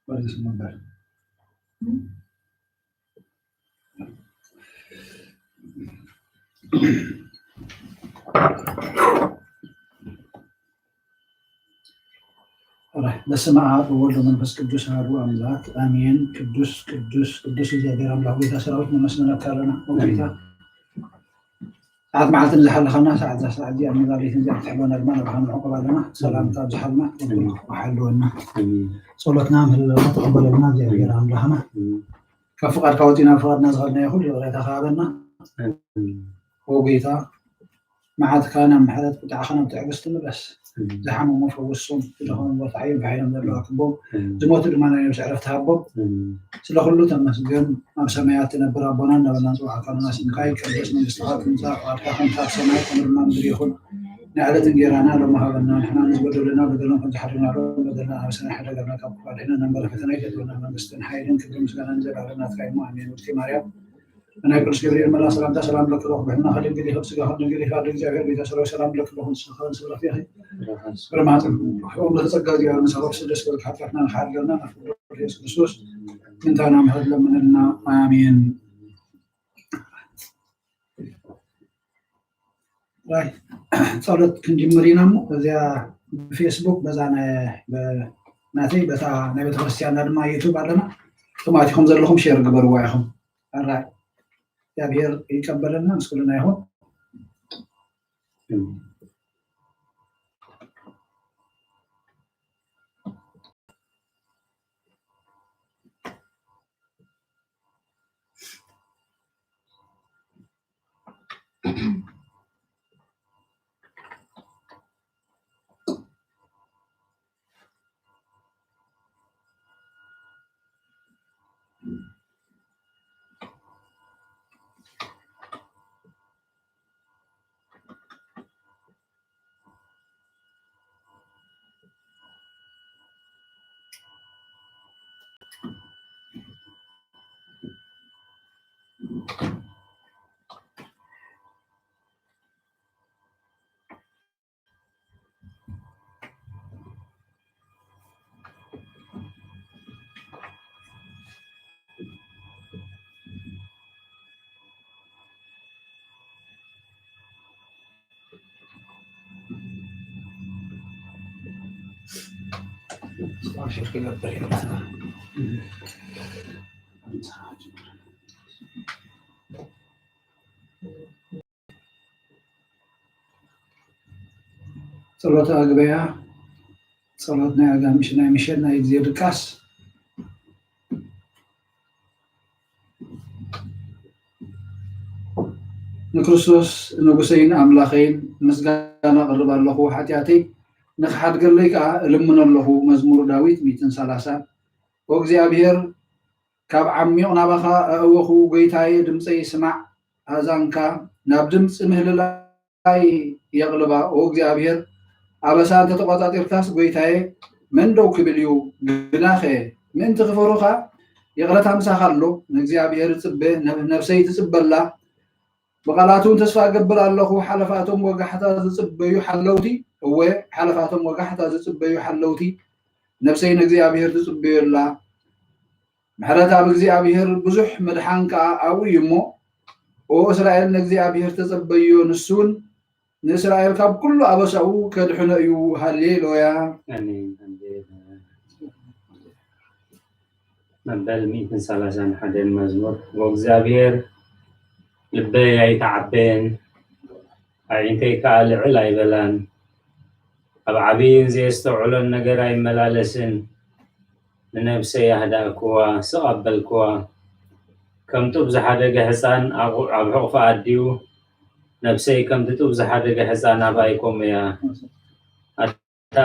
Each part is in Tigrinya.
ወደ ስሙ ነበር። በስመ አብ ወወልድ ወመንፈስ ቅዱስ አሐዱ አምላክ አሜን። ቅዱስ ቅዱስ ቅዱስ እግዚኣብሔር አምላክ ጌታ ሰራዊት ነመስግነካ ኣለና። ኦ ጌታ፣ ሰዓት መዓልቲ ንዝሓለኻና፣ ሰዓት እዛ ሰዓት እዚኣ፣ ነዛ ለይቲ እዚኣ ክትሕልወና ድማ ንባኻ ንዕቆብ ኣለና። ሰላምካ ኣብዝሓልና፣ ወሓልወና። ጸሎትና ምህለና ተቐበለልና እግዚኣብሔር ኣምላኽና። ካብ ፍቓድካ ወፂና ፍቓድና ዝኸድናዮ ኩሉ ይቕሬታ ክሃበና። ኦ ጌታ፣ መዓትካ ናብ ምሕረት፣ ቁጣዕካ ናብ ትዕግስቲ ምለስ። ዝሓመሙ ፈውሶም፣ ዝደኸሙ በርትዓዮም፣ ብሓይሎም ዘለዋ ክቦም፣ ዝሞቱ ድማ ናይ ነብሲ ዕረፍቲ ሃቦም። ስለ ኩሉ ተመስገን። ኣብ ሰማያት ትነብር ኣቦና፣ እናበልና ንፅውዓካ ኣለና። ስምካ ይቀደስ፣ መንግስትኻ ትምፃእ፣ ፍቓድካ ከምቲ ኣብ ሰማይ ከምኡ ድማ ምድሪ ይኹን። ናይ ዕለት እንጌራና ሎሚ ሃበና። ንሕና ንዝበደሉና በደሎም ከም ዝሓደግናሎም በደልና ኣብ ሰማይ ሓደገና፣ ካብ ክፉ ኣድሕነና። እምበር ፈተና ኣይተእትወና፣ መንግስትን ሓይልን ክብርን ምስጋናን ንዘለኣለም ናትካ እዩ። ኣሜን። ውድቲ ማርያም፣ ናይ ቅዱስ ገብርኤል መልኣክ ሰላምታ ሰላም ለኪ፣ ርኩብ ሕልናኺ ድንግል ኢኺ፣ ስጋኺ ድንግል ኢኺ፣ ኣደ እግዚኣብሔር ቤተ ሰላም ለኪ፣ ኹን ስኻ ስብረት ኢኺ። ብርማጽን ኦም ለተጸጋ እግዚኣብሔር ምሳኺ፣ ደስ በልኪ፣ ሓጢኣትና ንኽሓድገልና፣ ናብ ፍቅር ኢየሱስ ክርስቶስ ምንታና ምሕረት ለምንልና። ኣሜን። ራይ፣ ጸሎት ክንጅምር ኢና እሞ፣ እዚኣ ብፌስቡክ፣ በዛ ናይ፣ በ-፣ ናተይ፣ በታ ናይ ቤተክርስትያንና ድማ ዩቱብ ኣለና። እቶም ኣቲኹም ዘለኹም ሼር ግበርዋ ኢኹም። ኣራይ፣ እግዚኣብሔር ይቀበለልና፣ ምስ ኩልና ይኹን። ጸሎተ ኣግበያ፣ ጸሎት ናይ ኣጋምሽ፣ ናይ ምሸት፣ ናይ ግዜ ድቃስ። ንክርስቶስ ንጉሰይን ኣምላኸይን ምስጋና ኣቕርብ ኣለኹ፣ ሓጢኣተይ ንኽሓድገለይ ከኣ እልምኖ ኣለኹ። መዝሙር ዳዊት ሚእትን ሰላሳን። ኦ እግዚኣብሔር፣ ካብ ዓሚቕ ናባኻ ኣእወኹ፣ ጐይታየ፣ ድምፀይ ስማዕ። ኣእዛንካ ናብ ድምፂ ምህልላይ የቕልባ። ኦ እግዚኣብሔር፣ ኣበሳ እንተተቖጻጺርካስ፣ ጐይታየ፣ መን ደው ክብል እዩ? ግናኸ ምእንቲ ክፈሩኻ ይቕረታ ምሳኻ ኣሎ። ንእግዚኣብሔር እጽበ፣ ነብ-፣ ነብሰይ ትጽበላ። ብቓላቱ እውን ተስፋ እገብር ኣለኹ። ሓለፋቶም ወጋሕታ ዝጽበዩ ሓለውቲ፣ እወ፣ ሓለፋቶም ወጋሕታ ዝጽበዩ ሓለውቲ፣ ነብሰይ ንእግዚኣብሔር ትጽበዮ ኣላ። ምሕረት ኣብ እግዚኣብሔር ብዙሕ፣ ምድሓን ከኣ ኣብኡ እዩ እሞ፣ ኦ እስራኤል፣ ንእግዚኣብሔር ተጸበዮ፣ ንሱ እውን ንእስራኤል ካብ ኩሉ ኣበሳኡ ከድሕኖ እዩ። ሃሌሉያ። ኣሜን። ሃሌሉያ። መበል ሚእትን ሰላሳን ሓደን መዝሙር። ወእግዚኣብሔር፣ ልበይ ኣይተዓበየን፣ ኣዒንተይ ከኣ ልዕል ኣይበላን። ኣብ ዓብይን ዘየስተውዕሎን ነገር ኣይመላለስን። ንነብሰይ ኣህዳእክዋ፣ ስቕ ኣበልክዋ። ከም ጡብ ዝሓደገ ሕፃን ኣቑ-፣ ኣብ ሕቑፋ ኣድዩ፣ ነብሰይ ከምቲ ጡብ ዝሓደገ ሕፃን ኣባይ ከምኡ እያ። ኣታ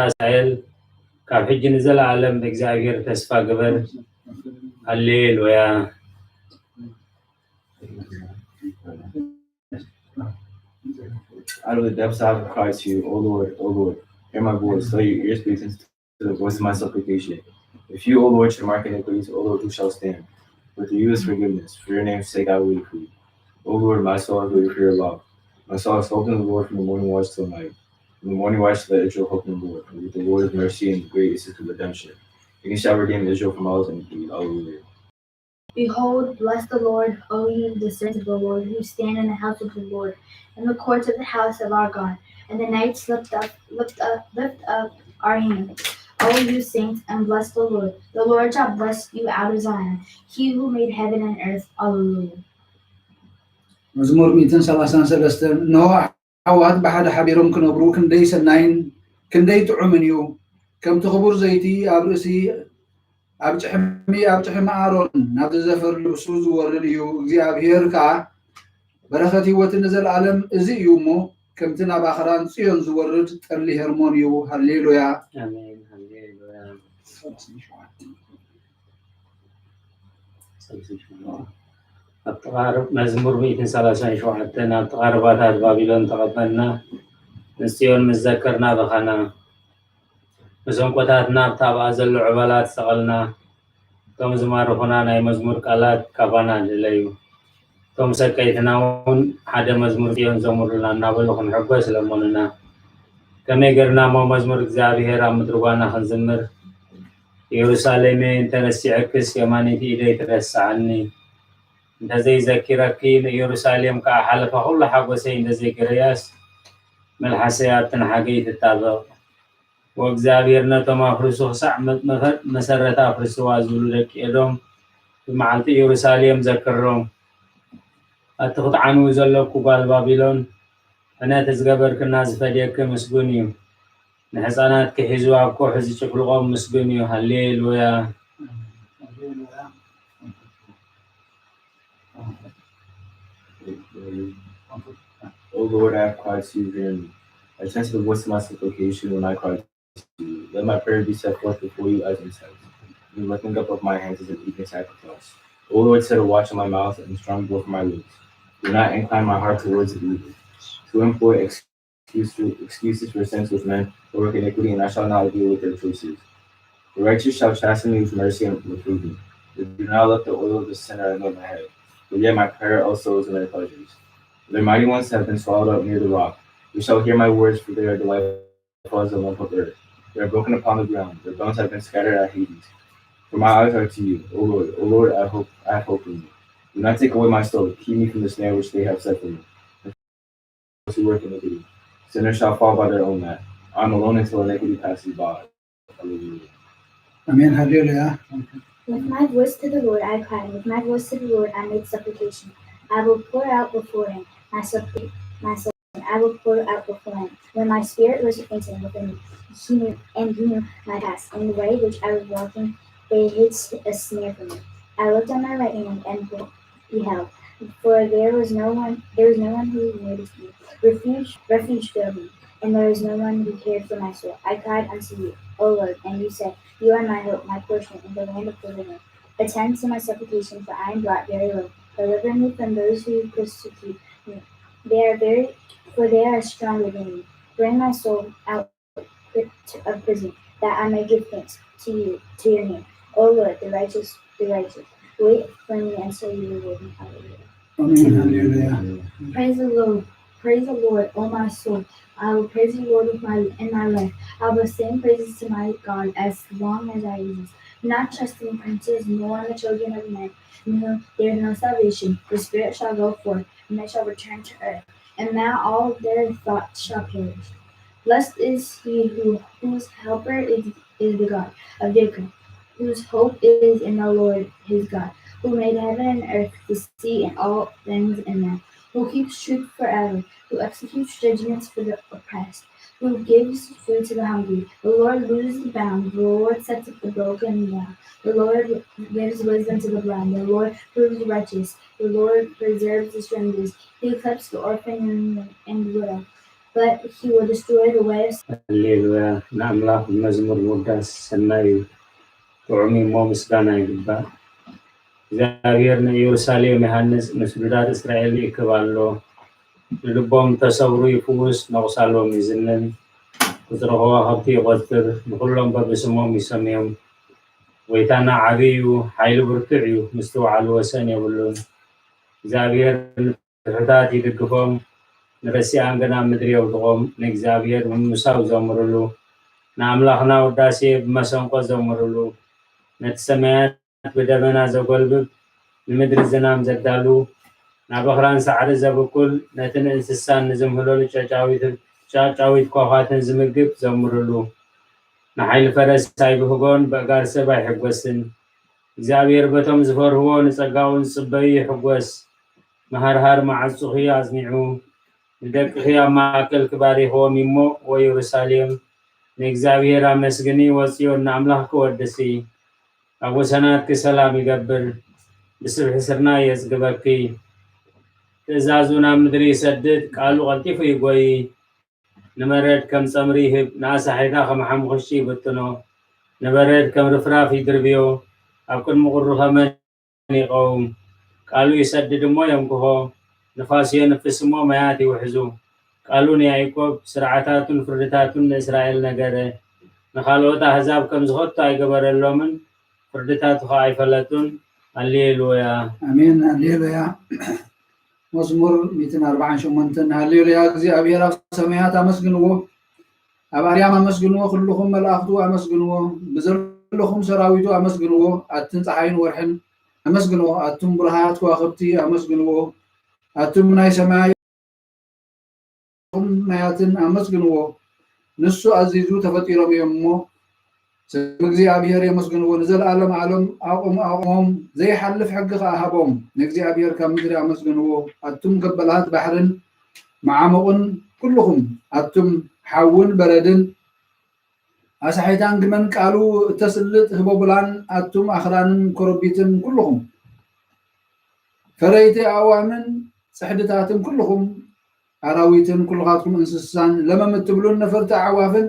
እስራኤል፣ ካብ ሕጂ ንዘለኣለም ብእግዚኣብሔር ተስፋ ግበር። ሃሌሉያ። Out of the depths I have cried to you, O Lord, O Lord, hear my voice, let your ears be attentive to the voice of my supplication. If you, O Lord, should mark iniquities, O Lord, who shall stand? But to you is forgiveness, for your name's sake I will plead. O Lord, my soul has waited for your law. My soul has hoped in the Lord from the morning watch till night. In the morning watch, let Israel hope in the Lord, and with the Lord of mercy and great is his redemption. He shall redeem Israel from all his iniquities. Alleluia. Behold, bless the Lord, O you, the servants of the Lord, who stand in the house of the Lord, in the courts of the house of our God. And the knights lift up, lift up, lift up our hands, O you saints, and bless the Lord. The Lord shall bless you out of Zion, he who made heaven and earth. Alleluia. መዝሙር ሚእትን ሰላሳን ሰለስተን። እንሆ ኣሕዋት ብሓደ ሓቢሮም ክነብሩ ክንደይ ሰናይን ክንደይ ጥዑምን እዩ። ከምቲ ክቡር ዘይቲ ኣብ ርእሲ ኣብ ጭሕሚ ኣብ ጭሕሚ ኣሮን ናብ ዝዘፈር ልብሱ ዝወርድ እዩ። እግዚኣብሔር ከኣ በረኸት ህይወትን ንዘለኣለም እዚ እዩ እሞ ከምቲ ናብ ኣኽራን ጽዮን ዝወርድ ጠሊ ሄርሞን እዩ። ሃሌሉያ። ኣሜን። ሃሌሉያ። ኣብ ጥቓ መዝሙር ሚእትን ሰላሳን ሸውዓተን ኣብ ጥቓ ርባታት ባቢሎን ተቐበልና፣ ንጽዮን ምስ ዘከርና በኻና። መሰንቆታትና ኣብቲ ኣብኣ ዘሎ ዕባላት ሰቐልና። እቶም ዝማርኹና ናይ መዝሙር ቃላት ካባና ድለዩ። እቶም ሰቀይትና እውን ሓደ መዝሙር ጽዮን ዘሙሩልና እናበሉ ክንሕጎስ ለመኑና። ከመይ ጌርና እሞ መዝሙር እግዚኣብሔር ኣብ ምድሪ ጓና ክንዝምር? ኢየሩሳሌመይ እንተረሲዐክስ የማነይቲ ኢደይ ትረስዓኒ። እንተዘይዘኪረኪ ንኢየሩሳሌም ከኣ ሓለፋ ኩሉ ሓጎሰይ እንተዘይገረያስ መልሓሰይ ኣብቲ ንሓገይ ትጣበቕ። ወእግዚኣብሔር ነቶም ኣፍርሱ ክሳዕ መ- መፈ- መሰረታ ኣፍርስዋ ዝብሉ ደቂ ኤዶም ብመዓልቲ ኢየሩሳሌም ዘክሮም። ኣቲ ክትዓንዊ ዘለኩ ጓል ባቢሎን ሕነ እቲ ዝገበርክና ዝፈድየኪ ምስጉን እዩ። ንሕፃናት ክሒዙ ኣብ ኮሑ ዝጭፍልቖም ምስጉን እዩ። ሃሌሉያ። O Lord, I have cried to you vehemently. I turned to the voice of my supplication when I cried to you. Let my prayer be set forth before you as incense, and the lifting up of my hands as an evening sacrifice. O Lord, set a watch on my mouth and a strong door for my lips. Do not incline my heart towards evil, to employ excuse to, excuses for sins with men who work iniquity, and I shall not deal with their choices. The righteous shall chasten me with mercy and reprove me. But do not let the oil of the sinner anoint my head, for yet my prayer also is in their pleasures. Their mighty ones have been swallowed up near the rock. They shall hear my words, for they are delightful as the lump of earth. They are broken upon the ground. Their bones have been scattered at Hades. For my eyes are to you, O Lord. O Lord, I hope, I have hope in you. Do not take away my soul. Keep me from the snare which they have set for me. Those who work iniquity. Sinners shall fall by their own net. I am alone until iniquity passes by. Hallelujah. ኣሜን። ሃሌሉያ። With my voice to the Lord I cried, with my voice to the Lord I made supplication. I will pour out before him my supplication, my supplication. I will pour out before him. When my spirit was fainting within me, he knew, and he knew my path, and the way which I was walking, they hid a snare for me. I looked on my right hand and beheld, for there was no one, there was no one who noticed me. Refuge, refuge filled me, and there was no one who cared for my soul. I cried unto you, O Lord, and you said, You are my hope, my portion in the land of the living. Attend to my supplication, for I am brought very low. Deliver me from those who persecute me. They are very, for they are stronger than me. Bring my soul out of prison, that I may give thanks to you, to your name. O Lord, the righteous, the righteous, wait for me until you reward me. Hallelujah. ኣሜን። ሃሌሉያ። Praise the Lord. Praise the Lord, O my soul. I will praise the Lord with my in my life. I will sing praises to my God as long as I exist. Not trust in princes, nor in the children of men, in whom there is no salvation. The spirit shall go forth, and they shall return to earth, and now all their thoughts shall perish. Blessed is he who whose helper is, is the God of Jacob, whose hope is in the Lord his God, who made heaven and earth, the sea and all things in them, who keeps truth forever, who executes judgments for the oppressed, who gives food to the hungry. The Lord looses the bound, the Lord sets up the broken down. The Lord gives wisdom to the blind. The Lord proves the righteous. The Lord preserves the strangers. He accepts the orphan and, and the widow. But he will destroy the way of ሃሌሉያ። ንኣምላኽ ብመዝሙር ምውዳስ ሰናይ እዩ፣ ጥዑም እዩ እሞ ምስጋና ይግባእ። እግዚኣብሔር ንኢየሩሳሌም ይሃንጽ፣ ንስዱዳት እስራኤል ይእክብ ኣሎ። ንልቦም እተሰብሩ ይፍውስ፣ ነቑሳሎም ይዝንን፣ ቁጽሪ ከዋኽብቲ ይቖጽር፣ ንኹሎም በብስሞም ይሰምዮም። ጎይታና ዓብዪ እዩ፣ ሓይሉ ብርቱዕ እዩ፣ ምስትውዓሉ ወሰን የብሉን። እግዚኣብሔር ንፍርሕታት ይድግፎም፣ ንረሲኣን ግን ኣብ ምድሪ የውድቖም። ንእግዚኣብሔር ብምምሳው ዘምርሉ፣ ንኣምላኽና ውዳሴ ብመሰንቆ ዘምርሉ፣ ነቲ ሰማያት ብደመና ዘጎልብብ፣ ንምድሪ ዝናም ዘዳሉ፣ ናብ ኣኽራን ሳዕሪ ዘብቁል፣ ነቲ ንእንስሳን ንዝምህለሉ ጨጫዊት ኳዃትን ዝምግብ ዘምርሉ፣ ንሓይሊ ፈረስ ኣይብህጎን፣ በእጋር ሰብ ኣይሕጎስን። እግዚኣብሔር በቶም ዝፈርህዎ ንጸጋኡ ዝጽበዩ ይሕጎስ። መሃርሃር መዓጹኺ ኣጽኒዑ፣ ንደቅኺ ኣብ ማእከልኪ ባሪኽዎም እሞ፣ ወየሩሳሌም ንእግዚኣብሔር ኣመስግኒ፣ ወጽዮን ንኣምላኽኪ ወድሲ። ኣብ ወሰናትኪ ሰላም ይገብር፣ ብስብሒ ስርናይ የጽግበኪ። ትእዛዙ ናብ ምድሪ ይሰድድ፣ ቃሉ ቀልጢፉ ይጎዪ። ንመሬት ከም ጸምሪ ይህብ፣ ንኣሳሒታ ከም ሓሙኽሽቲ ይብትኖ። ንበረድ ከም ርፍራፍ ይድርብዮ፣ ኣብ ቅድሚ ቁሪ ኸመን ይቐውም። ቃሉ ይሰድድ እሞ የንክሆ፣ ንፋስ የንፍስ እሞ ማያት ይውሕዙ። ቃሉ ንያዕቆብ፣ ስርዓታቱን ፍርድታቱን ንእስራኤል ነገረ። ንኻልኦት ኣህዛብ ከምዚ ኸቶ ኣይገበረሎምን፣ ፍርድታቱ ኸኣ ኣይፈለጡን። ሃሌሉያ። ኣሜን፣ ሃሌሉያ። መዝሙር ሚእትን ኣርባዓን ሸሞንተን። ሃሌሉያ፣ እግዚኣብሔር ኣብ ሰማያት ኣመስግንዎ፣ ኣብ ኣርያም ኣመስግንዎ፣ ኩልኹም መላእኽቱ ኣመስግንዎ፣ ብዘለኹም ሰራዊቱ ኣመስግንዎ፣ ኣትን ጸሓይን ወርሕን ኣመስግንዎ፣ ኣቱም ብሩሃት ከዋኽብቲ ኣመስግንዎ፣ ኣቱም ናይ ሰማይ ማያትን ኣመስግንዎ፣ ንሱ ኣዚዙ ተፈጢሮም እዮም እሞ፣ ስም እግዚኣብሔር የመስግንዎ፣ ንዘለዓለም ዓለም ኣቑም ኣቑሞም፣ ዘይሓልፍ ሕጊ ኸኣ ሃቦም። ንእግዚኣብሔር ካብ ምድሪ ኣመስግንዎ፣ ኣቱም ገበላት ባሕርን መዓሙቕን ኩልኹም፣ ኣቱም ሓውን በረድን፣ ኣሳሒታን ግመን ቃሉ እተስልጥ ህቦብላን፣ ኣቱም ኣኽራንን ኮረቢትን ኩልኹም፣ ፈረይቲ ኣእዋምን ጽሕድታትን ኩልኹም፣ ኣራዊትን ኩልኻትኩም እንስሳን፣ ለመም እትብሉን ነፈርቲ ኣዕዋፍን፣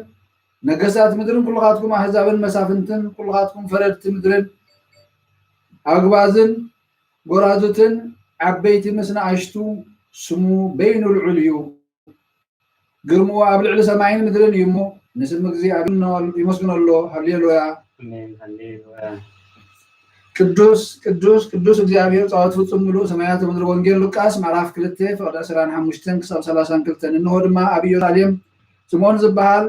ነገስታት ምድርን ኩልኻትኩም ኣህዛብን መሳፍንትን፣ ኩልኻትኩም ፈረድቲ ምድርን፣ ኣግባዝን ጎራዙትን፣ ዓበይቲ ምስ ንኣሽቱ፣ ስሙ በይኑ ልዑል እዩ። ግርምኡ ኣብ ልዕሊ ሰማይን ምድርን እዩ እሞ፣ ንስም እግዚኣብሔር ይመስግነሉ። ሃሌሉያ። ኣሜን፣ ሃሌሉያ። ቅዱስ፣ ቅዱስ፣ ቅዱስ እግዚኣብሔር ጸዋት ፍጹም ምሉእ ሰማያት ምድሪ። ወንጌል ሉቃስ ምዕራፍ ክልተ ፍቕዲ ዕስራን ሓሙሽተን ክሳብ ሰላሳን ክልተን። እንሆ ድማ ኣብ ኢየሩሳሌም ስምዖን ዝበሃል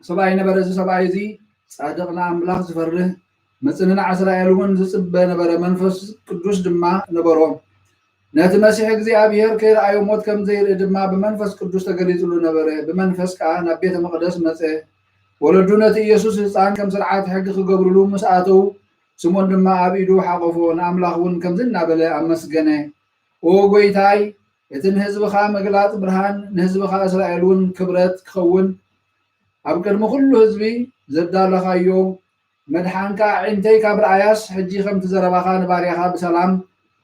ሰብኣይ ነበረ። እዚ ሰብኣይ እዚ ጻድቕ፣ ንኣምላኽ ዝፈርህ፣ መጽንናዕ እስራኤል እውን ዝጽበ ነበረ። መንፈስ ቅዱስ ድማ ነበሮ። ነቲ መሲሕ እግዚኣብሔር ከይረኣዮ ሞት ከም ዘይርኢ ድማ ብመንፈስ ቅዱስ ተገሊጹሉ ነበረ። ብመንፈስ ከኣ ናብ ቤተ መቕደስ መጸ። ወለዱ ነቲ ኢየሱስ ህጻን ከም ስርዓት ሕጊ ክገብሩሉ ምስ ኣተዉ፣ ስምዖን ድማ ኣብ ኢዱ ሓቖፎ፣ ንኣምላኽ እውን ከምዚ እናበለ ኣመስገነ። ኦ ጐይታይ፣ እቲ ንህዝብኻ ምግላጽ ብርሃን፣ ንህዝብኻ እስራኤል እውን ክብረት ክኸውን፣ ኣብ ቅድሚ ኩሉ ህዝቢ ዘዳለኻዮ መድሓንካ ኣዒንተይ ካብ ረኣያስ፣ ሕጂ ከምቲ ዘረባኻ ንባርያኻ ብሰላም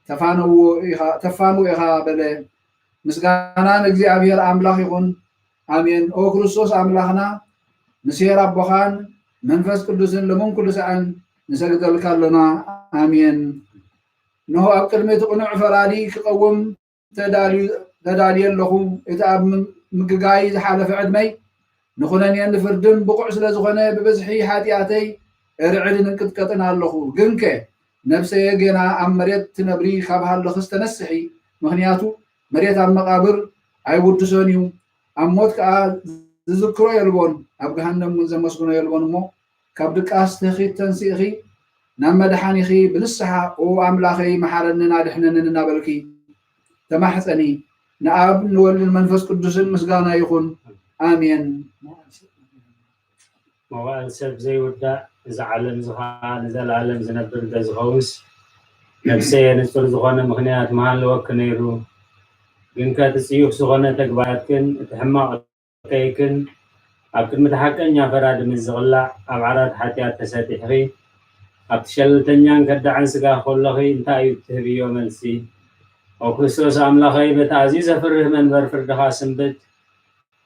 ተፋነዎ ኢኻ፣ ተፋንዎ ኢኻ በለ። ምስጋና ንእግዚኣብሔር ኣምላኽ ይኹን። ኣሜን። ኦ ክርስቶስ ኣምላኽና፣ ምስ ኄር ኣቦኻን መንፈስ ቅዱስን ሎምን ኩሉ ሳዕን ንሰግደልካ ኣሎና። ኣሜን። እንሆ ኣብ ቅድሚ እቲ ቅኑዕ ፈራዲ ክቐውም ተዳልዩ፣ ተዳልየ ኣለኹ። እቲ ኣብ ም-፣ ምግጋይ ዝሓለፈ ዕድመይ ንኹነኔን ንፍርድን ብቑዕ ስለ ዝኾነ፣ ብብዝሒ ሓጢኣተይ እርዕድን እንቅጥቀጥን ኣለኹ። ግንከ ነፍሰየ ጌና ኣብ መሬት ትነብሪ ካብ ሃለኽስ ተነስሒ፣ ምኽንያቱ መሬት ኣብ መቓብር ኣይውድሶን እዩ፣ ኣብ ሞት ከኣ ዝዝክሮ የልቦን፣ ኣብ ገሃነም እውን ዘመስግኖ የልቦን። እሞ ካብ ድቃስ ትኺ ተንሲእኺ ናብ መድሓኒኺ ብንስሓ፣ "ኦ ኣምላኸይ፣ መሓረንን ኣድሕነንን" እናበልኪ ተማሕጸኒ። ንኣብ ንወልድን መንፈስ ቅዱስን ምስጋና ይኹን። ኣሜን። መዋእል ሰብ ዘይውዳእ፣ እዚ ዓለም እዚ ኸዓ ንዘለኣለም ዝነብር እንተዝኸውንስ፣ ነፍሰየ ንጹር ዝኾነ ምኽንያት ምሃለወኪ ነይሩ። ግንከ እቲ ጽዩፍ ዝኾነ ተግባራትክን እቲ ሕማቕ ከይክን ኣብ ቅድሚ እቲ ሓቀኛ ፈራዲ ምስ ዝቕላዕ ኣብ ዓራት ሓጢኣት ተሰጢሕኺ፣ ኣብቲ ሸለልተኛን ከዳዕን ስጋ ከሎኺ እንታይ እዩ እትህብዮ መልሲ? ኦ ክርስቶስ ኣምላኸይ፣ በቲ ኣዝዩ ዘፍርህ መንበር ፍርድኻ ስንብት፣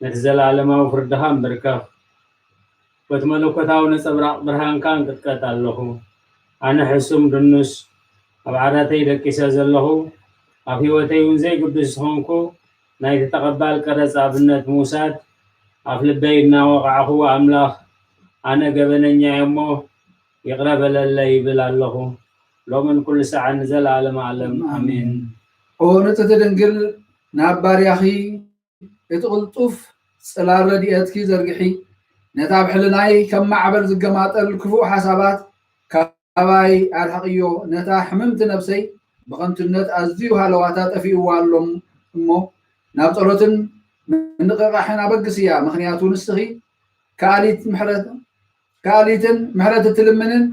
ነቲ ዘለኣለማዊ ፍርድኻ እምብርከኽ። በቲ መለኮታዊ ነጸብራቕ ብርሃንካ እንቅጥቀጥ ኣለኹ። ኣነ ሕሱም ድኑስ ኣብ ዓራተይ ደቂሰ ዘለኹ፣ ኣብ ህይወተይ እውን ዘይግዱስ ዝኾንኩ፣ ናይቲ ተቐባል ቀረጽ ኣብነት ምውሳድ፣ ኣፍ ልበይ እናወቓዕኹ፣ ኣምላኽ፣ ኣነ ገበነኛ እየ እሞ ይቕረ በለለይ ይብል ኣለኹ። ሎምን ኩሉ ሰዓን ንዘለኣለመ ዓለም። ኣሜን። ኣሜን። ኦ ንጽሕቲ ድንግል፣ ናብ ባርያኺ እቲ ቅልጡፍ ጽላል ረድኤትኪ ዘርግሒ፣ ነታ ኣብ ሕልናይ ከም ማዕበል ዝገማጠል ክፉእ ሓሳባት ካባይ ኣርሕቕዮ። ነታ ሕምምቲ ነብሰይ ብኸንቱነት ኣዝዩ ሃለዋታ ጠፊእዋ ኣሎ እሞ፣ ናብ ጸሎትን ምንቕቓሕን ኣበግስያ። ምኽንያቱ ንስኺ ከኣሊት ምሕረት፣ ከኣሊትን ምሕረት እትልምንን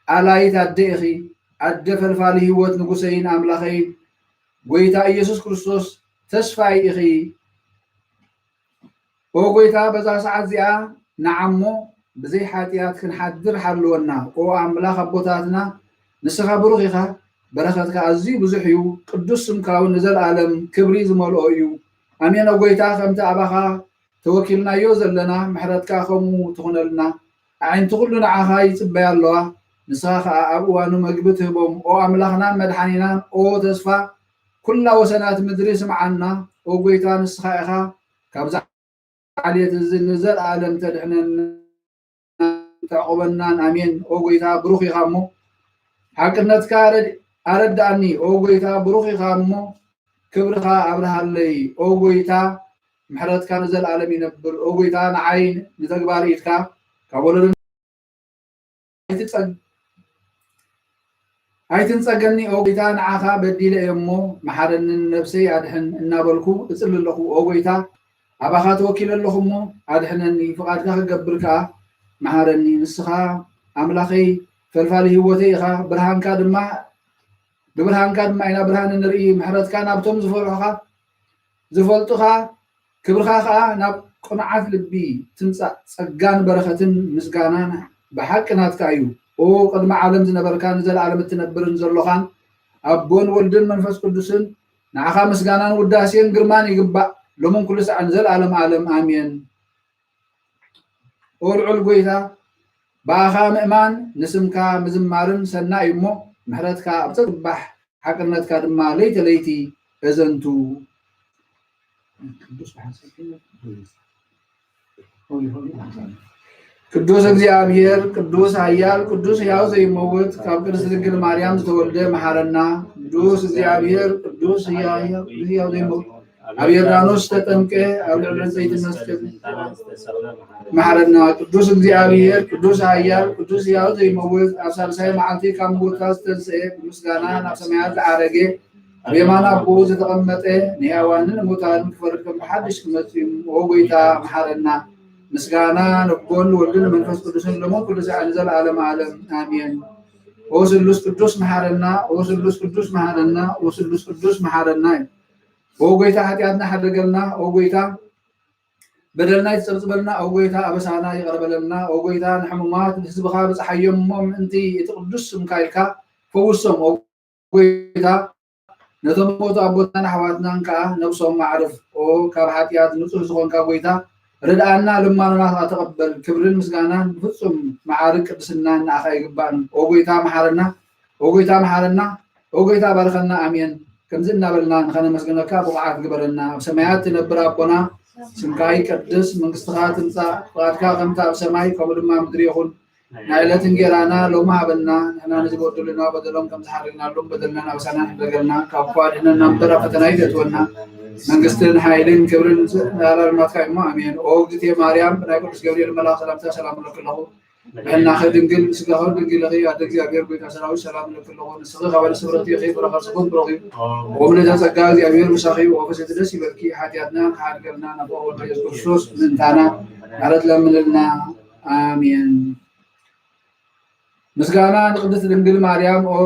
ኣላይት ኣደ ኢኺ። ኣደ ፈልፋሊ ህይወት ንጉሰይን ኣምላኸይን ጐይታ ኢየሱስ ክርስቶስ ተስፋይ ኢኺ። ኦ ጐይታ፣ በዛ ሰዓት እዚኣ ንዓሞ ብዘይ ሓጢኣት ክንሓድር ሓልወና። ኦ ኣምላኽ ኣቦታትና፣ ንስኻ ብሩኽ ኢኻ፣ በረኸትካ ኣዝዩ ብዙሕ እዩ፣ ቅዱስ ስምካ እውን ንዘለኣለም ክብሪ ዝመልኦ እዩ። ኣሜን። ኦ ጐይታ፣ ከምቲ ኣባኻ ተወኪልናዮ ዘለና፣ ምሕረትካ ከምኡ ትኹነልና። ኣዒንቲ ኩሉ ንዓኻ ይጽበያ ኣለዋ፣ ንስኻ ኸኣ ኣብ እዋኑ መግቢ ትህቦም። ኦ ኣምላኽናን መድሓኒናን፣ ኦ ተስፋ ኩላ ወሰናት ምድሪ ስምዓና። ኦ ጐይታ፣ ንስኻ ኢኻ ካብዛ ዓሌት እዚ ንዘለኣለም ተድሕነናን ተዕቑበናን። ኣሜን። ኦ ጐይታ፣ ብሩኽ ኢኻ እሞ ሓቅነትካ ኣረድ-፣ ኣረድኣኒ። ኦ ጐይታ፣ ብሩኽ ኢኻ እሞ ክብርኻ ኣብርሃለይ። ኦ ጐይታ፣ ምሕረትካ ንዘለኣለም ይነብር። ኦ ጐይታ፣ ንዓይ ንተግባር ኢድካ ካብ ወለዶ ኣይትጸግ-፣ ኣይትንጸገኒ። ኦ ጐይታ፣ ንዓኻ በዲለ እየ እሞ መሓረኒ፣ ንነብሰይ ኣድሕን እናበልኩ እጽሊ ኣለኹ። ኦ ጐይታ፣ ኣባኻ ተወኪለ ኣለኹ እሞ ኣድሕነኒ፣ ፍቓድካ ክገብር ከኣ መሓረኒ። ንስኻ ኣምላኸይ ፈልፋሊ ህይወተይ ኢኻ፣ ብርሃንካ ድማ፣ ብብርሃንካ ድማ ኢና ብርሃን እንርኢ። ምሕረትካ ናብቶም ዝፈርሑኻ፣ ዝፈልጡኻ፣ ክብርኻ ኸኣ ናብ ቅኑዓት ልቢ ትምጻእ። ጸጋን በረኸትን ምስጋናን ብሓቂ ናትካ እዩ። ኦ ቅድሚ ዓለም ዝነበርካን ንዘለኣለም እትነብርን ዘሎኻን ኣቦን ወልድን መንፈስ ቅዱስን፣ ንዓኻ ምስጋናን ውዳሴን ግርማን ይግባእ፣ ሎምን ኩሉ ሳዕን ንዘለኣለም ዓለም። ኣሜን። ኦ ልዑል ጐይታ፣ ብኣኻ ምእማን ንስምካ ምዝማርን ሰናይ እዩ እሞ፣ ምሕረትካ ኣብ ጽባሕ ሓቅነትካ ድማ ለይቲ ለይቲ እዘንቱ። ቅዱስ እግዚኣብሔር፣ ቅዱስ ኃያል፣ ቅዱስ ሕያው ዘይመውት፣ ካብ ቅድስት ድንግል ማርያም ዝተወልደ መሓረና። ቅዱስ እግዚኣብሔር፣ ቅዱስ ሕያው፣ ሕያው ዘይመውት፣ ኣብ ዮርዳኖስ ተጠምቀ፣ ኣብ ልዕሊ ዕንፀይቲ መስቀል መሓረና። ቅዱስ እግዚኣብሔር፣ ቅዱስ ኃያል፣ ቅዱስ ሕያው ዘይመውት፣ ኣብ ሳልሳይ መዓልቲ ካብ ሙታን ዝተንስኤ፣ ብምስጋና ናብ ሰማያት ዝዓረገ፣ ኣብ የማን ኣቦኡ ዝተቐመጠ፣ ንሕያዋንን ንሙታንን ክፈርድ ከም ብሓድሽ ክመጽእ እዩ። ኦ ጐይታ፣ መሓረና። ምስጋና ንኣቦን ንወልድን ንመንፈስ ቅዱስን ሎምን ኩሉ ሳዕ ንዘለዓለመ ዓለም። ኣሜን። ኦ ስሉስ ቅዱስ፣ መሓረና። ኦ ስሉስ ቅዱስ፣ መሓረና። ኦ ስሉስ ቅዱስ፣ መሓረና። ኦ ጐይታ፣ ሓጢኣትና ሓድገልና። ኦ ጐይታ፣ በደልና ይጸብጽበልና። ኦ ጐይታ፣ ኣበሳና ይቕረ በለልና። ኦ ጐይታ፣ ንሕሙማት ንህዝብኻ ብጽሓዮም እሞ፣ ምእንቲ እቲ ቅዱስ ስምካ ኢልካ ፈውሶም። ኦ ጐይታ፣ ነቶም ዝሞቱ ኣቦታትናን ኣሕዋትናን ከኣ ነብሶም ኣዕርፍ። ኦ ካብ ሓጢኣት ንጹህ ዝኾንካ ጐይታ፣ ርድኣና፣ ልማኖና ከኣ ተቐበል። ክብርን ምስጋናን ብፍጹም መዓርግ ቅድስናን ንኣኻ ይግባእን። ኦ ጐይታ፣ መሓረና። ኦ ጐይታ፣ መሓረና። ኦ ጐይታ፣ ባርኸና። ኣሜን። ከምዚ እናበልና ንኸነመስግነካ ብቑዓት ግበረና። ኣብ ሰማያት ትነብር ኣቦና፣ ስምካ ይቀድስ፣ መንግስትኻ ትምጻእ፣ ፍቓድካ ከምቲ ኣብ ሰማይ ከምኡ ድማ ኣብ ምድሪ ይኹን። ናይ ዕለት እንጌራና ሎሚ ሃበና፣ ንሕና ነዚ በደሉና በደሎም ከም ዝሓረግናሎም በደልና ኣበሳና ይሕደገልና፣ ካብ ክፉ ኣድሕነና እምበር ኣብ ፈተና ኣይተእትወና። መንግስትን ሓይልን ክብርን ንዘለኣለም ናትካ እዩ እሞ፣ ኣሜን። ኦ እግዝእትየ ማርያም፣ ብናይ ቅዱስ ገብርኤል መልኣኽ ሰላምታ ሰላም እብለኪ ኣለኹ። ብሕልናኺ ድንግል፣ ብስጋኺ ድንግል ኢኺ፣ ኣደ እግዚኣብሔር፣ ጐይታ ሰራዊት፣ ሰላም እብለኪ ኣለኹ። ንስኺ ካብ ኣንስቲ ፍርቕቲ ኢኺ፣ ፍረ ከርስኺ እውን ብሩኽ እዩ። ኦ ምልዕተ ጸጋ፣ እግዚኣብሔር ምሳኺ እዩ፣ ኦ ፈሰቲ ደስ ይበልኪ፣ ሓጢኣትና ክሓድገልና፣ ናብ ፍቕሪ ወልዱ ኢየሱስ ክርስቶስ ምእንታና ምሕረት ለምንልና። ኣሜን። ምስጋና ንቅድስት ድንግል ማርያም። ኦ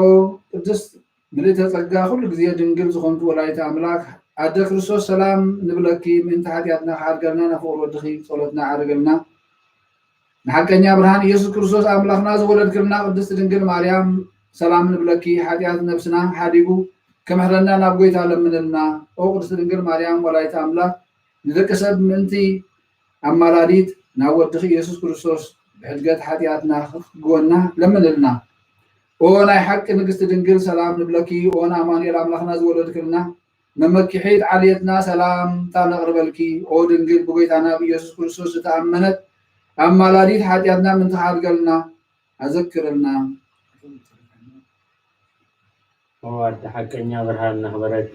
ቅድስት ምልዕተ ጸጋ፣ ኩሉ ግዜ ድንግል ዝኾንኪ ወላዲተ ኣምላክ፣ ኣደ ክርስቶስ፣ ሰላም ንብለኪ፣ ምእንቲ ሓጢኣትና ክሓድገልና፣ ናብ ፍቕሪ ወድኺ ጸሎትና ዓርገልና። ንሓቀኛ ብርሃን ኢየሱስ ክርስቶስ ኣምላኽና ዝወለድክልና ቅድስት ድንግል ማርያም፣ ሰላም ንብለኪ። ሓጢኣት ነብስና ሓዲጉ ክምሕረና ናብ ጐይታ ለምንልና። ኦ ቅድስት ድንግል ማርያም ወላዲተ ኣምላኽ፣ ንደቂ ሰብ ምእንቲ ኣማላዲት ናብ ወድኺ ኢየሱስ ክርስቶስ ብሕድገት ሓጢኣትና ክትግወና ለምንልና። ኦ ናይ ሓቂ ንግስቲ ድንግል፣ ሰላም ንብለኪ። ኦ ንኣማኑኤል ኣምላኽና ዝወለድክልና፣ መመኪሒት ዓሌትና ሰላምታ ነቕርበልኪ። ኦ ድንግል ብጎይታና ብኢየሱስ ክርስቶስ ዝተኣመነት ኣማላዲት፣ ሓጢኣትና ምእንቲ ክሓድገልና ኣዘክርልና። ኦ ኣደ ሓቀኛ ብርሃን ነኽብረኪ።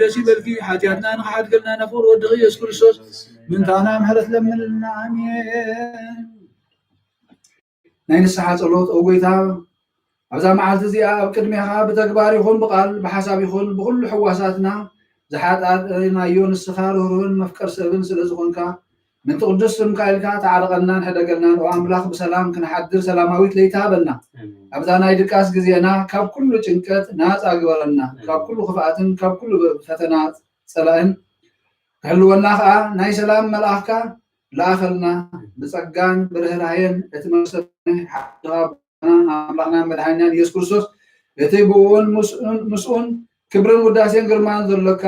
ደስ ይበልኪ፣ ሓጢኣትና ንኽሓድገልና ናብ ፍቕሪ ወድኺ ኢየሱስ ክርስቶስ ምእንታና ምሕረት ለምንልና። ኣሜን። ናይ ንስሓ ጸሎት። ኦ ጎይታ፣ ኣብዛ መዓልቲ እዚኣ ኣብ ቅድሜኻ ብተግባር ይኹን ብቓል፣ ብሓሳብ ይኹን ብኹሉ ሕዋሳትና ዝሓጣእናዮ፣ ንስኻ ርህሩህን መፍቀር ሰብን ስለ ዝኾንካ፣ ምእንቲ ቅዱስ ስምካ ኢልካ ተዓረቐናን ሕደገናን። ኦ ኣምላኽ፣ ብሰላም ክንሓድር ሰላማዊት ለይቲ ሃበና። ኣሜን። ኣብዛ ናይ ድቃስ ግዜና ካብ ኩሉ ጭንቀት ናጻ ግበረና። ኣሜን። ካብ ኩሉ ክፍኣትን ካብ ኩሉ ፈተና ጸላእን ክሕልወና ከኣ ናይ ሰላም መልኣኽካ ለኣኸልና። ብጸጋን ብርህራሄን እቲ መሰል ሓድኻ ኣምላኽናን መድሓኒናን ኢየሱስ ክርስቶስ፣ እቲ ብእኡን ምስኡን፣ ምስኡን ክብርን ውዳሴን ግርማን ዘሎካ፣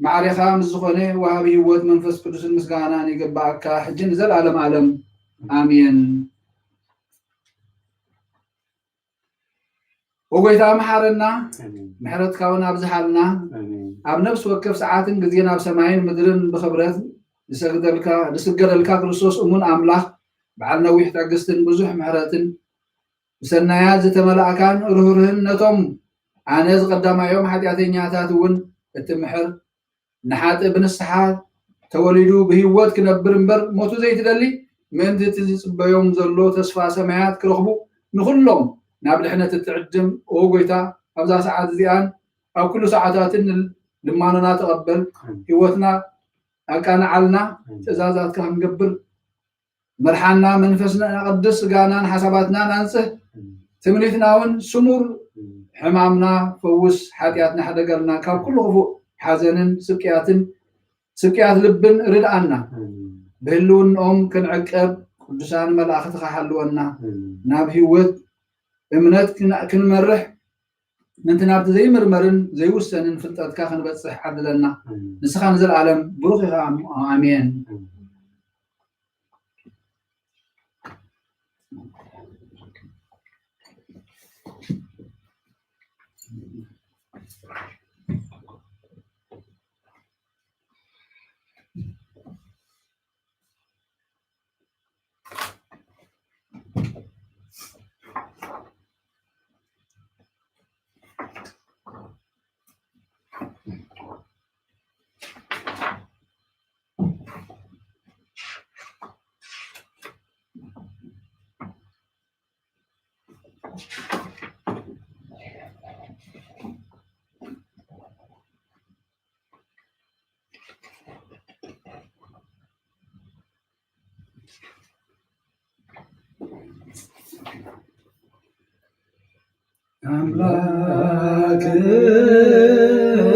ማዕሬኻ ምስ ዝኾነ ወሃቢ ህይወት መንፈስ ቅዱስን ምስጋናን ይግባኣካ፣ ሕጂ ንዘለኣለም ዓለም። ኣሜን። ወጎይታ መሓረና፣ ኣሜን። ምሕረትካ እውን ኣብዝሓልና። ኣሜን። ኣብ ነፍሲ ወከፍ ሰዓትን ግዜን ኣብ ሰማይን ምድርን ብኽብረት ዝሰግደልካ፣ ዝስገደልካ ክርስቶስ እሙን ኣምላኽ፣ በዓል ነዊሕ ትዕግስትን ብዙሕ ምሕረትን፣ ብሰናያት ዝተመላእካን ርህሩህን፣ ነቶም ኣነ ዝቐዳማዮም ሓጢኣተኛታት እውን እትምሕር፣ ንሓጥእ ብንስሓ ተወሊዱ ብህይወት ክነብር እምበር ሞቱ ዘይትደሊ፣ ምእንቲ እቲ ዝጽበዮም ዘሎ ተስፋ ሰማያት ክረኽቡ፣ ንኹሎም ናብ ድሕነት እትዕድም፣ ኦ ጎይታ፣ ኣብዛ ሰዓት እዚኣን ኣብ ኩሉ ሰዓታትን ልማኖና ተቐበል። ኣሜን። ህይወትና ኣቃንዓልና፣ ኣሜን። ትእዛዛትካ ክንገብር መርሓና። መንፈስና ኣቐድስ፣ ስጋናን ሓሳባትናን ኣንጽህ። ኣሜን። ትምኒትና እውን ስሙር። ኣሜን። ሕማምና ፈውስ፣ ሓጢኣትና ሕደገልና፣ ካብ ኩሉ ክፉእ ሓዘንን ስቅያትን፣ ስቅያት ልብን ርድኣና። ኣሜን። ብህልውንኦም ክንዕቀብ ቅዱሳን መላእኽትኻ ሓልወና። ኣሜን። ናብ ህይወት እምነት ክን-፣ ክንመርሕ፣ ምእንቲ ናብቲ ዘይምርመርን ዘይውሰንን ፍልጠትካ ክንበጽሕ ዓድለና። ኣሜን። ንስኻ ንዘለኣለም ብሩኽ ኢኻ። ኣሜን። ኣሜን።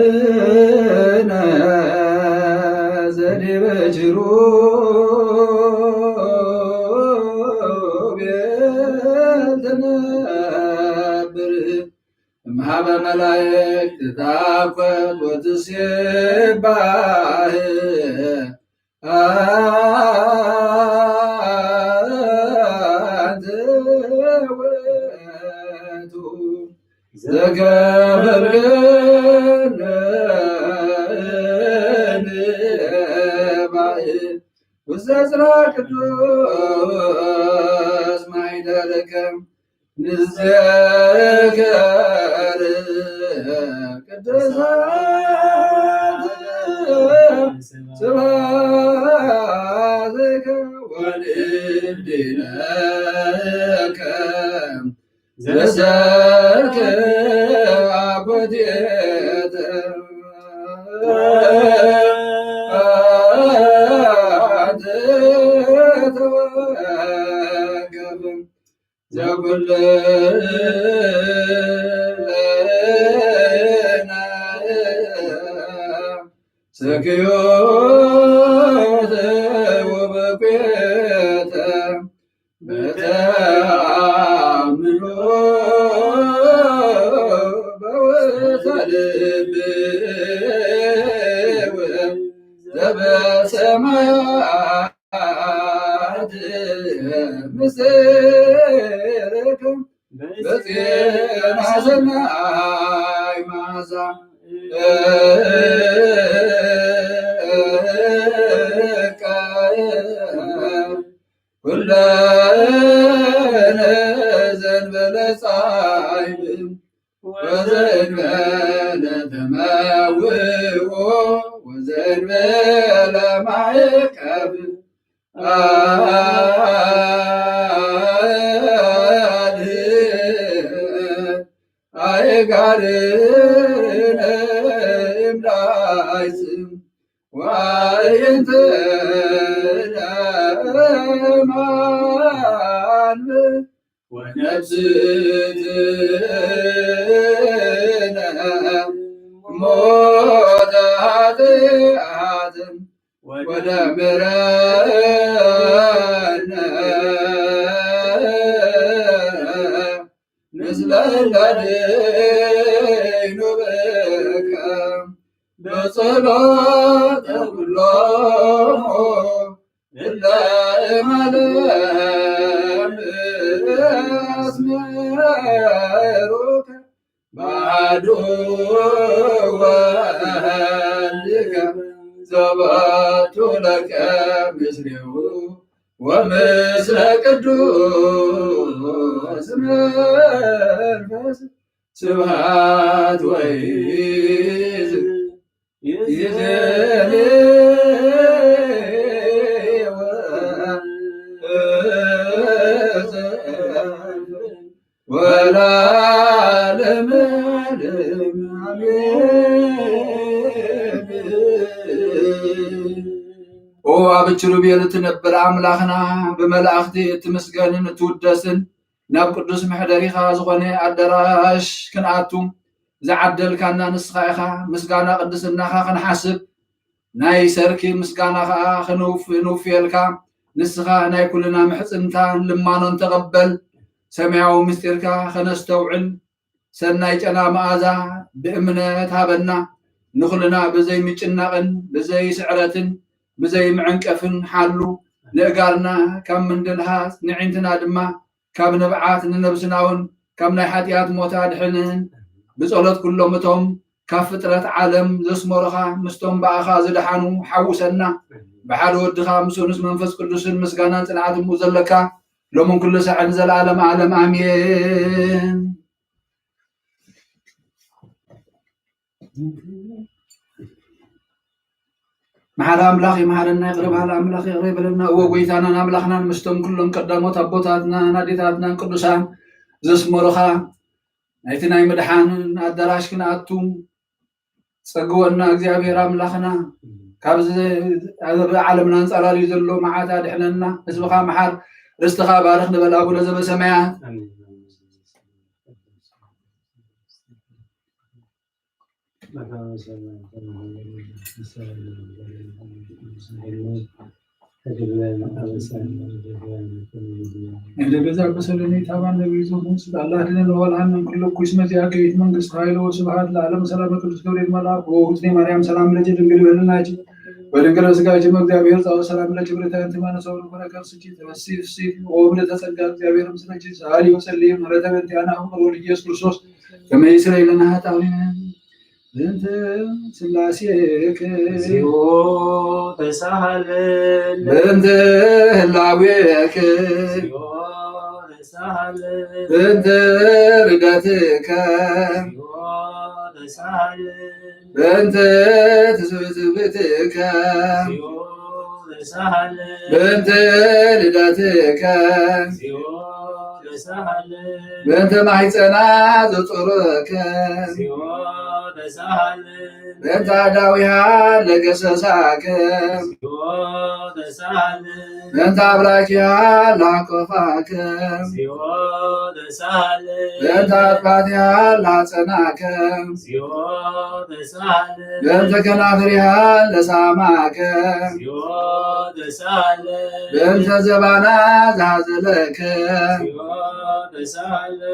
ኣምላክነ ዘዲበ ኪሩቤል ትነብር፣ እምሃበ መላእክት ትታኮት ወትሴባህ። ኣንተ ውእቱ ዘከበርከነ እንባእ ውስተ ጽርሐ ቅዱስ ማይደርከ ንዘከር ቅዱሳት ስብሐትከ ወንዲነከ ዘሰከ አኮቴተ አንተ ተወከፍ ዘኩልነ ስክዮተ ወበኩየተ በተአምኖ በውእተ ልብ ዘበሰማያት ምስሌከ በዜና ሰናይ መዓዛ እቃየ ኩለነ ዘንበለ ጻይም ወዘእንበለ ተመውኦ ወዘእንበለ ማዕቀብ አድህን አይጋርነ እምዳይጽም ወአዕይንትነ ማንብ ወነፍስነ ሞተ ኃጢአትን ወደምረነ ምስለ እለ ደይኑ ብከ በጸሎተ ኩሎሙ እለ እማለም አስመሩከ በአሐዱ ወልድከ ዘባቱ ለከ ምስሌሁ ወምስለ ቅዱስ መንፈስ ስብሐት ወይዝ ይዜኔ ወለዓለመ ዓለም አሜን። ኦ ኣብ ኪሩቤል እትነብር ኣምላኽና፣ ብመላእኽቲ እትምስገንን እትውደስን፣ ናብ ቅዱስ መሕደሪኻ ዝኾነ ኣዳራሽ ክንኣቱ ዝዓደልካና ንስኻ ኢኻ። ምስጋና ቅድስናኻ ክንሓስብ ናይ ሰርኪ ምስጋና ኸዓ ክንውፍ-፣ ክንውፍየልካ፣ ንስኻ ናይ ኩልና ምሕጽንታን ልማኖን ተቐበል። ሰማያዊ ምስጢርካ ኸነስተውዕል፣ ሰናይ ጨና መኣዛ ብእምነት ሃበና። ንኹልና ብዘይ ምጭናቕን ብዘይ ስዕረትን ብዘይ ምዕንቀፍን ሓሉ። ንእጋርና ካብ ምንድልሃጽ፣ ንዒንትና ድማ ካብ ንብዓት፣ ንነብስና እውን ካብ ናይ ሓጢኣት ሞት ኣድሕንን። ብጸሎት ኩሎም እቶም ካብ ፍጥረት ዓለም ዘስመሩኻ ምስቶም ብኣኻ ዝደሓኑ ሓውሰና። ብሓደ ወድኻ ምስኡንስ መንፈስ ቅዱስን ምስጋናን ጽንዓትን ዘለካ ሎምን ኩሉ ሳዕን ንዘለዓለም ዓለም ኣሜን። መሓሪ ኣምላኽ ይምሓረና፣ ይቕረ በሃሊ ኣምላኽ ይቕረ ይበለና። እወ፣ ጎይታናን ኣምላኽናን ምስቶም ኩሎም ቀዳሞት ኣቦታትናን ኣዴታትናን ቅዱሳን ዘስመሩኻ ናይቲ ናይ ምድሓን ኣዳራሽ ክንኣቱ ጸግወና እግዚኣብሔር ኣምላኽና። ካብዚ ኣብ ዓለምና ኣንጻላልዩ ዘሎ መዓት ኣድሕነና። ህዝብኻ መሓር፣ ርስትኻ ባርኽ ንበል ኣቡነ ዘበሰማያት። እንደ ገዛ በሰለኔ ታባን ነቢይ ዞን ስለ አላህ ድነን ወልሃን ምን ኩሉ ኩስ መዚያ ገይት መንግስት ኃይል ወስብሐት ለዓለም። ሰላም ቅዱስ ገብርኤል መልአክ ወውእቱ ማርያም ሰላም ለኪ ድንግል በልናች ወድንግል በስጋኪ እም እግዚአብሔር ጻወ ሰላም ለኪ ብርክት አንቲ እም አነ ሰው ለኮነ ከርስኪ ተፈሲ ፍሲ ወብለ ተጸጋ እግዚአብሔር ምስለኪ ሰአሊ ወጸሊ ምሕረተ በእንቲአነ አብ ወልድ ኢየሱስ ክርስቶስ ከመ ይስረይ ለነ ኃጣውኢነ። በእንተ ሥላሴከ እግዚኦ ተሳሃለነ። በእንተ ህላዌከ እግዚኦ ተሳሃለነ። በእንተ ርደትከ እግዚኦ ተሳሃለነ። በእንተ ትስብእትብትከ እግዚኦ ተሳሃለነ። በእንተ ልደትከ እግዚኦ ተሳሃለነ። በእንተ ማሕፀና ዘጾረከ እግዚኦ ተሳሃለነ። በእንተ አዳዊሃ ለገሰሳከ እግዚኦ ተሳሃለነ። በእንተ አብራኪሃ ላቆፋከ እግዚኦ ተሳሃለነ። በእንተ አጥባቲሃ ላጸናከ እግዚኦ ተሳሃለነ። በእንተ ከናፍሪሃ ለሳማከ እግዚኦ ተሳሃለነ። በእንተ ዘባና ዛዘለከ እግዚኦ ተሳሃለነ።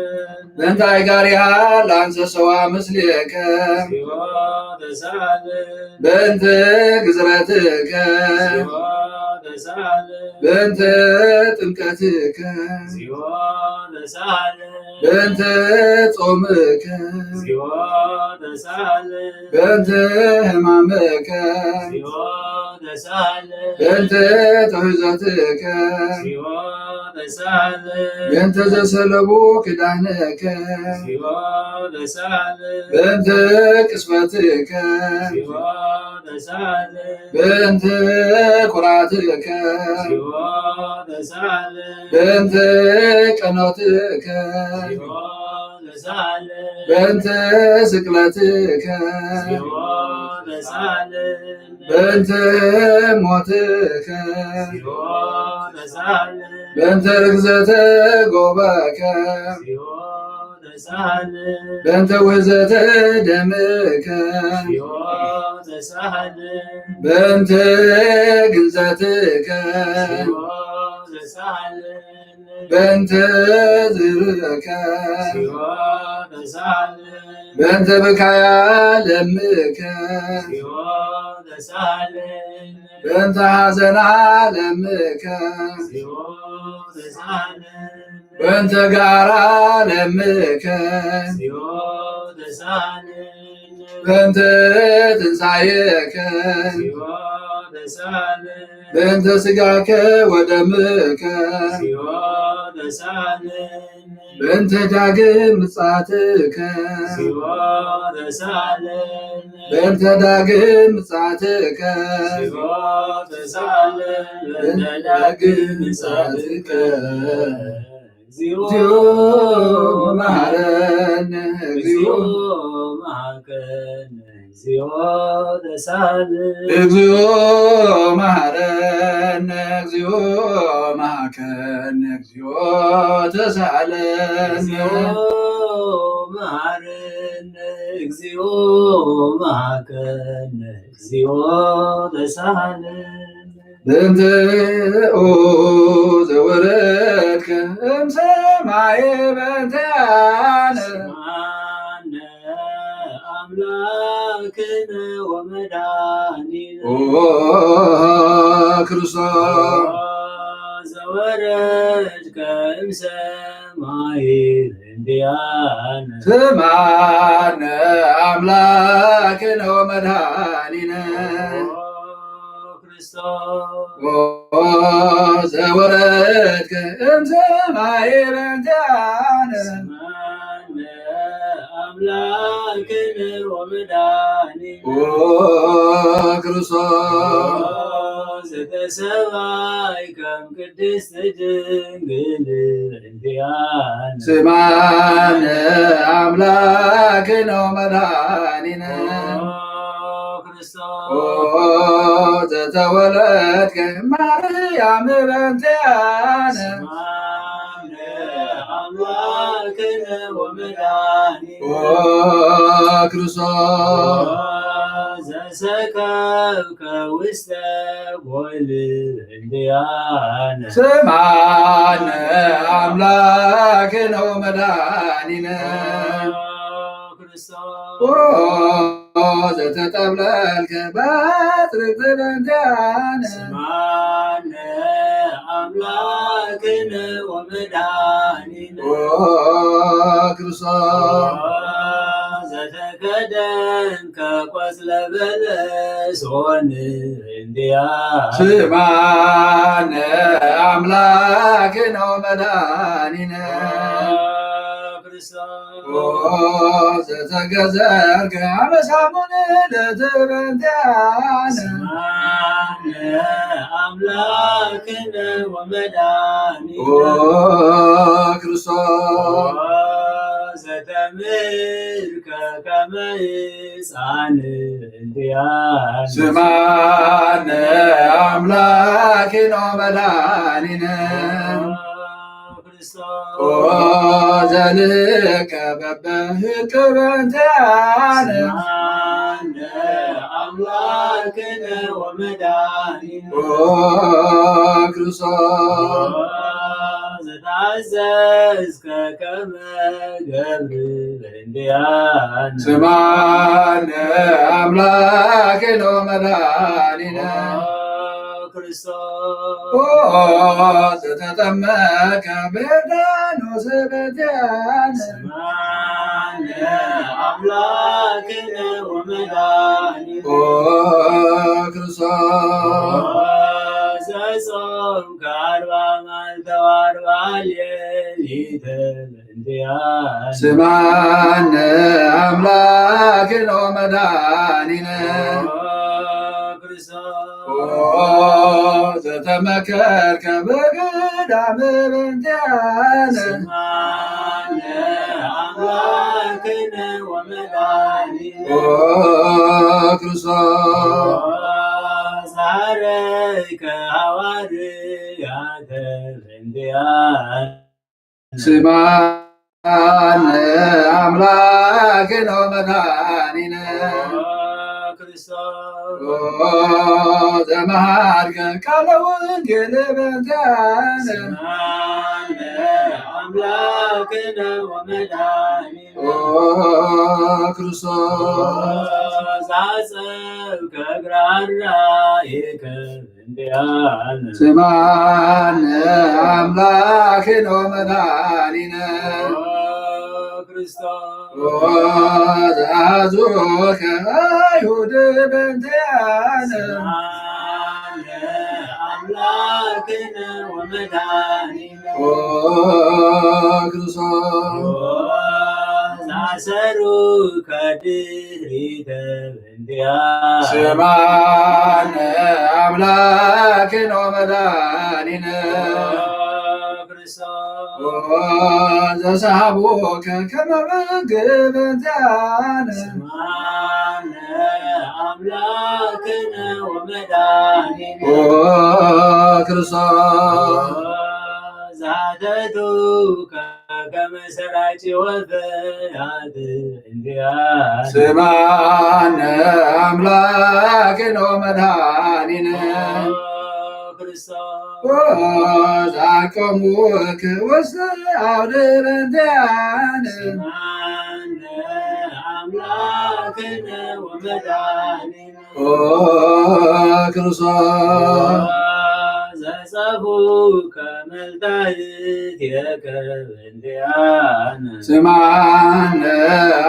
በእንተ አይጋሪሃ ለአንሰሰዋ ምስሌከ እግዚኦ ተሳሃለነ። በእንተ ግዝረትከ እግዚኦ ተሳሃለነ። በእንተ ጥምቀትከ እግዚኦ ተሳሃለነ። በእንተ ጾምከ እግዚኦ ተሳሃለነ። በእንተ ሕማምከ እግዚኦ ተሳሃለነ። በእንተ ትሑዘትከ እግዚኦ ተሳለ። በእንተ ዘሰለቡ ክዳንከ። እግዚኦ ተሳለ። በእንተ ቅስፈትከ። እግዚኦ ተሳለ። በእንተ ኩራትከ። እግዚኦ ተሳለ። በእንተ ቀኖትከ። እግዚኦ ተሳለ። በእንተ ስቅለትከ። እግዚኦ ተሳለ። በእንተ ሞትከ። እግዚኦ ተሳለ። በእንተ ርግዘተ ጎበከ። እግዚኦ ተሳለ። በእንተ ውህዘተ ደምከ። እግዚኦ ተሳለ። በእንተ ግንዘትከ። እግዚኦ ተሳለ። በእንተ ዝብእከ። እግዚኦ ተሳለ። በእንተ ብካያ ለምከ። እግዚኦ ተሳለ። በእንተ ሐዘና ለምከ። እግዚኦ ተሳለ። በእንተ ጋራ ለምከ። እግዚኦ ተሳለ። በእንተ ትንሳኤከ። እግዚኦ ተሳለ። በእንተ ስጋከ ወደምከ። እግዚኦ ተሳለ። በእንተ ዳግም ምጽአትከ። እግዚኦ ተሳለ። በእንተ ዳግም ምጽአትከ። እግዚኦ ተሳለ። በእንተ ዳግም ምጽአትከ። እግዚኦ መሐረነ። እግዚኦ መሐረነ። እግዚኦ ተሳለ። እግዚኦ መሐረነ። እግዚኦ መሐረነ። እግዚኦ ተሳለ። እግዚኦ መሐረነ። እግዚኦ መሐረነ። እግዚኦ ተሳለ። በእንተ ኦ ዘወረድከ እምሰማየ በእንቲአነ። ስምዓነ አምላክነ ወመድኃኒነ። ኦ ክርስቶስ። ዘወረድከ እምሰማይ እንዲያነ። ስምዓነ አምላክነ ወመድኃኒነ። ኦ ክርስቶስ። ኦ ዘወረድከ እምሰማይ በእንቲአነ። ስምዓነ አምላክነ ወመድኃኒነ። ኦ ክርስቶስ። ኦ ዘተሰባይ ከም ቅድስት ድንግል እንዲያነ። ስምዓነ አምላክነ ወመድኃኒነ። ኦ ክርስቶስ። ኦ ዘተወለድከ ማርያም በእንቲአነ። ስምዓነ አምላክነ ወመድኃኒነ። ኦ ክርስቶስ። ኦ ዘሰከብከ ውስተ ጎል እንዲያነ። ስምዓነ አምላክነ ወመድኃኒነ። ኦ ክርስቶስ። ኦ ዘተጠብለልከ በትርክት በእንቲአነ። ስምዓነ አምላክነ ወመድኃኒነ። ኦ ክርስቶስ። ኦ ዘተከደንከ ቆጽለ በለስ ኦን እንዲያ። ስምዓነ አምላክነ ወመድኃኒነ። ኦ ክርስቶስ። ኦ ዘተገዘርከ አበሳሙን ለትበንቲአነ። ስምዓነ አምላክነ ወመድኃኒነ። ኦ ክርስቶስ። ኦ ዘተምር ከመ ሕፃን እንዲያነ። ስምዓነ አምላክነ ወመድኃኒነ። ኦ ክርስቶስ። ኦ ዘልከ በበህቅ በእንቲአነ። ስምዓነ አምላክነ ወመድኃኒነ። ኦ ክርስቶስ። ኦ ዘታዘዝከ ከመ ገብር እንዲያነ። ስምዓነ አምላክነ ወመድኃኒነ። ኦ ክርስቶስ። ኦ ዘተጠመቀ በዮርዳኖስ በእንቲአነ። ስምዓነ አምላክነ ወመድኃኒነ። ኦ ክርስቶስ። ኦ ዘጾምከ አርባ መዓልተ ዓርባ ሌሊት በእንቲኣነ። ስማነ ኣምላክነ ወመድኃኒነ። ክርስቶስ። ኦ ዘተመከርከ በገዳም በእንቲኣነ። ስማነ ኣምላክነ ወመድኃኒነ። ኦ ክርስቶስ። ኦ ዛረይከ ሃዋርያተ በእንቲኣነ። ስማነ ኣምላክነ ወመድኃኒነ። ኦ ክርስቶስ። ኦ ዘመሃርከ ቃለ ወንጌል በእንቲኣነ። ስማነ ኣምላክነ ወመድኃኒነ። ኦ ክርስቶስ። ኦ ዛጸብከ እግረ ኣርዳኢከ በእንቲኣነ። ስማነ ኣምላክነ ወመድኃኒነ። ኦ ክርስቶስ። ኦ ዘአዝዙከ አይሁድ በእንቲኣነ። ስማነ ኣምላክነ ወመድኃኒነ። ኦ ክርስቶስ። ኦ ዘአሰሩከ ድህሪተ በእንቲኣነ። ስማነ ኣምላክነ ወመድኃኒነ። ኦ ክርስቶስ። ኦ ዘሰሃቡከ ከመ በግ በእንቲኣነ። ስማነ ኣምላክነ ወመድኃኒነ። ኦ ክርስቶስ። ኦ ዘአተቱከ ከመ ሰርያጽ ወፈያት በእንቲኣነ። ስማነ ኣምላክነ ወመድኃኒነ። ኦ ክርስቶስ። ኦ ዘአቆሙከ ውስተ አውድ በእንቲኣነ። ስማነ አምላክነ ወመድኃኒነ። ኦ ክርስቶስ። ኦ ዘጸፉከ መልታይት የከ በእንቲኣነ። ስማነ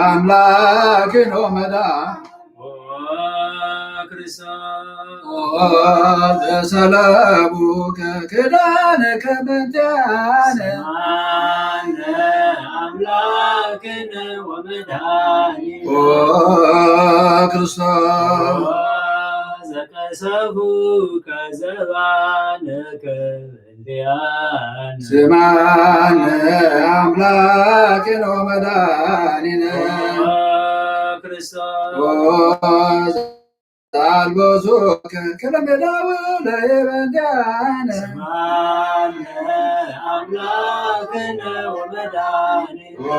አምላክነ ወመድኃኒነ። ኦ ክርስቶስ። ኦ ዘሰለቡከ ክዳነከ በእንቲኣነ። ስማነ አምላክነ ወመድኃኒነ። ኦ ክርስቶስ። ኦ ዘቀሰፉከ ዘባነከ በእንቲኣነ። ስማነ አምላክነ ወመድኃኒነ። ኦ ክርስቶስ። ኦ ዘአልበሱከ ክለ ሜላዊ ለየ በእንቲኣነ። ስማነ አምላክነ ወመድኃኒነ። ኦ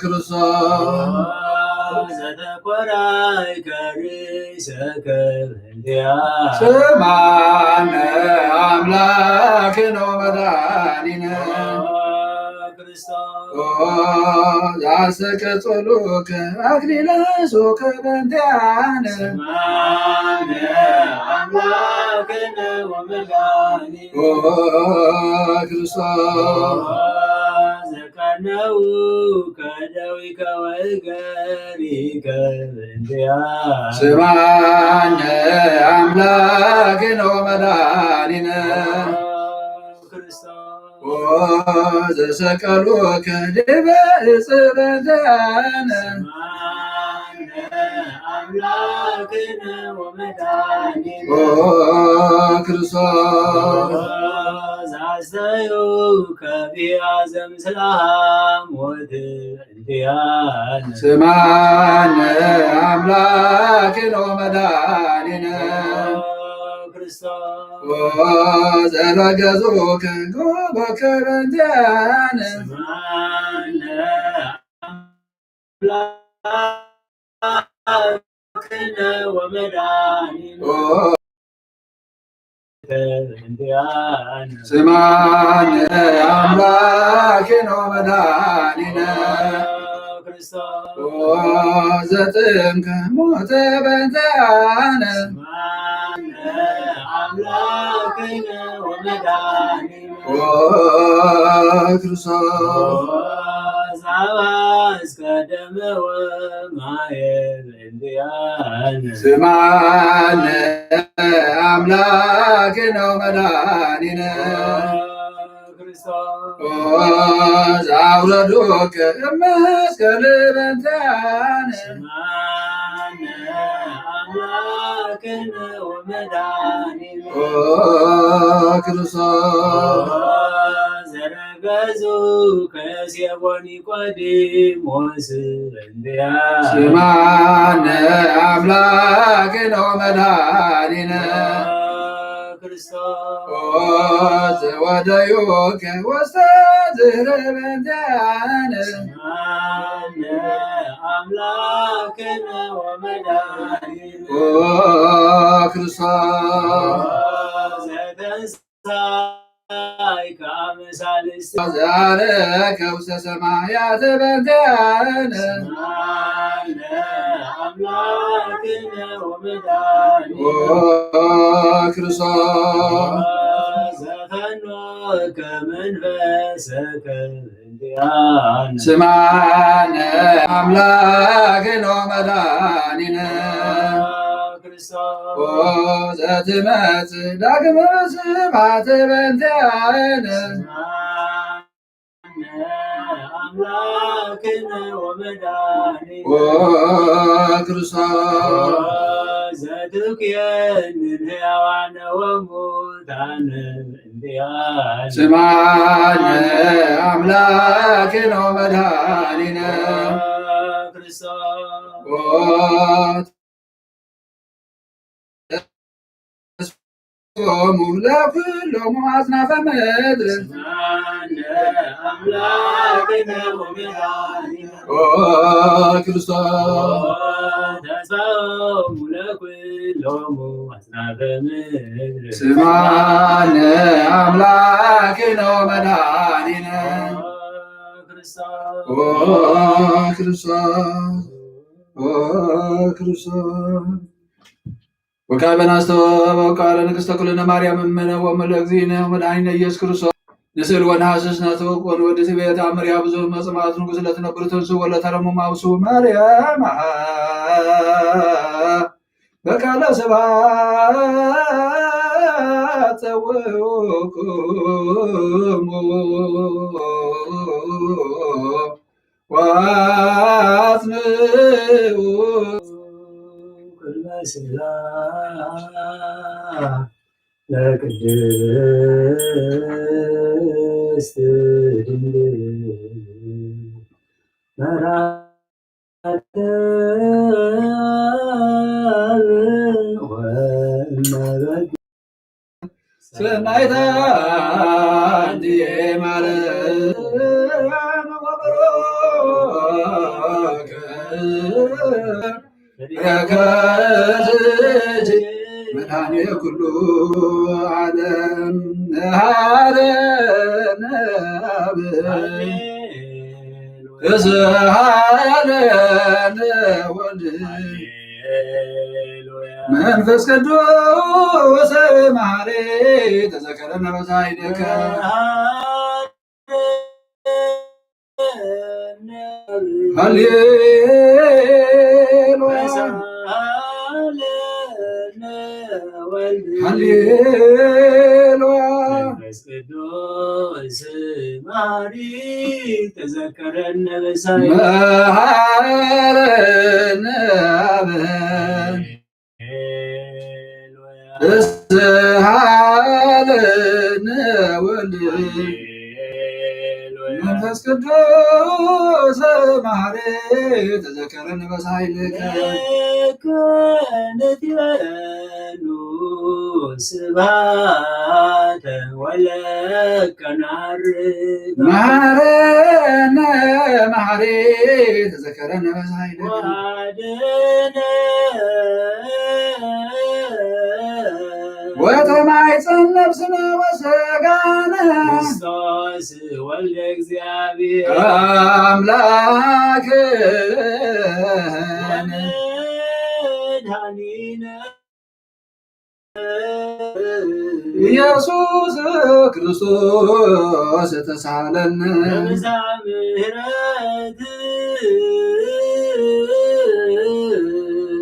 ክርስቶስ። ኦ ዘተኮራይከ ርእሰከ በእንቲኣነ። ስማነ አምላክነ ወመድኃኒነ። ኦ ክርስቶስ። ኦ ዘአስተቀጸሉከ አክሊለ ሦከ በእንቲኣነ። ስማነ አምላክነ ወመድኃኒነ። ኦ ክርስቶስ። ኦ ዘቀነውከ ደዊከ ወእገሪከ በእንቲኣነ። ስማነ አምላክነ ወመድኃኒነ። ኦ ክርስቶስ። ኦ ዘሰቀሉከ ዲበ ዕፅ በእንቲኣነ። ስማነ አምላክነ ወመድኃኒነ። ኦ ክርስቶስ። ኦ ዘአስተዩከ ቢአ ዘምስለ ሐሞት በእንቲኣነ። ስማነ አምላክነ ወመድኃኒነ። ኦ ክርስቶስ። ኦ ዘረገጹከ ጎቦከ በእንቲኣነ። ስማነ አምላክነ ወመድኃኒነ። ኦ በእንቲኣነ። ስማነ አምላክነ ወመድኃኒነ። ኦ ክርስቶስ። ኦ ዘጥምከ ሞተ በእንቲኣነ። ስማነ አምላክነ ወመድኃኒነ። ኦ ክርስቶስ። ኦ ዘአፍሰስከ ደመ ወማየ በእንቲኣነ። ስማነ አምላክነ ወመድኃኒነ። ኦ ኦ ዘአውረዱከ እምመስቀል በእንቲአነ። ስምዓነ አምላክነ ወመድኃኒነ። ኦ ክርስቶስ። ኦ ዘረገዙ ከሴቦ ኒቆዲሞስ በእንቲአነ። ስምዓነ አምላክነ ወመድኃኒነ። ኦ ክርስቶስ። ኦ ዘወደዩከ ወስተዝህረ በእንቲአነ። ስምዓነ አምላክነ ወመድኃኒነ። ኦ ክርስቶስ። ኦ ዘተንሳ ዘአርገ ውስተ ሰማያት በእንቲአነ። ስምዓነ አምላክነ ወመድኃኒነ። ኦ ክርስቶስ። ዘፈኖከ መንፈሰከ በእንቲአነ። ስምዓነ አምላክነ ወመድኃኒነ። ክርስቶስ። ኦ ዘትመጽእ ዳግመ ስብሐት በእንቲአነ። ስምዓነ አምላክነ ወመድኃኒነ። ኦ ክርስቶስ። ኦ ዘትኩየንን ሕያዋነ ወሙታነ በእንቲአነ። ስምዓነ አምላክነ ወመድኃኒነ። ኦ ክርስቶስ። ኦ ተስፎሙ ለኩሎሙ አጽናፈ ምድር። ስምዓነ አምላክነ ወመድኃኒነ። ኦ ክርስቶስ። ተስፎሙ ለኩሎሙ አጽናፈ ምድር። ስምዓነ አምላክነ ወመድኃኒነ። ኦ ክርስቶስ። ኦ ክርስቶስ። ኦ ክርስቶስ። ወካዕበ ናስተወ ወቃለ ንግሥተ ኩልነ ማርያም እምነ ወእመ ለእግዚእነ ወመድኃኒነ ኢየሱስ ክርስቶስ። ንስእል ወነሐስስ ናስተወቅ ወንወድስ ቤት አምር ያብዙ መጽማት ንጉሥ ለትነብር ትንሱ ወለተረሙ ማብሱ ማርያም በቃለ ስብሐት ጸውዑኩሙ ወአጽምዑ ኩለ ስላ ለቅድስት ድንግል መራ ሰናይታ እንዲህ ማለት ረከብኪ መድኃኔ ኩሉ ዓለም መሐረነ አብ ተስሃለ ወልድ መንፈስ ቅዱስ መሐሪ ተዘከረነ በሳይደከ ሃሌሉያ ሃሌሉያ መንፈስ ቅዱስ መሐሪ ተዘከረነ በሳይል መሐረነ አብ ተስሃለነ ወልድ መንፈስ ቅዱስ መሐሪ ተዘከረነ በሳይልከ ስብሐተ ወለከ ናርግ መሐረነ መሐሪ ተዘከረነ በሳይልከ ወአድነ ወተማይፀን ነፍስነ ወሰጋነ ክርስቶስ ወልደ እግዚአብሔር አምላክ መድኃኒነ ኢየሱስ ክርስቶስ ተሳለነ በብዝኃ ምሕረት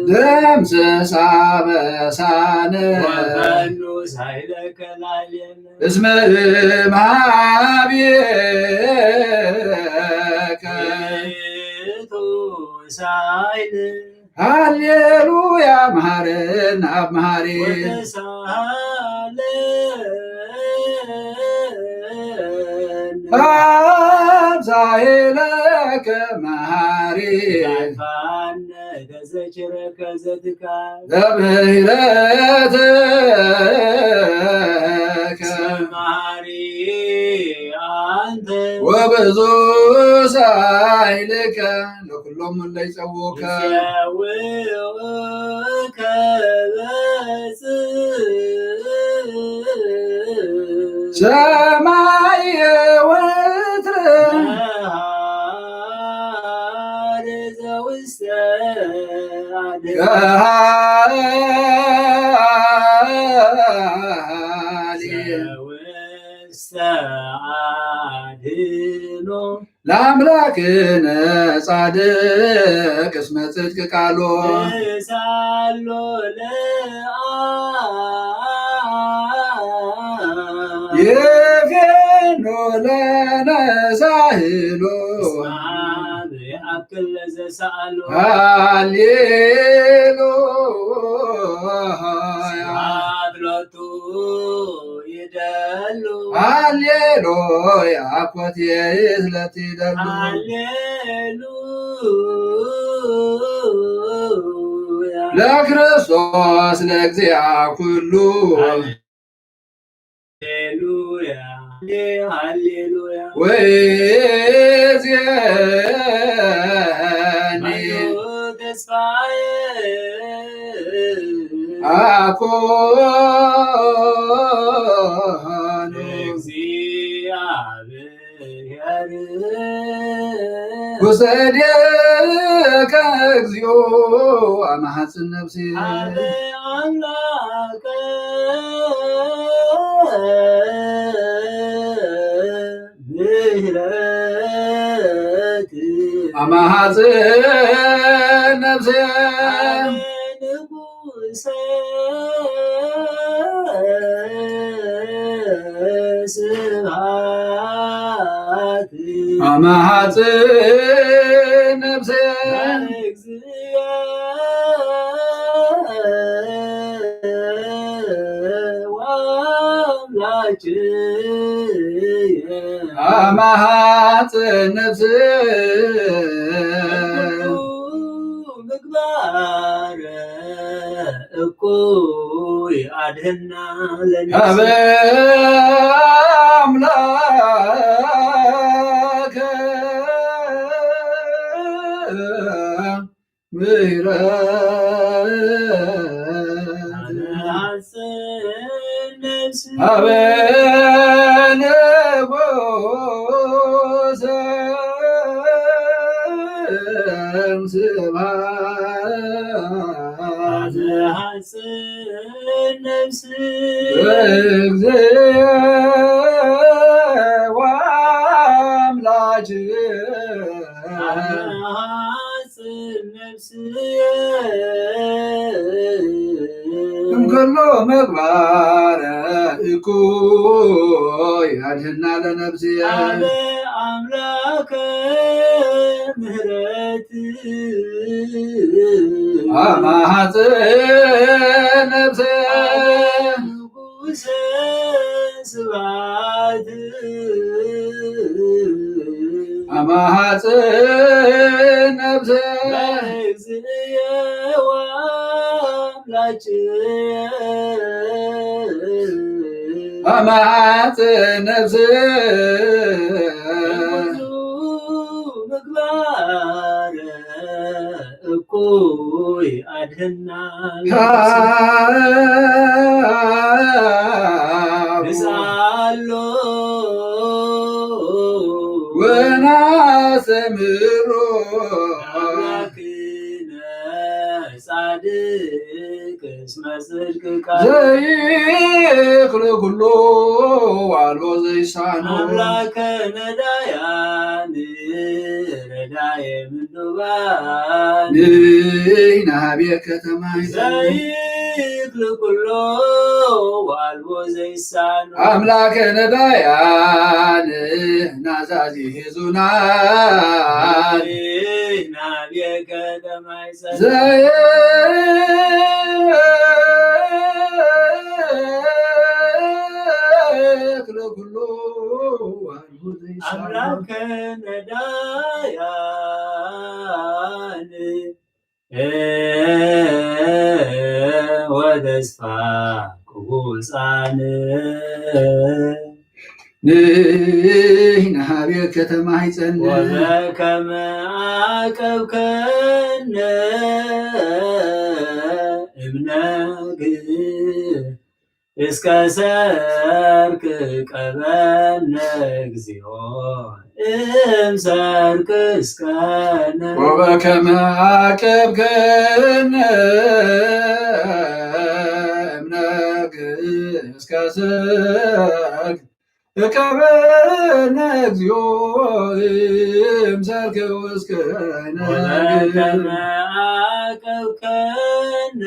ደምስስ አበሳነ ወፈኑ ሳይለከ ላሌነ እስመ እምሃቤከ ውእቱ ሳይል ሃሌሉያ መሃረነ አብ መሃሪ ወተሳሃለነ አብ ሳይለከ መሃሪ ዳይፋነ ከዘችረከ ዘትካል ለምህረትከ መሃሪ አንተ ወብዙ ሳይልከ ለኩሎም እለ ይጸውከ ይጸውከ በጽ ሰማይ ወትረ መሃሪ ዘውስተ አድባር ዘውስተ አድኖ ለአምላክነ ጻድቅ እስመ ጽድቅ ቃሎ ሳሎ ለአ ይፌኖ ለነ ሳህሎ እስመ አብ ይአክል ለዘሰአሎ ሃሌሉያ ስብሐት ሎቱ ይደሉ ሃሌሉያ ኮቴ ስለቲ ይደሉ ሃሌሉያ ለክርስቶስ ለእግዚአ ኩሉ ሃሌሉያ ሃሌሉያ ወይዜኒ ተስፋዬ አኮኑ እግዚአብሔር ውሰዴከ እግዚኦ አማሐፅን ነፍሴ አለ አምላከ ምህረት አማሐፅን ነፍሴ ንጉሰ ስብሐት አማሐፅን ነፍሴ ለእግዚአ ወአምላክየ አማሐፅን ነፍሴ ምግባረ እኩይ አድህና ለነፍሲ አበ አምላከ ምህረት አበ ንጉሰ ስብሐት ለእግዚእ ወአምላክ እምከሎ መግባረ እኩይ አድህና ለነፍስየ። አበ አምላከ ምህረት አማሐጽእ ነፍስየ። ንጉሰ ስብሐት አማሐጽእ ነፍስየ። ለእግዚእየ ወአምላክየ አማሐጽእ ነፍስየ። ብዙ ምግባረ እኩይ አድህና ንስአሎ ወናስተምሮ አምላክነ ጻድቅ እስመ ጽድቅ ቃል ዘይክል ኩሉ ዋልቦ ዘይሳኖ አምላከ ነዳያን ረዳየ ምንዱባን ንሕና ሀቤከ ተማሂፀ ዘይ ይክል ኩሎ ወአልቦ ዘይሳኖ። ኣምላከ ነዳያን ናዛዚ ሄዙናን ናብየከ ተማይጸ ዘይክል ኩሎ ወአልቦ ዘይሳኖ። ኣምላከ ነዳያን ወተስፋ ቅቡጻን ንሕና ሀቤከ ተማሂጸን። ወበከመ አቀብከነ እምነግ እስከ ሰርክ ቀበነ እግዚኦ እምሰርክ እስከነ። ወበከመ አቀብከነ እምነግ እስከ ሰርክ ቀበነ እግዚኦ እምሰርክ እስከነ። ወበከመ አቀብከነ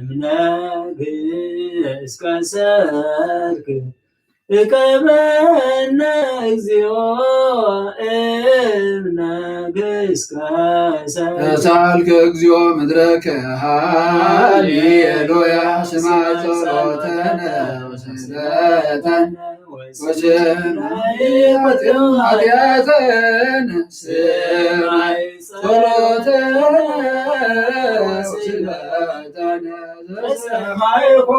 እምነግ እስከ ሰርክ እቀበነ እግዚኦ እምነግ እስከ ሰርክ። ተሳልከ እግዚኦ ምድረከ ሃሌሉያ። ስማዕ ጸሎተነ ወስእለተነ ወስናይ ኃጢአተነ ስማይ ጸሎተነ ወስእለተነ ዘሰማይኮ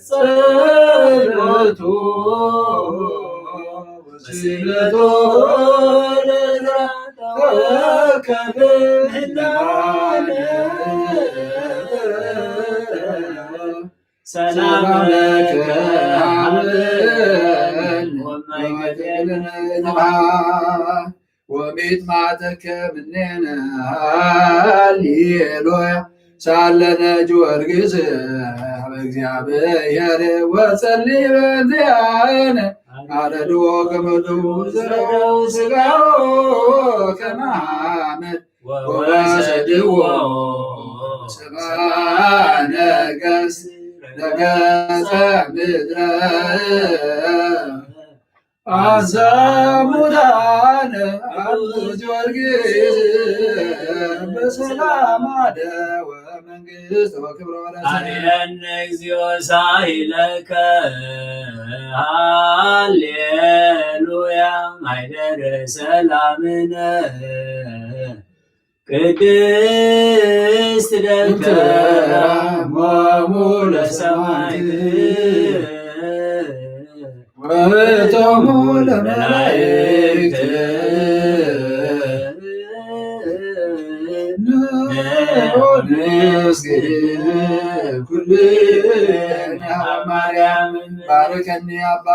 ጸሎቱ ወስእለቱ ለዘተወከፍ ህላነ ሰላመከ ሀበነ ወማይገደለነ ወሚጥማተከ ምኔነ ሃሌሉያ። ሳለነ ጊዮርጊስ ሀበ እግዚአብሔር ወጸሊ በእንቲአነ አረድዎ ገመዱ ዘረው ስጋው ከማመድ ወሰድዎ ሰብአ ነገሥት ረገጸ ምድረ አንሳ ሙታነ አቡነ ጊዮርጊስ በሰላም አደወ መንግስት ወክብረ ወረሰ። አርየነ እግዚኦ ሳይለከ ሃሌሉያ ማይደረ ሰላምነ ቅድስት ደብተራ ሞሙ ለሰማዕት ወእቶሙ ለመላእክት። ኩልነ ማርያም ባርከኒ አባ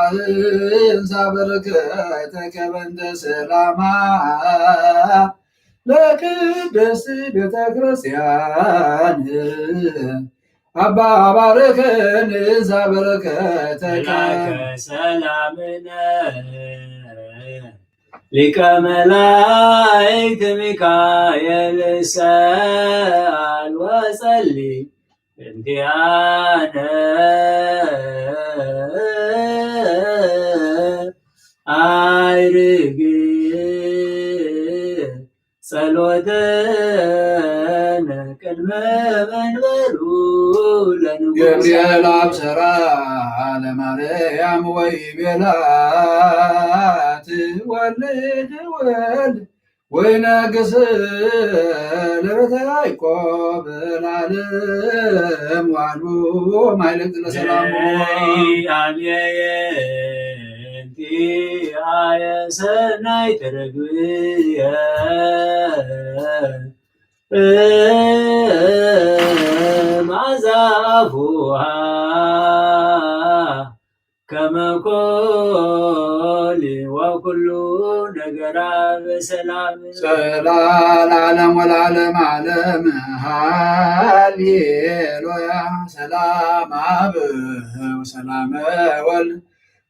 እንሳ በረከተከ በእንተ ሰላማ ለቅድስት ቤተ ክርስቲያን አባ ባርከን ዛበረከተከ ሰላምነ ሊቀ መላእክት ሚካኤል ሰአል ወጸሊ እንቲአነ አይርግ ጸሎተነ ቅድመ መንበሩ ለንጉሥ። ገብርኤል አብሰራ ለማርያም ወይቤላ ትወልድ ወልድ ወይነግስ ለቤተ ያዕቆብ ለዓለም ወአልቦ ማይለቅ ለሰላሙ። አብየየ እንቲአየ ሰናይት ርግብየ ማዛ አፉሃ ከመ ኮሊ ወኩሉ ነገራ በሰላም። ሰላም ለዓለም ወለዓለም ዓለም ሃሌሉያ። ሰላም አብ ወሰላም ወልድ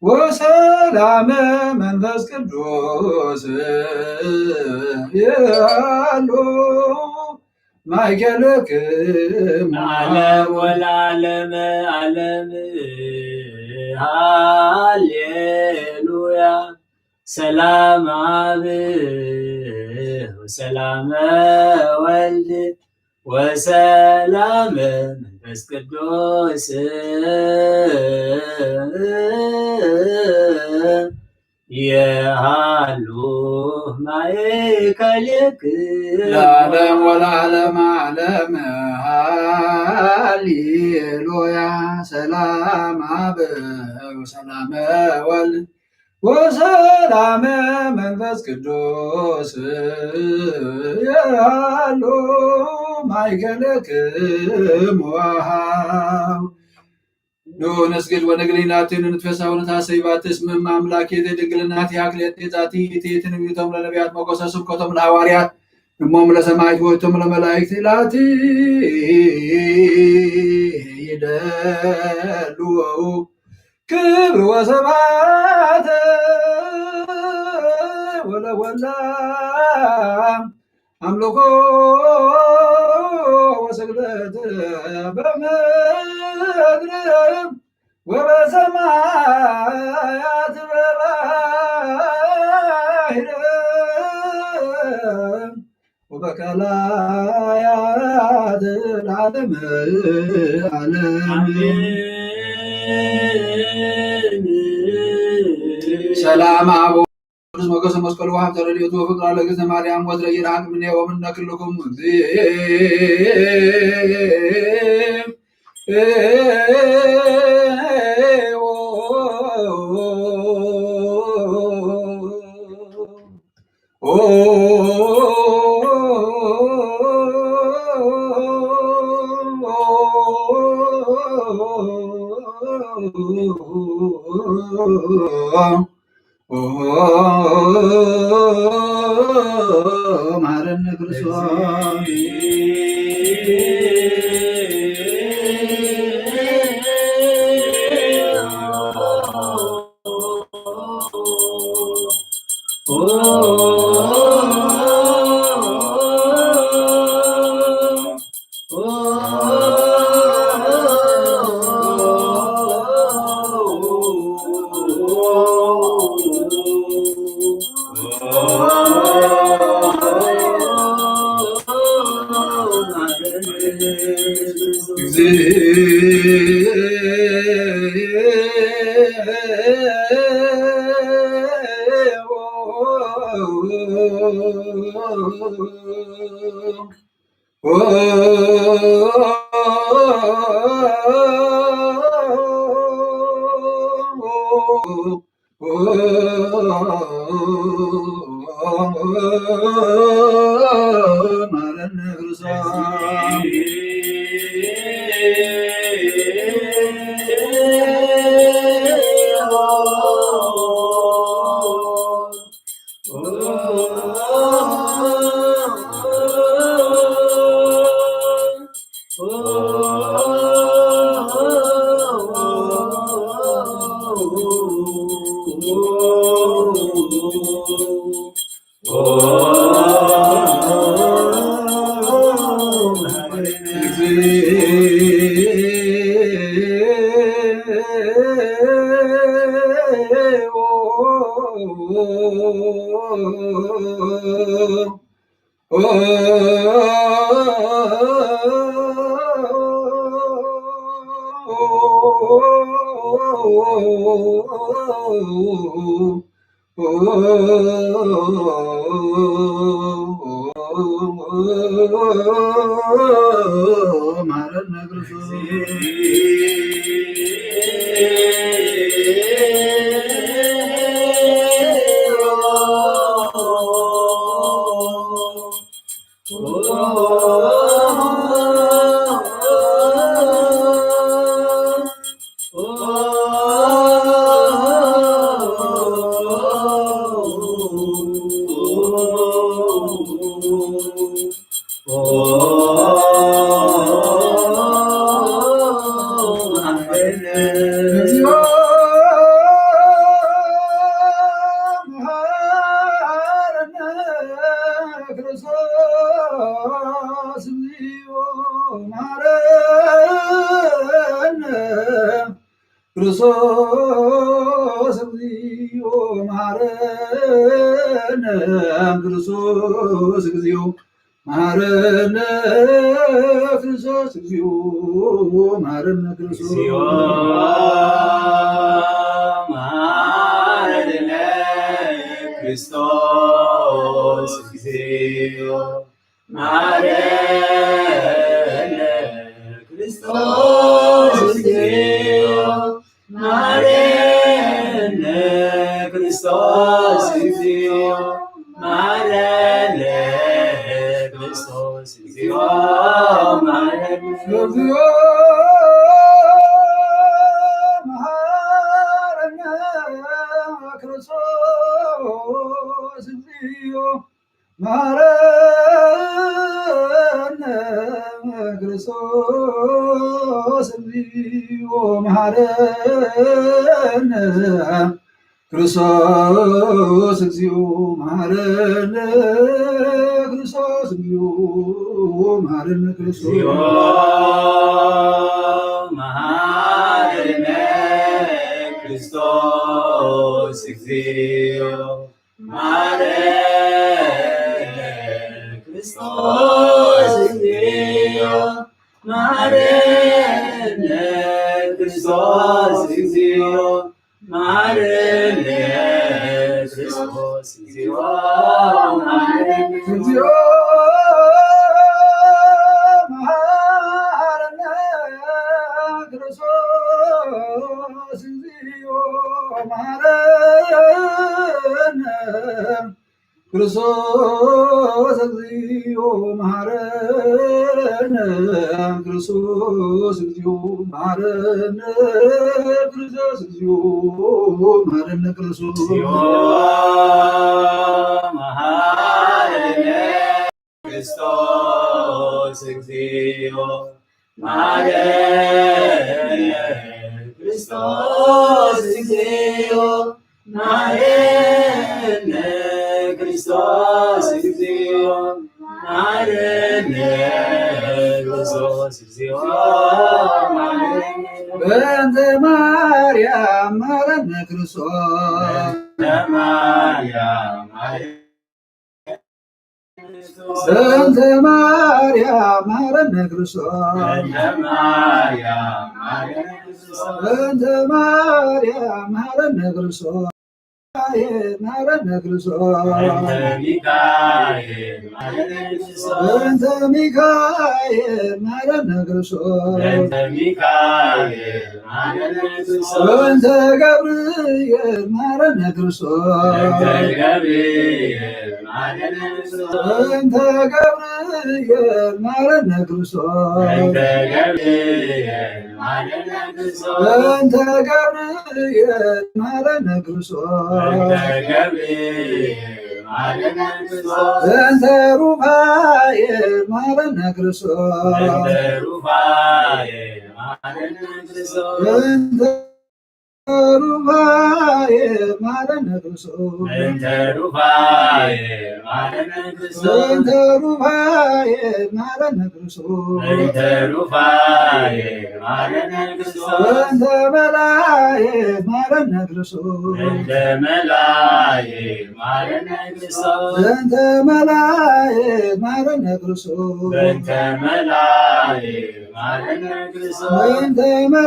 ወሰላመ መንፈስ ቅዱስ ይሃሉ ማእከልክሙ። ዓለም ወለዓለመ ዓለም። ሃሌሉያ። ሰላም ኣብ ወሰላመ ወልድ ወሰላመ መንፈስ ቅዱስ የሃሉ ማእከልክሙ። ለዓለም ወለዓለም ዓለም። ሃሌሉያ። ሰላም ኣብ ወሰላመ ወልድ ወሰላመ መንፈስ ቅዱስ የሃሉ ማእከልክሙ። ወሃው ኑ ነስግድ ወነግኒ ላቲ ንትፈሳ ወነታሰይ ባቲ እስመ እመ አምላክ የተ ድንግልና ቲሃ ክልኤቲ ዛቲ እቲ ትንቢቶም ለነቢያት ሞገሰ ስብከቶም ለሐዋርያት እሞም ለሰማዕት ወእቶም ለመላእክት ላቲ ይደሉ ክብር ወሰብሐት ወለወላ አምልኮ ወስግደት በምድር ወበሰማያት በባሕር ወበቀላያት ለዓለመ ዓለም። አሜን። ሰላም አብ ቅዱስ ሞገስ መስቀሉ ወሀብተ ረድኤቱ ወፍቅራ ለእግዝእትነ ማርያም ወትረ ይርሐቅ እምኔ ወእምነ ኩልክሙ እግዚእ። መሐረነ ክርስቶስ። ክርስቶስ እግዚኦ መሐረነ፣ ክርስቶስ እግዚኦ መሐረነ፣ ክርስቶስ እግዚኦ መሐረነ፣ ክርስቶስ እግዚኦ መሐረነ፣ ክርስቶስ እግዚኦ መሐረነ፣ ክርስቶስ እግዚኦ መሐረነ፣ ክርስቶስ እግዚኦ መሐረነ፣ ክርስቶስ እግዚኦ መሐረነ፣ እግዚኦ መሐረነ፣ ክርስቶስ እግዚኦ መሐረነ፣ ክርስቶስ እግዚኦ መሐረነ፣ ክርስቶስ እግዚኦ መሐረነ፣ ክርስቶስ እግዚኦ መሐረነ፣ ክርስቶስ እግዚኦ መሐረነ፣ ክርስቶስ እግዚኦ መሐረነ፣ ክርስቶስ እግዚኦ መሐረነ፣ ክርስቶስ እግዚኦ መሐረነ፣ ክርስቶስ እግዚኦ መሐረነ፣ እግዚኦ መሐረነ፣ ክርስቶስ እግዚኦ መሐረነ፣ ክርስቶስ እግዚኦ መሐረነ፣ ክርስቶስ እግዚኦ መሐረነ፣ ክርስቶስ እግዚኦ መሐረነ፣ ክርስቶስ እግዚኦ መሐረነ፣ ክርስቶስ እግዚኦ መሐረነ፣ ክርስቶስ እግዚኦ መሐረነ፣ ክርስቶስ እግዚኦ መሐረነ፣ ክርስቶስ እግዚኦ መሐረነ፣ በእንተ ማርያም መሐረነ፣ ክርስቶስ በእንተ ማርያም መሐረነ፣ በእንተ ማርያም መሐረነ፣ ክርስቶስ በእንተ ማርያም መሐረነ፣ ክርስቶስ በእንተ ማርያም መሐረነ፣ ክርስቶስ መሐረነ፣ ክርስቶስ በእንተ ሚካኤል መሐረነ፣ ክርስቶስ በእንተ ሚካኤል መሐረነ፣ ክርስቶስ በእንተ ሚካኤል መሐረነ፣ ክርስቶስ በእንተ ገብርኤል መሐረነ፣ ክርስቶስ በእንተ ገብርኤል መሐረነ፣ ክርስቶስ በእንተ ገብርኤል መሐረነ፣ ክርስቶስ በእንተ ገብርኤል መሐረነ፣ ክርስቶስ በእንተ ገብርኤል መሐረነ፣ ክርስቶስ በእንተ ገብርኤል መሐረነ፣ ክርስቶስ በእንተ ሩፋኤል መሐረነ፣ ክርስቶስ በእንተ ሩፋኤል መሐረነ፣ ክርስቶስ በእንተ ሩፋኤል መሐረነ፣ ክርስቶስ በእንተ ሩፋኤል መሐረነ፣ ክርስቶስ በእንተ ሩፋኤል መሐረነ፣ ክርስቶስ በእንተ ሩፋኤል መሐረነ፣ ክርስቶስ በእንተ መላእክት መሐረነ፣ ክርስቶስ በእንተ መላእክት መሐረነ፣ ክርስቶስ በእንተ መላእክት መሐረነ፣ ክርስቶስ በእንተ መላእክት መሐረነ፣ ክርስቶስ በእንተ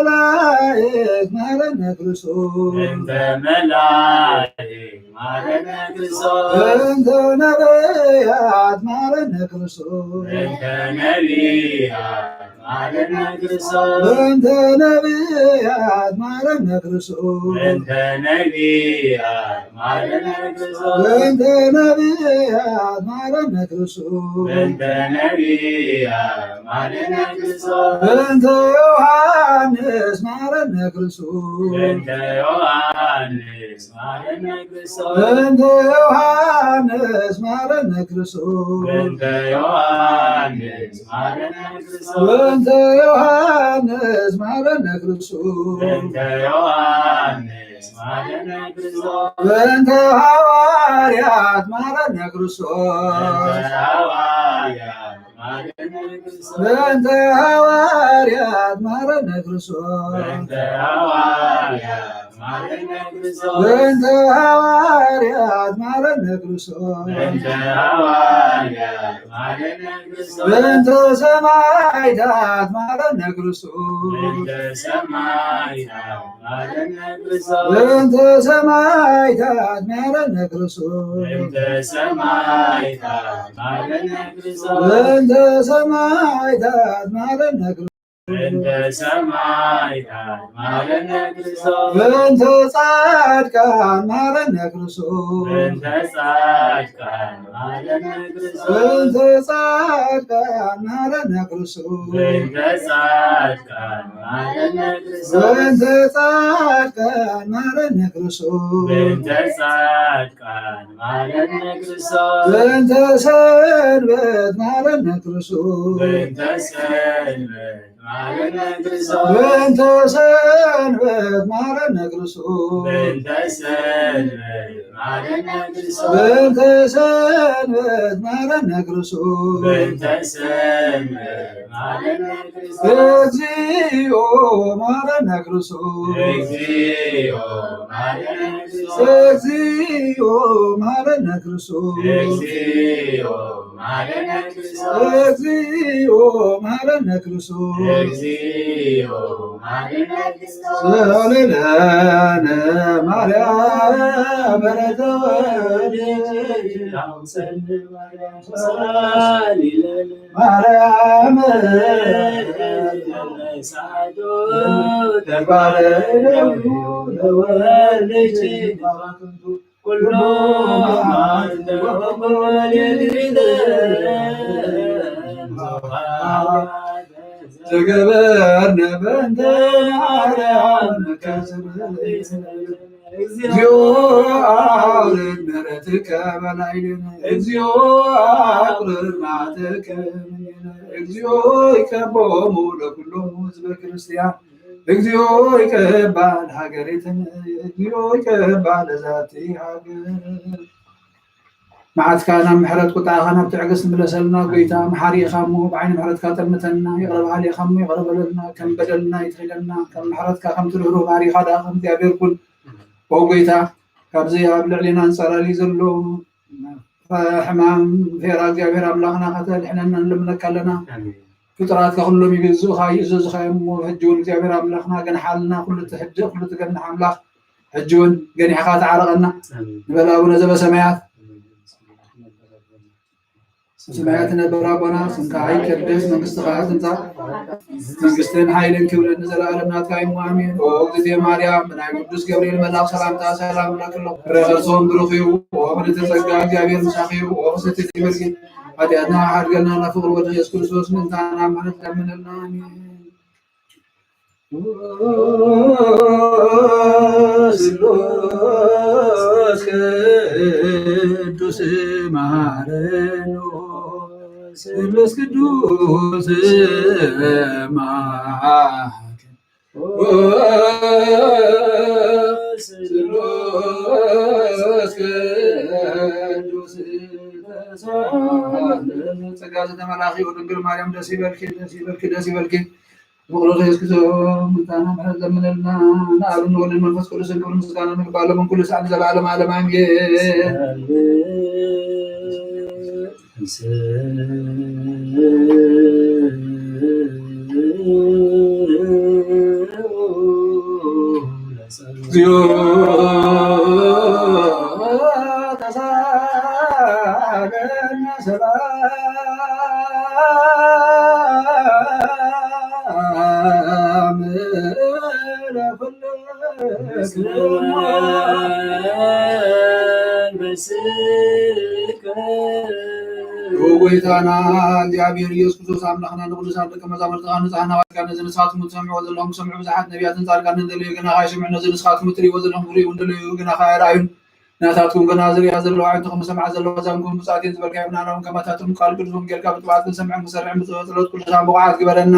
መላእክት መሐረነ፣ ክርስቶስ በእንተ መላእክት መሐረነ፣ ክርስቶስ በእንተ ነቢያት መሐረነ፣ ክርስቶስ በእንተ ነቢያት መሐረነ፣ ክርስቶስ በእንተ ነቢያት መሐረነ፣ ክርስቶስ በእንተ ነቢያት መሐረነ፣ ክርስቶስ በእንተ ነቢያት መሐረነ፣ ክርስቶስ በእንተ ነቢያት መሐረነ፣ ክርስቶስ በእንተ ዮሐንስ መሐረነ፣ ክርስቶስ በእንተ ዮሐንስ መሐረነ፣ ክርስቶስ በእንተ ዮሐንስ መሐረነ፣ ክርስቶስ በእንተ ዮሐንስ መሐረነ፣ ክርስቶስ በእንተ ዮሐንስ መሐረነ፣ ክርስቶስ በእንተ ዮሐንስ መሐረነ፣ ክርስቶስ በእንተ ሐዋርያት መሐረነ፣ ክርስቶስ በእንተ ሐዋርያት በእንተ ሃዋርያት ማረነ ክርስቶስ። በእንተ ሃዋርያት ማረነ ክርስቶስ። በእንተ ሃዋርያት ማረነ ክርስቶስ። በእንተ ሃዋርያት ማረነ ክርስቶስ። በእንተ ሰማዕታት ማረነ ክርስቶስ። በእንተ ሰማዕታት ማረነ ክርስቶስ። በእንተ ሰማዕታት ማረነ ክርስቶስ። በእንተ ሰማዕታት ማረነ ክርስቶስ። በእንተ ሰማዕታት ማረነ ክርስቶስ። በእንተ ሰማዕታት ማረነ ክርስቶስ። በእንተ ጻድቃን ማረነ ክርስቶስ። በእንተ ጻድቃን ማረነ ክርስቶስ። በእንተ ጻድቃን ማረነ ክርስቶስ። በእንተ ጻድቃን ማረነ ክርስቶስ። በእንተ ጻድቃን ማረነ ክርስቶስ። በእንተ ጻድቃን ማረነ ክርስቶስ። በእንተ ሰንበት ማረነ ክርስቶስ። በእንተ ሰንበት ማረነ ክርስቶስ። በእንተ ሰንበት ማረነ ክርስቶስ። በእንተ ሰንበት ማረነ ክርስቶስ። በእንተ ሰንበት ማረነ ክርስቶስ። በእንተ ሰንበት ማረነ ክርስቶስ። እግዚኦ ማረነ ክርስቶስ። እግዚኦ ማረነ ክርስቶስ። እግዚኦ ማረነ ክርስቶስ። እግዚኦ ማረነ ክርስቶስ። እግዚኦ ማረነ ክርስቶስ። እግዚኦ ማረነ ክርስቶስ። ሰአሊ ለነ ማርያም በረከተ ወልድኪ። ሰአሊ ለነ ማርያም ተግባረ ለወልድኪ። ኩሎ ዘገበርነ በእንተ ማርያም ከስር። እግዚኦ አውርድ ምሕረትከ በላዕሌነ። እግዚኦ አቁርር መዓተከ እምኔነ። እግዚኦ ይቀቦሙ ለኩሎሙ ህዝበ ክርስቲያን። እግዚኦ ይቀባ ለሃገሪትነ። እግዚኦ ይቀባ ለዛቲ ሃገር። መዓትካ ናብ ምሕረት፣ ቁጣኻ ናብ ትዕግስት ምለሰልና። ጎይታ መሓሪ ኢኻ እሞ ብዓይኒ ምሕረትካ ጠምተና። ይቕረ በሃሊ ኢኻ እሞ ይቕረ በለልና። ከም በደልና ይትሕ ኢለና፣ ከም ምሕረትካ ከምቲ ርህሩህ ባህሪኻ ደኣ ከም እግዚኣብሔር ኩን። ኦ ጎይታ፣ ካብዚ ኣብ ልዕሌና ኣንጸላልዩ ዘሎ ሕማም ፌራ እግዚኣብሔር ኣምላኽና ከተድሕነና ንልምነካ ኣለና። ኣሜን። ፍጡራትካ ኩሎም ይግዝኡኻ፣ ይእዘዙኻ እዮም እሞ፣ ሕጂ እውን እግዚኣብሔር ኣምላኽና ገንሓልና። ኩሉ እትሕድእ፣ ኩሉ እትገንሕ ኣምላኽ፣ ሕጂ እውን ገኒሕኻ ተዓረቐና። ኣሜን። ንበል ኣቡነ ዘበሰማያት። ኣሜን። ሰማያት ነበር ኣቦና፣ ስምካ ይቀደስ፣ መንግስትኻ ትምጻእ፣ መንግስትን ሓይልን ክብርን ንዘለኣለም ናትካ እዩ። ኣሜን። ኦ እግዝእትየ ማርያም፣ ብናይ ቅዱስ ገብርኤል መልኣኽ ሰላምታ ሰላም እብለኪ ኣለኹ። ፍረ ከርሶም ብሩኽ እዩ። ኦ ምልዕቲ ጸጋ፣ እግዚኣብሔር ምሳኺ እዩ። ኦ ብስቲ ይበልኪ፣ ሓጢኣትና ሓድገልና፣ ናብ ፍቕሪ ወልድ ኢየሱስ ክርስቶስ ምእንታና ምሕረት ለምንልና። ኣሜን። ስሉስ ቅዱስ መሐረነ፣ ስሉስ ቅዱስ መሐረነ፣ ስሉስ ቅዱስ ተሳሃለ። ጸጋ ዝተመላኺ ድንግል ማርያም ደስ ይበልኪ፣ ደስ ይበልኪ፣ ደስ ይበልኪ። ፍቕሪ የሱስ ምእንታና ምሕረት ለምነልና። ንኣብን ወልድን መንፈስ ቅዱስን ክብሪ ምስጋና ንግባእ ሎምን ኩሉ ሰዓት ንዘለዓለም ዓለም ኣሜን። እግዚኦ ተሳሃለነ ሰላም ለኩልክሙ። ጎይታና እግዚኣብሔር ኢየሱስ ክርስቶስ ኣምላኽና ንቅዱሳን ደቀ መዛሙርትኻ ንጽሕና ዋልካ ነዚ ንስኻትኩም ትሰምዕዎ ዘለኹም ሰምዑ። ብዙሓት ነቢያትን ጻድቃንን እንደለዩ ግና ኣይሰምዑን። ነዚ ንስኻትኩም እትርእይዎ ዘለኹም ርእዩ እንደለዩ ግና ኣይረኣዩን። ናታትኩም ግና ዝርእያ ዘለዋ ኣዒንትኹም ዝሰምዓ ዘለዋ ኣዛንኩም ብፁዓት እየን ዝበልካዮም ንሕና እውን ከማታቶም ቃል ቅዱስ ወንጌልካ ብትብዓት ክንሰምዕን ክንሰርዕን ብጸሎት ቅዱሳን ብቑዓት ግበረና።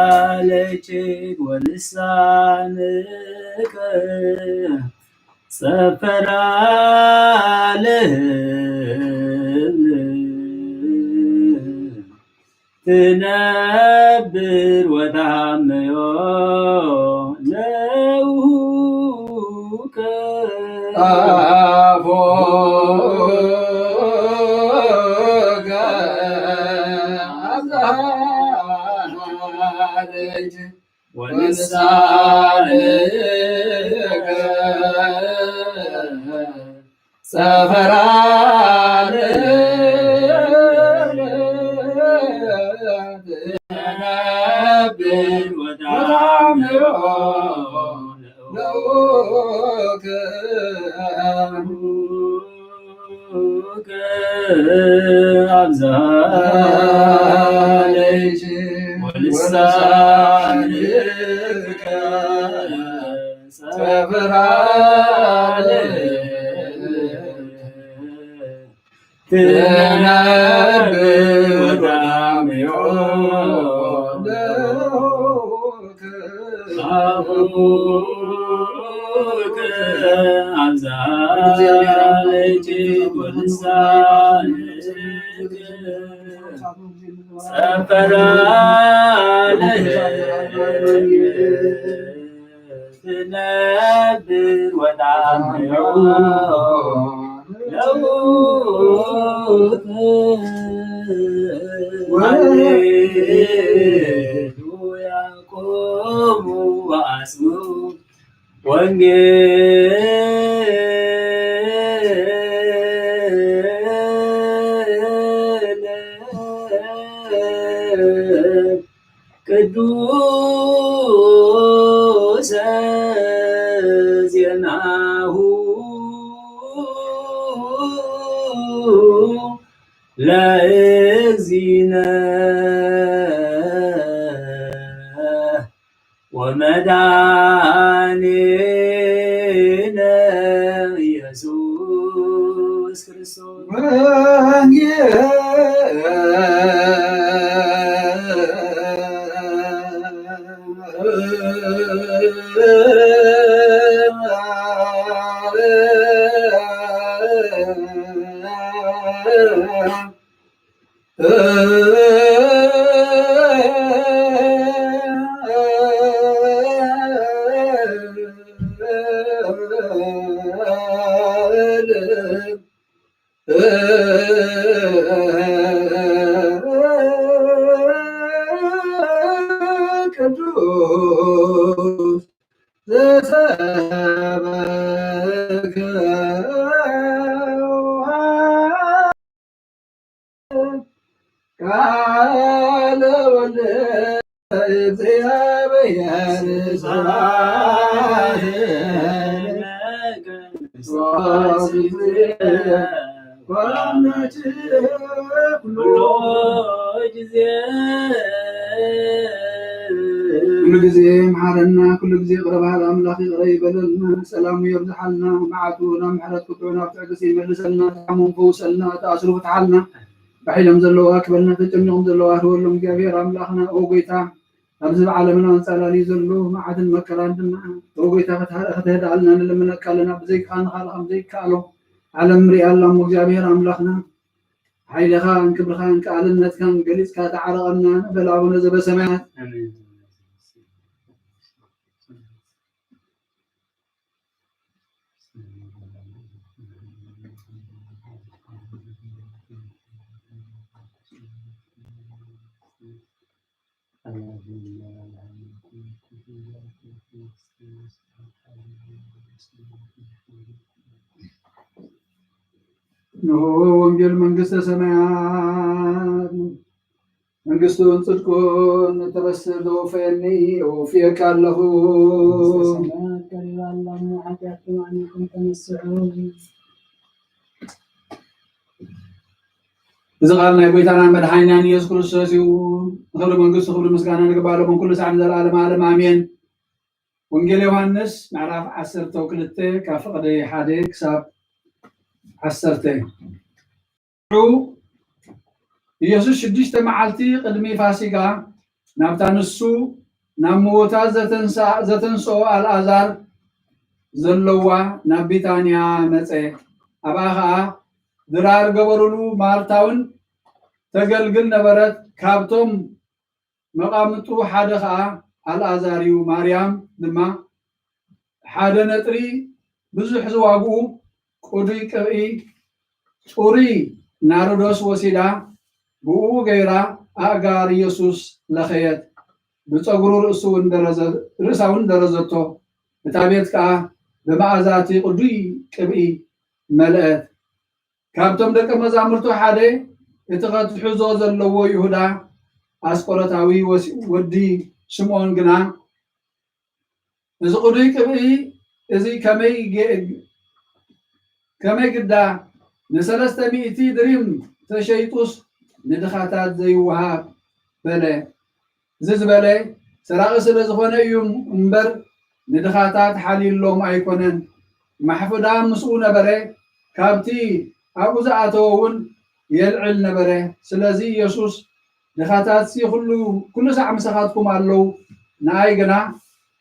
አብዛለችት ወልሳንከ ጸፈራ ለህብ ትነብር ወታመዮ ለውከ አፎ ወልሳንከ ጸፈራን ትነብር ወታምሮ ለውከ አብዛለች ወልሳንከ ጸፈራን ትነብር ወታምዮ ለውከ አብዛለች ወልሳንከ ጸፈራን ትነብር ወታምዮ ለውከ ወልዱ ያዕቆብ ወአስሙ ወንጌል ቅዱሰ ዜናሁ ለእግዚእነ ወመድኃኒነ ኢየሱስ ክርስቶስ። ቅዱስ ዘሰበከ ቃለ ወልደ እግዚአብሔር ስብሐት ለክርስቶስ ይኩን ኩሎ ጊዜ። ኩሉ ግዜ መሓረና፣ ኩሉ ግዜ ይቕረ በሃል ኣምላኽ ይቕረ ይበለልና፣ ሰላሙ የብዝሓልና፣ መዓቱ ናብ ምሕረት፣ ቁጥዑ ናብ ትዕግስቲ ይመልሰልና፣ ተሓሙም ፈውሰልና፣ ተኣስሩ ፍትሓልና፣ ባሒሎም ዘለዉ ኣክበልና፣ ተጨኒቖም ዘለዉ ኣርህወሎም። እግዚኣብሔር ኣምላኽና ኦ ጎይታ፣ ኣብዚ ብዓለምና ኣንጻላልዩ ዘሎ መዓትን መከራን ድማ ኦ ጎይታ፣ ከተህድኣልና ንልምነካ ኣለና። ብዘይካኻ ንኻልእ ከም ዘይከኣሎ ዓለም ንሪኣ ኣላ እሞ፣ እግዚኣብሔር ኣምላኽና፣ ሓይልኻን ክብርኻን ክኣልነትካን ገሊጽካ ተዓረቐና። በል ኣቡነ ዘበሰማያት። ኣሜን። እንሆ ወንጌል መንግስተ ሰማያት፣ መንግስቱን ጽድቁን እተበስር ዘወፈየኒ እወፍየካ ኣለኹ። መንግስተ ሰማያት ቀሪባ ኣላ እሞ፣ ሓጢኣትኩም ኣሚንኩም ተነስሑ። እዚ ቃል ናይ ጎይታናን መድሓኒናን ኢየሱስ ክርስቶስ እዩ። ንኽብሪ መንግስቱ ክብሪ ምስጋና ንግባእ ሎምን ኩሉ ሳዕ ንዘለኣለም ዓለም ኣሜን። ወንጌል ዮሃንስ ምዕራፍ ዓሰርተ ክልተ ካብ ፍቕዲ ሓደ ክሳብ ዓሰርተ። ኢየሱስ ሽዱሽተ መዓልቲ ቅድሚ ፋሲጋ ናብታ ንሱ ናብ ምዉታት ዘተንሳ-፣ ዘተንስኦ ኣልኣዛር ዘለዋ ናብ ቢታንያ መጸ። ኣብኣ ኸኣ ድራር ገበሩሉ። ማርታውን ተገልግል ነበረት። ካብቶም መቓምጡ ሓደ ኸኣ ኣልኣዛር እዩ። ማርያም ድማ ሓደ ነጥሪ ብዙሕ ዝዋግኡ ቅዱይ ቅብኢ ጽሩይ ናርዶስ ወሲዳ ብእኡ ገይራ ኣእጋር ኢየሱስ ለኸየት። ብጸጉሩ ርእሱ እውን ደረዘ-፣ ርእሳ እውን ደረዘቶ። እታ ቤት ከኣ ብመኣዛ እቲ ቅዱይ ቅብኢ መልአት። ካብቶም ደቀ መዛሙርቱ ሓደ እቲ ከትሕዞ ዘለዎ ይሁዳ ኣስቆሮታዊ ወሲ-፣ ወዲ ስምዖን ግና እዚ ቅዱይ ቅብኢ እዚ ከመይ ገ-፣ ከመይ ግዳ ንሰለስተ ሚእቲ ድሪም ተሸይጡስ ንድኻታት ዘይወሃብ በለ። እዚ ዝበለ ሰራቒ ስለ ዝኾነ እዩ እምበር ንድኻታት ሓልዩሎም ኣይኮነን። ማሕፉዳ ምስኡ ነበረ፣ ካብቲ ኣብኡ ዝኣተወ እውን የልዕል ነበረ። ስለዚ ኢየሱስ ድኻታትሲ ኩሉ፣ ኩሉ ሳዕ ምሳኻትኩም ኣለዉ፣ ንኣይ ግና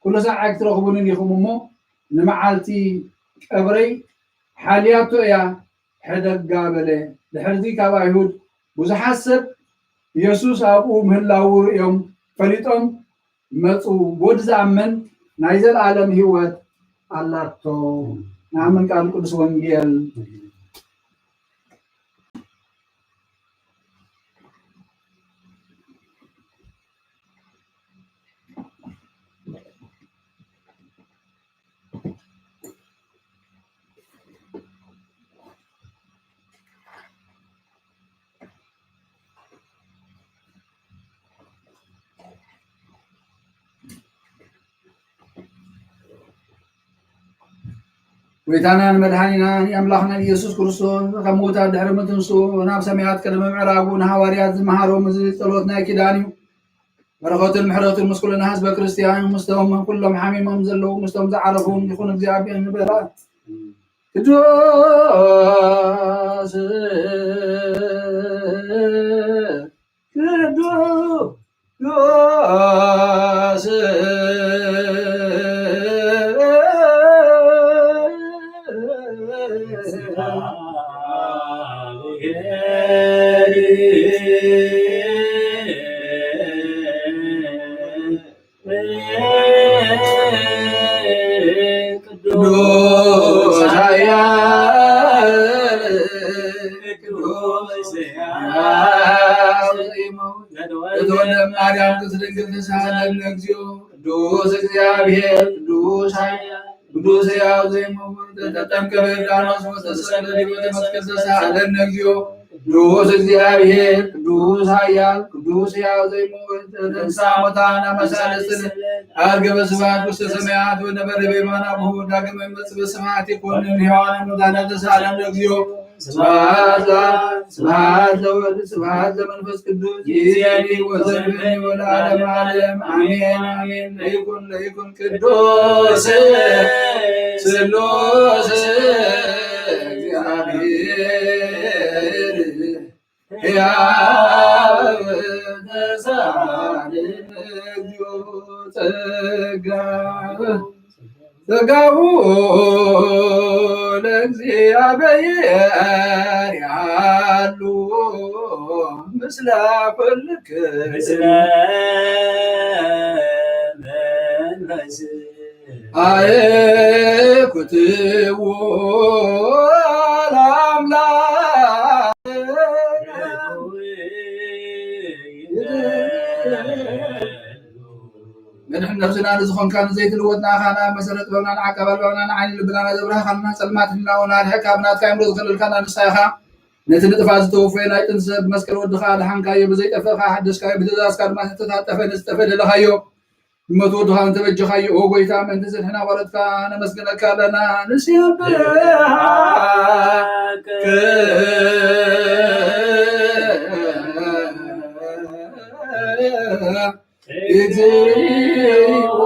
ኩሉ ሳዕ ኣይክትረኽቡንን ኢኹም እሞ ንመዓልቲ ቀብረይ ሓልያቶ እያ፣ ሕደጋ በለ። ድሕርዚ ካብ ኣይሁድ ብዙሓት ሰብ ኢየሱስ ኣብኡ ምህላዉ ርእዮም ፈሊጦም መጹ። ብወዲ ዝኣምን ናይ ዘለኣለም ህይወት ኣላቶ። ንኣምን ቃል ቅዱስ ወንጌል። ጎይታናን መድሓኒናን ኣምላኽናን ኢየሱስ ክርስቶስ ካብ ምዉታት ድሕሪ ምትንስኡ ናብ ሰማያት ቅድሚ ምዕራጉ ንሃዋርያት ዝመሃሮም እዚ ጸሎት ናይ ኪዳን እዩ። በረኸቱን ምሕረቱን ምስ ኩልና ህዝበ ክርስቲያን፣ ምስቶም ኩሎም ሓሚሞም ዘለዉ፣ ምስቶም ዝዓረፉ ይኹን እግዚኣብሔር ንበላ። ቅዱስ፣ ቅዱስ፣ ቅዱስ ኃያል ቅዱስ ሕያው ዘኢይመውት ዘተወልደ ማርያም ቅድስት ድንግል ተሳሃለነ እግዚኦ። ቅዱስ እግዚአብሔር ቅዱስ ኃያል ቅዱስ ሕያው ዘይመውት ዘተጠምቀ በዮርዳኖስ ወተሰቅለ ዲበ ዕፀ መስቀል ተሳሃለነ እግዚኦ። ቅዱስ እግዚአብሔር ቅዱስ ኃያል ቅዱስ ሕያው ዘይመውት ዘተንሥአ እሙታን አመ ሠላስቱ ለዕለት አርገበ ስብሐት ውስተ ሰማያት ወነበረ በየማነ አቡሁ ዳግመ ይመጽእ በስብሐት ይኩንን ሕያዋነ ሙታነ ተሳለን እግዚኦ። ስብሐት ለአብ ስብሐት ለወልድ ስብሐት ለመንፈስ ቅዱስ ይእዜኒ ወዘልፈኒ ወለዓለመ ዓለም አሜን አሜን። ለይኩን ለይኩን ቅዱስ ስሉስ እግዚአብሔር ሕያው ተሳልን እግዚኦ ጸጋ ጸጋሁ ለእግዚአብሔር ያሉ ምስለ ኩልክሙ ምስለ መንፈስ አየኩትዎ ለአምላክ መድሕን ነፍስና ንዝኾንካ ንዘይትልወጥ ንኣኻና መሰረት ጥበብና ንዓቃብ ኣልባብና ንዓይኒ ልብናና ዘብራህካልና ጸልማት ህልናውና ኣድሕካ ብናትካ እምሮ ዝኸለልካና ንስኻ ኢኻ። ነቲ ንጥፋት ዝተወፈየ ናይ ጥንቲ ሰብ ብመስቀል ወድኻ ኣድሓንካዮ፣ ብዘይጠፍእ ኸኣ ሓደስካዮ፣ ብትእዛዝካ ድማ ዝተታጠፈ ነቲ ዝጠፍእ ደለኻዮ። ብሞት ወድኻ እንተበጀኻዮ፣ ኦ ጎይታ፣ ምእንቲ ጽድሕና ቆረጽካ፣ ነመስግነካ ኣለና፣ ንሴብሐከ። እግዚኦ።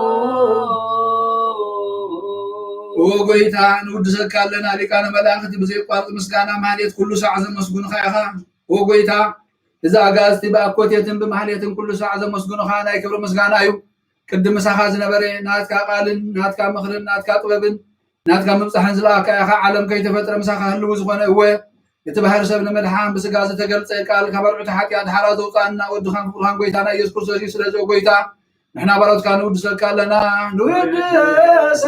ኦ ጎይታ፣ ንውድሰካ ኣለና። ሊቃነ መላእክት ብዘይቋርጥ ምስጋና ማህሌት ኩሉ ሳዕ ዘመስግኑኻ ኢኻ። ኦ ጎይታ፣ እዚ ኣጋእዝቲ ብኣኮቴትን ብማህሌትን ኩሉ ሳዕ ዘመስግኑኻ ናይ ክብሪ ምስጋና እዩ። ቅድም ምሳኻ ዝነበረ ናትካ ቃልን ናትካ ምኽርን ናትካ ጥበብን ናትካ ምብጻሕን ዝለኣካ ኢኻ። ዓለም ከይተፈጥረ ምሳኻ ህልው ዝኾነ፣ እወ፣ እቲ ባህሪ ሰብ ንምድሓን ብስጋ ዝተገልጸ ቃል ካብ ኣርዑት ሓጢኣት ሓራ ዘውጻኣና ወድኻን ፍቕርኻን ጎይታና ኢየሱስ ክርስቶስ እዩ። ስለዚ ኦ ጎይታ፣ ንሕና ባሮትካ ንውድሰካ ኣለና። ንውድሰከ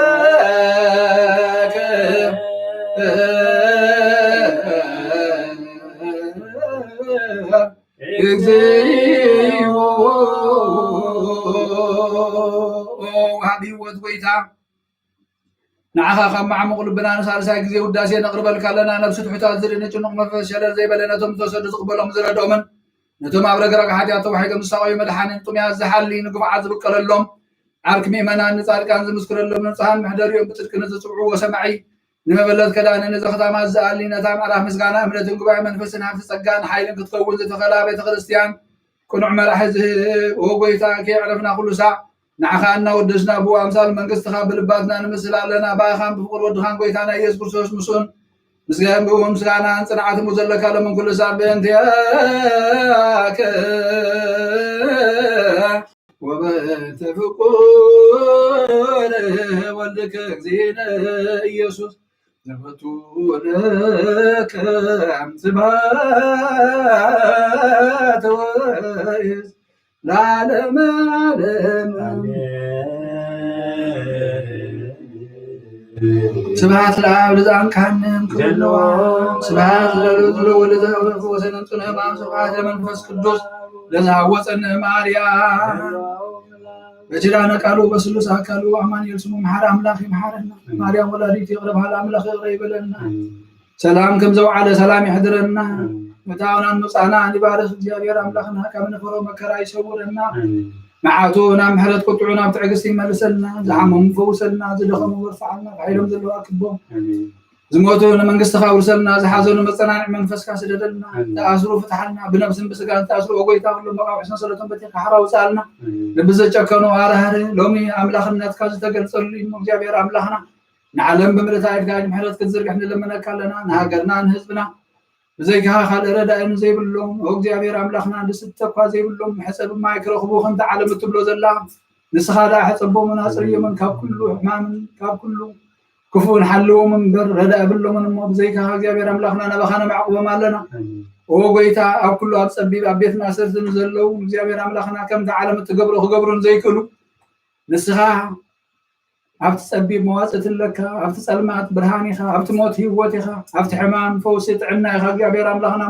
እግዚኦ። ወሃቢ ህይወት ጎይታ፣ ንዓኻ ካብ መዓሙቕ ልብና ንሳልሳይ ግዜ ውዳሴ ነቕርበልካ ኣለና። ነብሲ ትሑታት ዝርኢ ንጭኑቕ መንፈስ ሸለል ዘይበለ ነቶም ዝተወሰዱ ዝቕበሎም ዝረድኦምን ነቶም ኣብ ረግረግ ሓጢኣት ተዋሒዶም ዝሳቐዩ መድሓንን ጥሙያት ዝሓሊ ንግፉዓት ዝብቀለሎም ዓርኪ ምእመናን ንጻድቃን ዝምስክረሎም ንጹሃን መሕደሪኦም ብጽድቂ ንዝጽውዕዎ ሰማዒ ንመበለት ከዳነ ንዘኽታማት ዝኣሊ ነታ ምዕራፍ ምስጋና እምነትን ጉባኤ መንፈስን ሃብቲ ጸጋን ሓይልን ክትከውን ዝተኸላ ቤተ ክርስቲያን ቅኑዕ መራሒ ዝህብ ኦ ጎይታ ከየዕረፍና ኩሉ ሳዕ ንዓኻ እናወደስና ብኡ ኣምሳል መንግስትኻ ብልባትና ንምስል ኣለና። ብኣኻን ብፍቕሪ ወድኻን ጎይታና ኢየሱስ ክርስቶስ ምስኡን ምስጋን ብኡ ምስጋናን ጽንዓትን ብኡ ዘለካ ለምን ኩሉ ሳዕ ብእንቲኣከ ወበእንተ ፍቁር ወልድከ እግዚእነ ኢየሱስ ዘፈቱ ለከ ስብሐት ወይስ ለዓለመ ዓለም። ስብሐት ለአብ ለዘአንቀሐነ እምኩሉ። ስብሐት ለወልድ ለዘአውረደ ወሰነ ጽንዕ ማም። ስብሐት ለመንፈስ ቅዱስ ለዘሐወፀነ ማርያም። በኪዳነ ቃሉ በስሉስ አካሉ አማኑኤል ስሙ መሐሪ አምላክ ይምሐረና። ማርያም ወላዲቱ ይቅረ በሃሊ አምላክ ይቅረ ይበለና። ሰላም ከም ዘውዓለ ሰላም ይሕድረና። ምእታውናን ምውፃእናን ይባርክ እግዚኣብሔር ኣምላክና። ካብ ንፈሮ መከራ ይሰውረና። መዓቱ ናብ ምሕረት ቁጥዑ ናብ ትዕግስቲ ይመልሰልና። ዝሓመሙ ፈውሰልና፣ ዝደኸሙ በርትዓልና፣ ሓይሎም ዘለዋ ክቦም ዝሞቱ ንመንግስትኻ ውርሰልና፣ ዝሓዘኑ መጸናንዒ መንፈስካ ስደደልና፣ ኣሜን። ዝኣስሩ ፍትሓልና፣ ብነብስን ብስጋን ዝተኣስሩ ኦጎይታ ኩሎም መቓውሒ ሰንሰለቶም በቲኻ ሓራ ውጽኣልና። ኣሜን። ልቢ ዘጨከኑ ኣራህርህ፣ ሎሚ ኣምላኽነትካ ዝተገልጸሉ እዩ እሞ እግዚኣብሔር ኣምላኽና፣ ንዓለም ብምልእታ ኢድካ ምሕረት ክትዝርግሕ ንልምነካ ኣለና። ንሃገርና ንህዝብና ብዘይካኻ ካልእ ረዳኢ ዘይብሎም፣ ኦ እግዚኣብሔር ኣምላኽና፣ ዝስተ እኳ ዘይብሎም፣ መሕጸቢ ማይ ክረኽቡ ከምቲ ዓለም እትብሎ ዘላ፣ ንስኻ ደኣ ሕጸቦምን ኣጽርዮምን ካብ ኩሉ ሕማምን ካብ ኩሉ ክፉእን ሓልዎም እምበር ረዳኢ የብሎምን እሞ፣ ብዘይካኻ እግዚኣብሔር ኣምላኽና ናባኻ ነማዕቁቦም ኣለና። ኣሜን። ኦ ጎይታ፣ ኣብ ኩሉ ኣብ ጸቢብ ኣብ ቤት ማእሰርቲ ንዘለዉ እግዚኣብሔር ኣምላኽና ከምቲ ዓለም እትገብሮ ክገብሩን ዘይክእሉ፣ ንስኻ ኣብቲ ጸቢብ መዋጽእቲ ኣለካ፣ ኣብቲ ጸልማት ብርሃን ኢኻ፣ ኣብቲ ሞት ህይወት ኢኻ፣ ኣብቲ ሕማም ፈውሲ ጥዕና ኢኻ እግዚኣብሔር ኣምላኽና።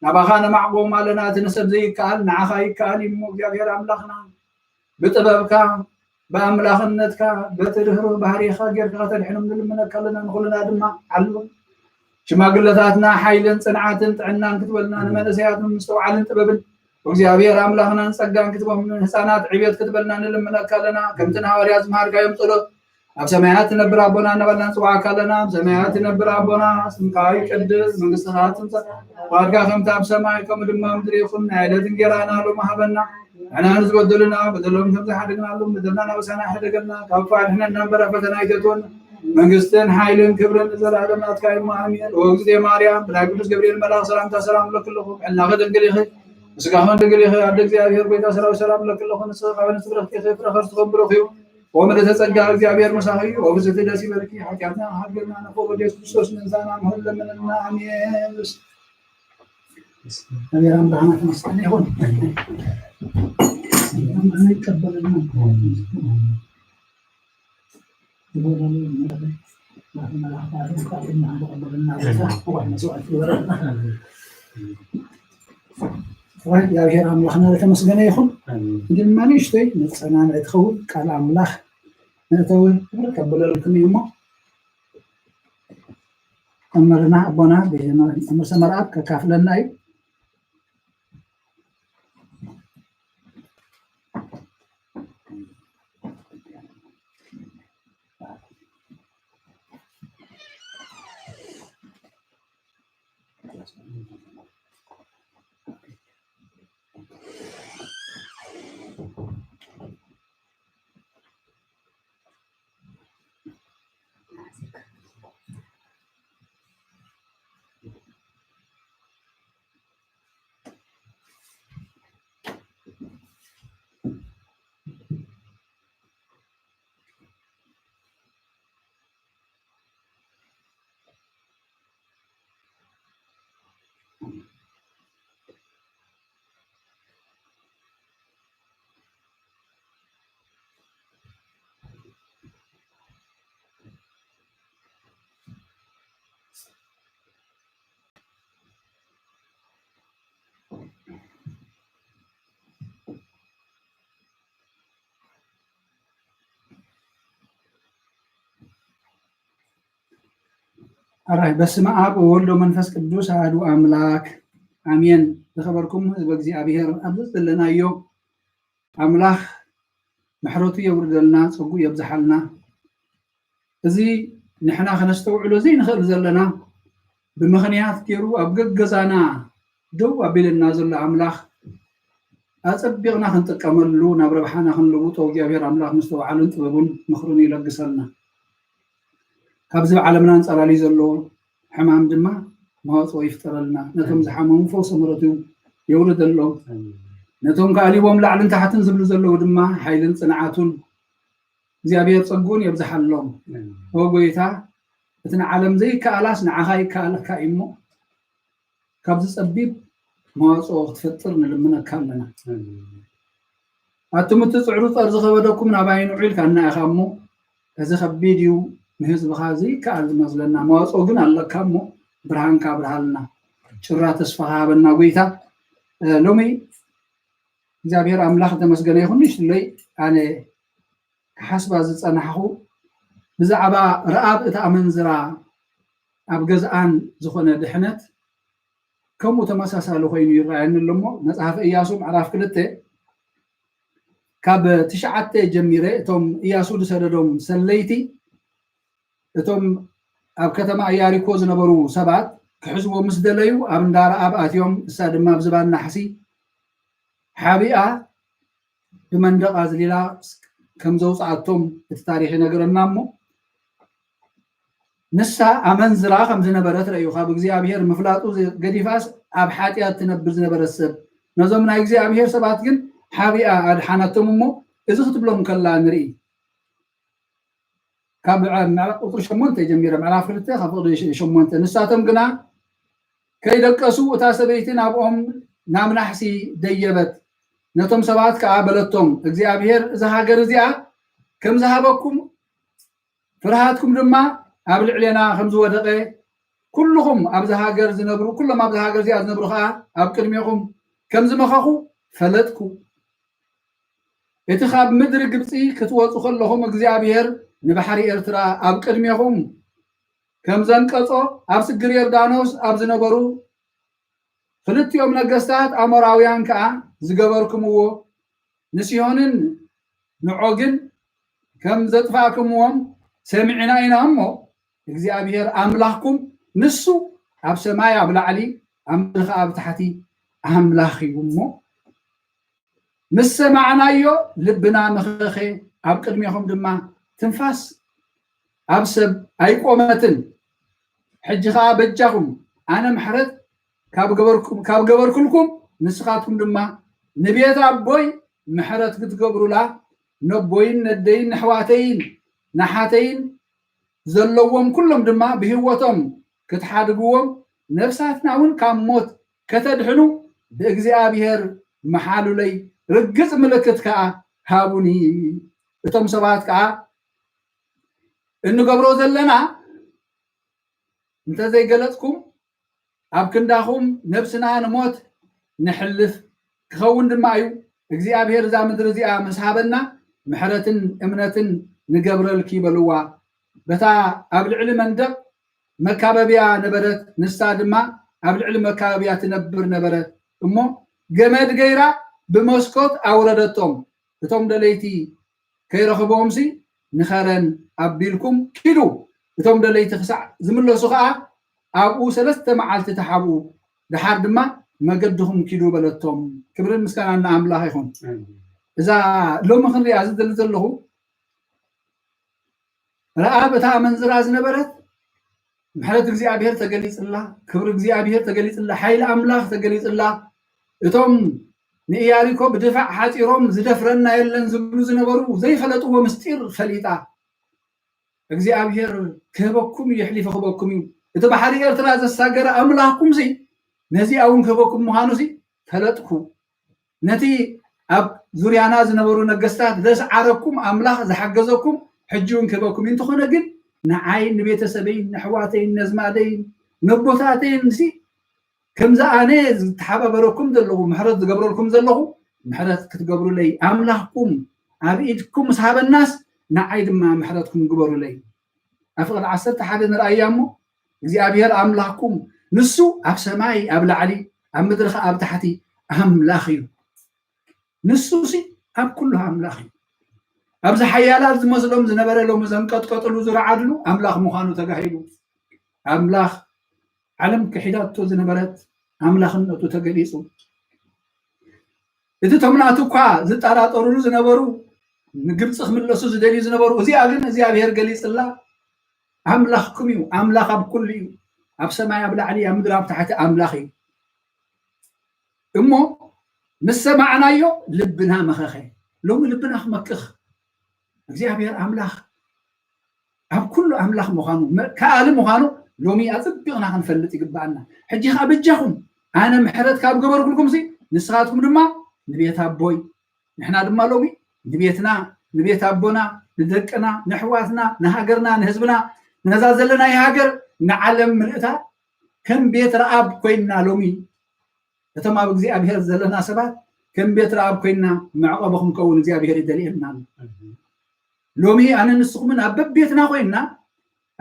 ናባኻ ነማዕቁቦም ኣለና፣ እቲ ንሰብ ዘይከኣል ንዓኻ ይከኣል እዩ እሞ እግዚኣብሔር ኣምላኽና። ብጥበብካ፣ ብኣምላኽነትካ፣ በቲ ርህሩህ ባህሪኻ ጌርካ ከተድሕኖም ንልምነካ ኣለና። ንኹልና ድማ ዓሉ ሽማግለታትና ሓይልን ጽንዓትን ጥዕናን ክትበልና፣ ንመንእሰያት ምስትውዓልን ጥበብን እግዚኣብሔር ኣምላኽናን ጸጋን ክትቦም፣ ንህፃናት ዕቤት ክትበልና ንልምነካ ኣለና። ከምቲ ንሃዋርያት ዝመሃርካዮም ጸሎት፣ ኣብ ሰማያት ትነብር ኣቦና እናበልና ንጽውዓካ ኣለና። ኣብ ሰማያት ትነብር ኣቦና፣ ስምካ ይቀድስ፣ መንግስትኻ ትምጻእ፣ ፍቓድካ ከምቲ ኣብ ሰማይ ከምኡ ድማ ኣብ ምድሪ ይኹን። ናይ ዕለት እንጌራና ሎሚ ሃበና። ንሕና ንዝበደሉና በደሎም ከም ዝሓደግናሎም በደልና ናበሳና ኣይሕደገልና፣ ካብ ክፉእ ኣድሕነና እምበር ኣብ ፈተና ኣይተእትወና። መንግስትን ሓይልን ክብርን ንዘለኣለም ናትካ እዩ። ኣሜን። ኦ እግዝእትየ ማርያም፣ ብናይ ቅዱስ ገብርኤል መልኣኽ ሰላምታ ሰላም እብለኪ ኣለኹ። ብሕልናኺ ድንግል ኢኺ፣ ብስጋኽን ድንግል ኢኺ። ኣደ እግዚኣብሔር ጎይታ ሰራዊት ሰላም እብለኪ ኣለኹ። ንስኺ ካብ ኣንስቲ ብርኽቲ ኢኺ፣ ፍረ ከርስኺ እውን ብሩኽ እዩ። ኦ ምልዕተ ጸጋ እግዚኣብሔር ምሳኺ እዩ። ኦ ብፅዕቲ ደስ ይበልኪ፣ ሓጢኣትና ክሓድገልና ንፍቁር ወዲ የሱስ ክርስቶስ ምእንታና ንኹን ለምንልና። ኣሜን። እግዚኣብሔር ኣምላኽና ተመስገን ይኹን። ኣምላኽና ይቀበለልና። እዋይ፣ እግዚኣብሔር ኣምላኽና ዝተመስገነ ይኹን። ኣሜን። ግን ንእሽተይ መጸናንዒ ትኸውን ቃል ኣምላኽ መእተዊ ክብሪ ከብለልኩም እዩ እሞ፣ መምህርና ኣቦና መምህር ሰመርኣብ ከካፍለና እዩ። ኣራይ በስመ ኣብ ወወልድ ወመንፈስ ቅዱስ ኣሐዱ ኣምላክ ኣሜን። ዝኸበርኩም ህዝበ እግዚኣብሔር ኣብዚ ዘለናዮ ኣምላኽ ምሕረቱ የውርደልና፣ ጸጉ የብዝሓልና። እዚ ንሕና ከነስተውዕሎ ዘይንኽእል ዘለና ብምኽንያት ገይሩ ኣብ ገገዛና ደው ኣቢልና ዘሎ ኣምላኽ ኣጸቢቕና ክንጥቀመሉ ናብ ረብሓና ክንልውጦ እግዚኣብሔር ኣምላኽ ምስተውዓልን ጥበቡን ምኽሩን ይለግሰልና። ካብዚ ኣብ ዓለምና ኣንጸላልዩ ዘሎ ሕማም ድማ መዋጽኦ ይፍጠረልና። ነቶም ዝሓመሙ ፈውሲ ምሕረቱ የውርደሎም። ነቶም ከኣሊቦም ላዕልን ታሕትን ዝብሉ ዘለዉ ድማ ሓይልን ጽንዓቱን እግዚኣብሔር ጸጉን የብዝሓሎም። ኦ ጎይታ፣ እቲ ንዓለም ዘይከኣላስ ንዓኻ ይከኣለካ እዩ እሞ፣ ካብዚ ጸቢብ መዋጽኦ ክትፈጥር ንልምነካ ኣለና። ኣቱም እቲ ጽዕሩ ጸር ዝኸበደኩም ናባይ ንዑ ኢልካና ኢኻ እሞ፣ እዚ ከቢድ እዩ፣ ንህዝብኻ ዘይከኣል ዝመስለና፣ መዋጽኦ ግን ኣለካ እሞ፣ ብርሃንካ ኣብርሃልና፣ ጭራ ተስፋኻ ሃበና ጎይታ። እ፣ ሎሚ እግዚኣብሔር ኣምላኽ ዝተመስገነ ይኹን። ንእሽትለይ ኣነ ክሓስባ ዝጸናሕኹ ብዛዕባ ረኣብ እታ ኣመንዝራ ኣብ ገዝኣን ዝኾነ ድሕነት ከምኡ ተመሳሳሊ ኮይኑ ይረኣየኒ ኣሎ እሞ፣ መጽሓፈ ኢያሱ ምዕራፍ ክልተ ካብ ትሽዓተ ጀሚረ፣ እቶም ኢያሱ ዝሰደዶም ሰለይቲ እቶም ኣብ ከተማ ኢያሪኮ ዝነበሩ ሰባት ክሕዝዎ ምስ ደለዩ፣ ኣብ እንዳ ረኣብ ኣትዮም፣ እሳ ድማ ብዝባን ናሕሲ ሓቢኣ ብመንደቕ ኣዝሊላ ከም ዘውፅኣቶም እቲ ታሪኽ ይነግረና እሞ፣ ንሳ ኣመንዝራ ከም ዝነበረት ረእዩ። ካብ እግዚኣብሔር ምፍላጡ ገዲፋስ ኣብ ሓጢኣት ትነብር ዝነበረት ሰብ፣ ነዞም ናይ እግዚኣብሔር ሰባት ግን ሓቢኣ ኣድሓነቶም እሞ፣ እዚ ክትብሎም ከላ ንርኢ። ካብ ምዕራ-፣ ምዕራ-፣ ቁፅሪ ሸሞንተ ጀሚረ፣ ምዕራፍ ክልተ ካብ ፍቕዲ ሸ-፣ ሸሞንተ። ንሳቶም ግና ከይደቀሱ እታ ሰበይቲ ናብኦም ናብ ናሕሲ ደየበት። ነቶም ሰባት ከኣ በለቶም፣ እግዚኣብሔር እዛ ሃገር እዚኣ ከም ዝሃበኩም፣ ፍርሃትኩም ድማ ኣብ ልዕሌና ከም ዝወደቐ፣ ኩልኹም ኣብዛ ሃገር ዝነብሩ፣ ኩሎም ኣብዛ ሃገር እዚኣ ዝነብሩ ከኣ ኣብ ቅድሜኹም ከም ዝመኸኹ ፈለጥኩ። እቲ ካብ ምድሪ ግብጺ ክትወጹ ከለኹም እግዚኣብሔር ንባሕሪ ኤርትራ ኣብ ቅድሜኹም ከም ዘንቀጾ፣ ኣብ ስግር ዮርዳኖስ ኣብ ዝነበሩ ክልቲኦም ነገስታት ኣሞራውያን ከኣ ዝገበርኩምዎ፣ ንሲሆንን ንዖግን ከም ዘጥፋእኩምዎም ሰሚዕና ኢና እሞ፣ እግዚኣብሔር ኣምላኽኩም ንሱ ኣብ ሰማይ ኣብ ላዕሊ፣ ኣብ ምድሪ ከኣ ኣብ ታሕቲ ኣምላኽ እዩ እሞ፣ ምስ ሰማዕናዮ ልብና መኸኸ፣ ኣብ ቅድሜኹም ድማ ትንፋስ ኣብ ሰብ ኣይቆመትን። ሕጂ ኸኣ በጃኹም ኣነ ምሕረት ካብ ገበርኩም-፣ ካብ ገበርኩልኩም፣ ንስኻትኩም ድማ ንቤት ኣቦይ ምሕረት ክትገብሩላ፣ ነቦይን ነደይን ነሕዋተይን ነሓተይን ዘለዎም ኩሎም ድማ ብህይወቶም ክትሓድግዎም፣ ነፍሳትና እውን ካብ ሞት ከተድሕኑ ብእግዚኣብሔር መሓሉለይ፣ ርግጽ ምልክት ከኣ ሃቡኒ። እቶም ሰባት ከኣ እንገብሮ ዘለና እንተዘይገለጽኩም ኣብ ክንዳኹም ነብስና ንሞት ነሕልፍ ክኸውን ድማ እዩ። እግዚኣብሔር እዛ ምድሪ እዚኣ ምስ ሃበና ምሕረትን እምነትን ንገብረልኪ በልዋ። በታ ኣብ ልዕሊ መንደቕ መካበብያ ነበረት፣ ንሳ ድማ ኣብ ልዕሊ መካበብያ ትነብር ነበረት። እሞ ገመድ ገይራ ብመስኮት ኣውረደቶም። እቶም ደለይቲ ከይረኽብዎምሲ ንኸረን ኣቢልኩም ኪዱ። እቶም ደለይቲ ክሳዕ ዝምለሱ ኸኣ ኣብኡ ሰለስተ መዓልቲ ተሓብኡ፣ ደሓር ድማ መገድኹም ኪዱ በለቶም። ክብርን ምስጋናን ንኣምላኽ ይኹን። ኣሜን። እዛ ሎሚ ክንሪኣ ዝደሊ ዘለኹ ረኣብ እታ ኣመንዝራ ዝነበረት ምሕረት እግዚኣብሔር ተገሊጽላ፣ ክብሪ እግዚኣብሔር ተገሊጽላ፣ ሓይሊ ኣምላኽ ተገሊጽላ። እቶም ንኢያሪኮ ብድፋዕ ሓጺሮም ዝደፍረና የለን ዝብሉ ዝነበሩ ዘይፈለጥዎ ምስጢር ፈሊጣ። እግዚኣብሔር ክህበኩም እዩ፣ የሕሊፉ ክህበኩም እዩ። እቲ ባሕሪ ኤርትራ ዘሳገረ ኣምላኽኩም ሲ ነዚኣ እውን ክህበኩም ምዃኑ ሲ ፈለጥኩ። ነቲ ኣብ ዙርያና ዝነበሩ ነገስታት ዘስዓረኩም ኣምላኽ ዝሓገዘኩም ሕጂ እውን ክህበኩም እዩ። እንተኾነ ግን ንዓይን ንቤተሰበይን ነሕዋተይን ነዝማደይን ነቦታተይን ሲ ከምዚ ኣነ ዝተሓባበረኩም ዘለኹ፣ ምሕረት ዝገብረልኩም ዘለኹ፣ ምሕረት ክትገብሩለይ ኣምላኽኩም ኣብ ኢድኩም ምስ ሃበናስ ንዓይ ድማ ምሕረትኩም ግበሩለይ። ኣብ ፍቕዲ ዓሰርተ ሓደ ንርኣያ እሞ እግዚኣብሔር ኣምላኽኩም ንሱ ኣብ ሰማይ ኣብ ላዕሊ ኣብ ምድሪ ኸዓ ኣብ ታሕቲ ኣምላኽ እዩ። ንሱ ሲ ኣብ ኩሉ ኣምላኽ እዩ። ኣብዚ ሓያላት ዝመስሎም ዝነበረ ሎሚ ዘንቀጥቀጥሉ ዝረዓድሉ ኣምላኽ ምዃኑ ተጋሂዱ። ኣምላኽ ዓለም ክሒዳቶ ዝነበረት ኣምላኽነቱ ተገሊጹ። እቲ ቶም ናቱ እኳ ዝጠራጠሩሉ ዝነበሩ ንግብፂ ክምለሱ ዝደልዩ ዝነበሩ እዚኣ ግን እግዚኣብሔር ገሊፅላ ኣምላኽኩም እዩ። ኣምላኽ ኣብ ኩሉ እዩ። ኣብ ሰማይ ኣብ ላዕሊ ኣብ ምድሪ ኣብ ታሕቲ ኣምላኽ እዩ። እሞ ምስ ሰማዕናዮ ልብና መኸኸ። ሎሚ ልብና ክመክኽ እግዚኣብሔር ኣምላኽ ኣብ ኩሉ ኣምላኽ ምዃኑ ከኣሊ ምዃኑ ሎሚ ኣፅቢቕና ክንፈልጥ ይግባኣና። ሕጂ ከዓ በጃኹም ኣነ ምሕረት ካብ ገበርኩልኩም ሲ ንስኻትኩም ድማ ንቤት ኣቦይ ንሕና ድማ ሎሚ ንቤትና ንቤት ኣቦና ንደቅና ንኣሕዋትና ንሃገርና ንህዝብና ነዛ ዘለናይ ሃገር ንዓለም ምልእታ ከም ቤት ረኣብ ኮይንና ሎሚ እቶም ኣብ እግዚኣብሔር ዘለና ሰባት ከም ቤት ረኣብ ኮይንና መዕቆቢ ክንከውን እግዚኣብሔር ይደልየና ኣሎ። ሎሚ ኣነ ንስኹምን ኣብ በቤትና ኮይንና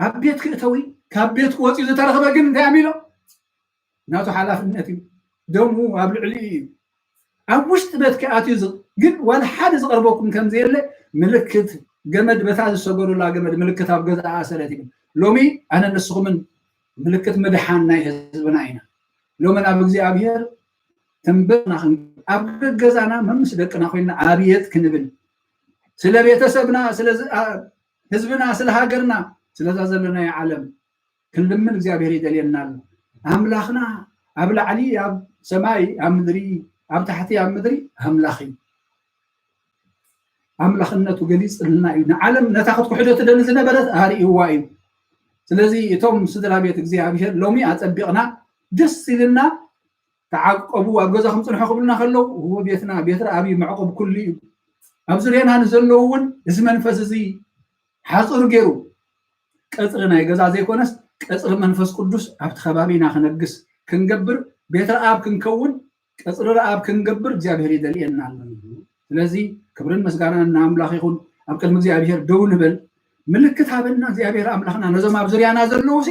ኣብ ቤት ክእተዊ ካብ ቤት ክወፅኡ ዝተረኽበ ግን እንታይ ኣሚሎ ናቱ ሓላፍነት እዩ። ደሙ ኣብ ልዕሊ እዩ። ኣብ ውሽጢ ቤት ክኣትዩ ግን ዋላ ሓደ ዝቐርበኩም ከም ዘየለ ምልክት ገመድ በታ ዝሰገሩላ ገመድ ምልክት ኣብ ገዛ ኣሰረት እዩ። ሎሚ ኣነ ንስኹምን ምልክት ምድሓን ናይ ህዝብና ኢና። ሎሚ ናብ እግዚኣብሔር ተንበርና ኣብ ገዛና መምስ ደቅና ኮይና ኣብየት ክንብል ስለ ቤተሰብና ስለ ህዝብና ስለ ሃገርና ስለዛ ዘለናዮ ዓለም ክንልምን እግዚኣብሔር ይደልየና ኣሎ። ኣምላኽና ኣብ ላዕሊ ኣብ ሰማይ ኣብ ምድሪ ኣብ ታሕቲ ኣብ ምድሪ ኣምላኽ እዩ። ኣምላኽነቱ ገሊፅልና እዩ። ንዓለም ነታ ክትኩሕዶ ትደሊ ዝነበረት ኣርእይዋ እዩ። ስለዚ እቶም ስድራ ቤት እግዚኣብሔር ሎሚ ኣፀቢቕና ደስ ኢልና ተዓቀቡ ኣብ ገዛኹም ፅንሑ ክብሉና ከለዉ እዎ ቤትና ቤት ረኣብ እዩ መዕቆብ ኩሉ እዩ። ኣብ ዙርያና ንዘለዉ እውን እዚ መንፈስ እዚ ሓፁር ገይሩ ቀፅሪ ናይ ገዛ ዘይኮነስ ቀፅሪ መንፈስ ቅዱስ ኣብቲ ከባቢና ክነግስ ክንገብር ቤት ረኣብ ክንከውን ቀፅሪ ረኣብ ክንገብር እግዚኣብሔር ይደልየና ኣሎ። ስለዚ ክብርን ምስጋናን ንኣምላኽ ይኹን። ኣብ ቅድሚ እግዚኣብሔር ደው ንበል። ምልክት ሃበና እግዚኣብሔር ኣምላኽና ነዞም ኣብ ዙርያና ዘለዉ ሲ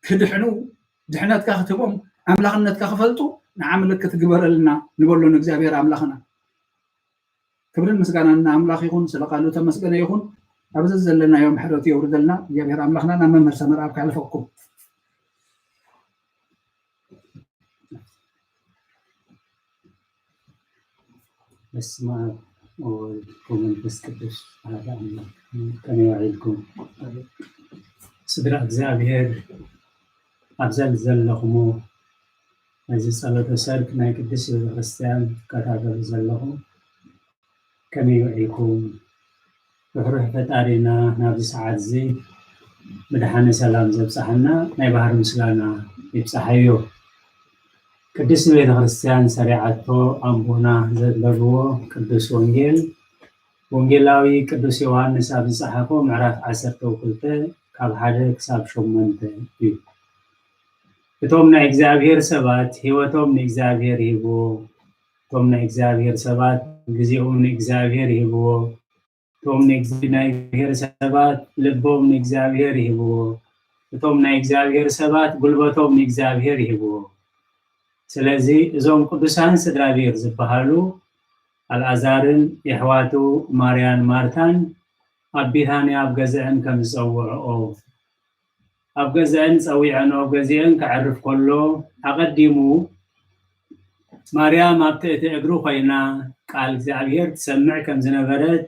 ክድሕኑ ድሕነትካ ክትህቦም ኣምላኽነትካ ክፈልጡ ንዓ ምልክት ግበረልና ንበሎ ንእግዚኣብሔር ኣምላኽና። ክብርን ምስጋናን ንኣምላኽ ይኹን። ስለ ቃሉ ተመስገነ ይኹን። ኣብዚ ዘለናዮ ምሕረቱ የውርደልና እግዚኣብሔር ኣምላኽና። ናብ መምህር ሰመርኣብ ካሕልፈኩም። በስመ አብ ወወልድ ወመንፈስ ቅዱስ አሐዱ አምላክ። ከመይ ውዒልኩም ስድራ እግዚኣብሔር? ኣብዛ ዘለኹሞ ነዚ ጸሎተ ሰርክ ናይ ቅድስት ቤተክርስትያን ትከታተሉ ዘለኹም ከመይ ውዒልኩም? ርሕሩሕ ፈጣሪና ናብዚ ሰዓት እዚ ብድሓነ ሰላም ዘብጽሓና ናይ ባህሪ ምስጋና ይብጽሓዮ። ቅድስቲ ቤተ ክርስቲያን ሰሪዓቶ ኣቦና ዘንበብዎ ቅዱስ ወንጌል ወንጌላዊ ቅዱስ ዮሃንስ ኣብ ዝጸሓፎ ምዕራፍ ዓሰርተ ክልተ ካብ ሓደ ክሳብ ሸሞንተ እዩ። እቶም ናይ እግዚኣብሔር ሰባት ህይወቶም ንእግዚኣብሔር ይህብዎ። እቶም ናይ እግዚኣብሔር ሰባት ግዜኦም ንእግዚኣብሔር ይህብዎ። እቶም ናይ እግዚኣብሔር ሰባት ልቦም ንእግዚኣብሔር ይህብዎ። እቶም ናይ እግዚኣብሔር ሰባት ጉልበቶም ንእግዚኣብሔር ይህብዎ። ስለዚ እዞም ቅዱሳን ስድራ ቤት ዝበሃሉ ኣልኣዛርን የሕዋቱ ማርያን ማርታን ኣብ ቢታንያ ኣብ ገዝአን ከም ዝጸውዕኦ ኣብ ገዝአን ጸዊዐንኦ ገዚአን ከዕርፍ ከሎ ኣቐዲሙ ማርያም ኣብ ትእቲ እግሩ ኮይና ቃል እግዚኣብሔር ትሰምዕ ከም ዝነበረት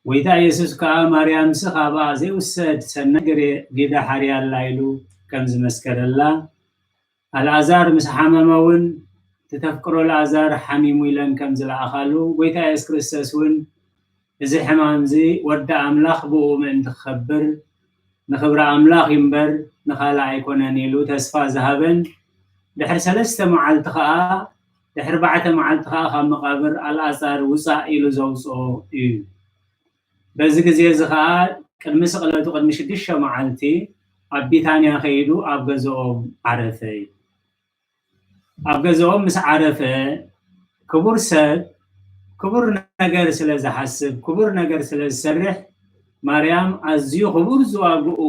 ጎይታ የሱስ ከኣ ማርያምሲ ካብኣ ዘይውሰድ ሰናይ ግደ ሓርያ ኣላ ኢሉ ከም ዝመስከረላ ኣልኣዛር ምስ ሓመመ እውን እቲ ተፍቅሮ ኣልኣዛር ሓሚሙ ኢለን ከም ዝለኣኻሉ ጎይታ የሱስ ክርስቶስ እውን እዚ ሕማም እዚ ወዲ ኣምላኽ ብኡ ምእንቲ ክኸብር ንኽብሪ ኣምላኽ እዩ እምበር ንኻልእ ኣይኮነን ኢሉ ተስፋ ዝሃበን ድሕሪ ሰለስተ መዓልቲ ኸዓ ድሕሪ ኣርባዕተ መዓልቲ ኸዓ ካብ መቓብር ኣልኣዛር ውፃእ ኢሉ ዘውፅኦ እዩ። በዚ ግዜ እዚ ኸዓ ቅድሚ ስቕለቱ ቅድሚ ሽዱሽተ መዓልቲ ኣብ ቢታንያ ከይዱ ኣብ ገዝኦም ዓረፈ እዩ። ኣብ ገዝኦም ምስ ዓረፈ ክቡር ሰብ ክቡር ነገር ስለ ዝሓስብ ክቡር ነገር ስለ ዝሰርሕ ማርያም ኣዝዩ ክቡር ዝዋግኡ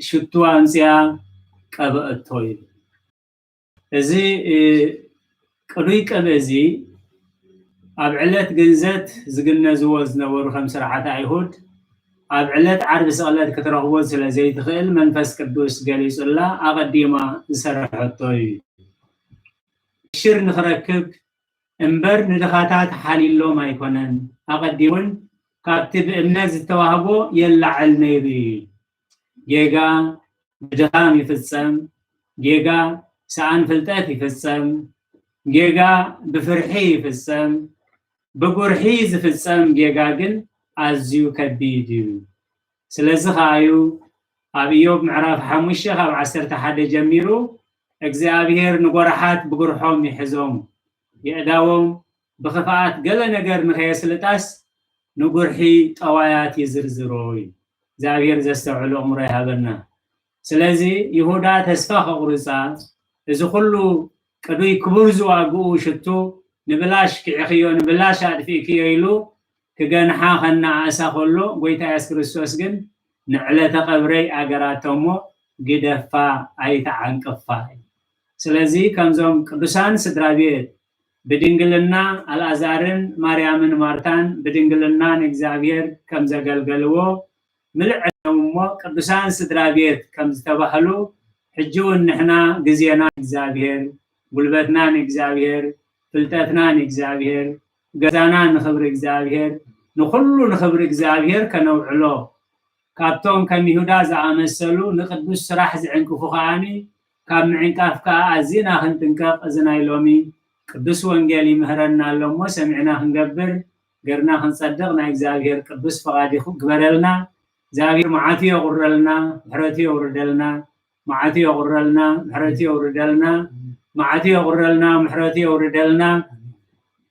ሽቱ ኣምፅኣ ቀብአቶ ይብል። እዚ ቅዱይ ቅብእ እዚ ኣብ ዕለት ግንዘት ዝግነዝዎ ዝነበሩ ከም ስርዓት ኣይሁድ ኣብ ዕለት ዓርቢ ስቕለት ክትረኽቦ ስለ ዘይትኽእል መንፈስ ቅዱስ ገሊጹላ ኣቐዲማ ዝሰረሐቶ እዩ። ሽር ንኽረክብ እምበር ንድኻታት ሓሊሎም ኣይኮነን። ኣቐዲሙን ካብቲ ብእምነት ዝተዋህቦ የላዕል ነይሩ እዩ። ጌጋ ብድኻም ይፍጸም፣ ጌጋ ሰኣን ፍልጠት ይፍጸም፣ ጌጋ ብፍርሒ ይፍጸም። ብጉርሒ ዝፍጸም ጌጋ ግን ኣዝዩ ከቢድ እዩ። ስለዚ ከኣ እዩ ኣብ ኢዮብ ምዕራፍ ሓሙሽተ ካብ ዓሰርተ ሓደ ጀሚሩ እግዚኣብሔር ንጎራሓት ብጉርሖም ይሕዞም፣ የእዳዎም ብኽፍኣት ገለ ነገር ንኸየስልጣስ ንጉርሒ ጠዋያት ይዝርዝሮ እዩ። እግዚኣብሔር ዘስተውዕሎ እምሮ ይሃበና። ስለዚ ይሁዳ ተስፋ ከቑርጻ፣ እዚ ኩሉ ቅዱይ ክቡር ዝዋግኡ ሽቱ ንብላሽ ኪዕኽዮ ንብላሽ ኣጥፊእክዮ ኢሉ ክገንሓ ከነኣእሳ ከሎ ጎይታ የሱስ ክርስቶስ ግን ንዕለተ ቀብረይ ኣገራቶ እሞ ግደፋ ኣይትዓንቅፋ እዩ። ስለዚ ከምዞም ቅዱሳን ስድራ ቤት ብድንግልና ኣልኣዛርን ማርያምን ማርታን ብድንግልና ንእግዚኣብሔር ከም ዘገልገልዎ ምልእ ዕድመም እሞ ቅዱሳን ስድራ ቤት ከም ዝተባህሉ ሕጂ እውን ንሕና ግዜና ንእግዚኣብሔር፣ ጉልበትና ንእግዚኣብሔር፣ ፍልጠትና ንእግዚኣብሔር፣ ገዛና ንኽብሪ እግዚኣብሔር፣ ንኹሉ ንኽብሪ እግዚኣብሔር ከነውዕሎ ካብቶም ከም ይሁዳ ዝኣመሰሉ ንቅዱስ ስራሕ ዝዕንቅፉ ከኣኒ ካብ ምዕንቃፍ ከኣ ኣዚና ክንጥንቀቕ እዚ ናይ ሎሚ ቅዱስ ወንጌል ይምህረና ኣሎ እሞ ሰሚዕና ክንገብር ገርና ክንጸድቕ ናይ እግዚኣብሔር ቅዱስ ፈቓድ ይኹ- ግበረልና። እግዚኣብሔር መዓቱ የቑረልና፣ ምሕረቱ የውርደልና፣ መዓቱ የቑረልና፣ ምሕረቱ የውርደልና፣ መዓቱ የቑረልና፣ ምሕረቱ የውርደልና።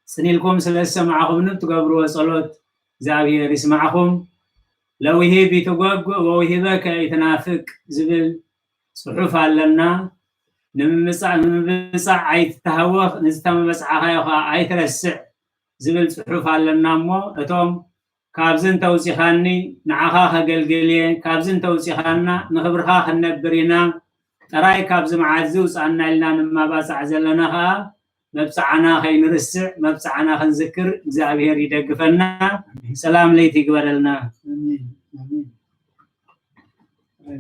ጽኒልኩም ስለ ዝሰማዕኹምኒ እትገብርዎ ጸሎት እግዚኣብሔር ይስማዕኹም። ለውሂብ ይትጎግ ወውሂበከ ይትናፍቅ ዝብል ጽሑፍ ኣለና። ንምምጻእ ንምብጻዕ ኣይትተሃወኽ፣ ንዝተመብጻዕካዮ ከኣ ኣይትረስዕ ዝብል ጽሑፍ ኣለና እሞ እቶም ካብዚ እንተውጺኻኒ ንዓኻ ከገልግል እየ፣ ካብዚ እንተውጺኻና ንኽብርኻ ክንነብር ኢና፣ ጥራይ ካብዚ መዓት እዚ ውጻኣና ኢልና ንማባጻዕ ዘለና ከኣ መብጽዓና ከይንርስዕ መብጽዓና ክንዝክር እግዚኣብሔር ይደግፈና። ሰላም ለይቲ ይግበረልና። ኣሜን፣ ኣሜን።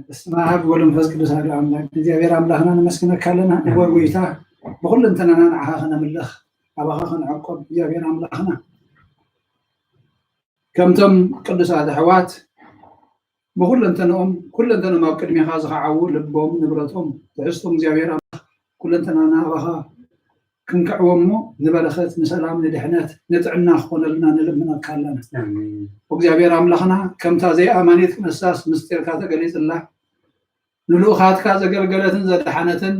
በስመ አብ ወወልድ ወመንፈስ ቅዱስ አሐዱ አምላክ። እግዚኣብሔር አምላክና ነመስግነካ ኣለና። እወ ጎይታ፣ ብኩለንተናና ንዓኻ ከነምልኽ ኣባኻ ክንዕቆብ እግዚኣብሔር ኣምላኽና ከምቶም ቅዱሳት ኣሕዋት ብኩለንተንኦም ኩለንተኖም ኣብ ቅድሜኻ ዝኸዓዉ ልቦም ንብረቶም ትሕዝቶም እግዚኣብሔር ኣምላኽ ኩለንተናና ኣባኻ ክንክዕዎ እሞ ንበረኸት ንሰላም ንድሕነት ንጥዕና ክኾነልና ንልምነካ ኣለና። እግዚኣብሔር ኣምላኽና ከምታ ዘይኣማኒት ክነሳስ ምስጢርካ ተገሊጽላ ንልኡኻትካ ዘገልገለትን ዘድሓነትን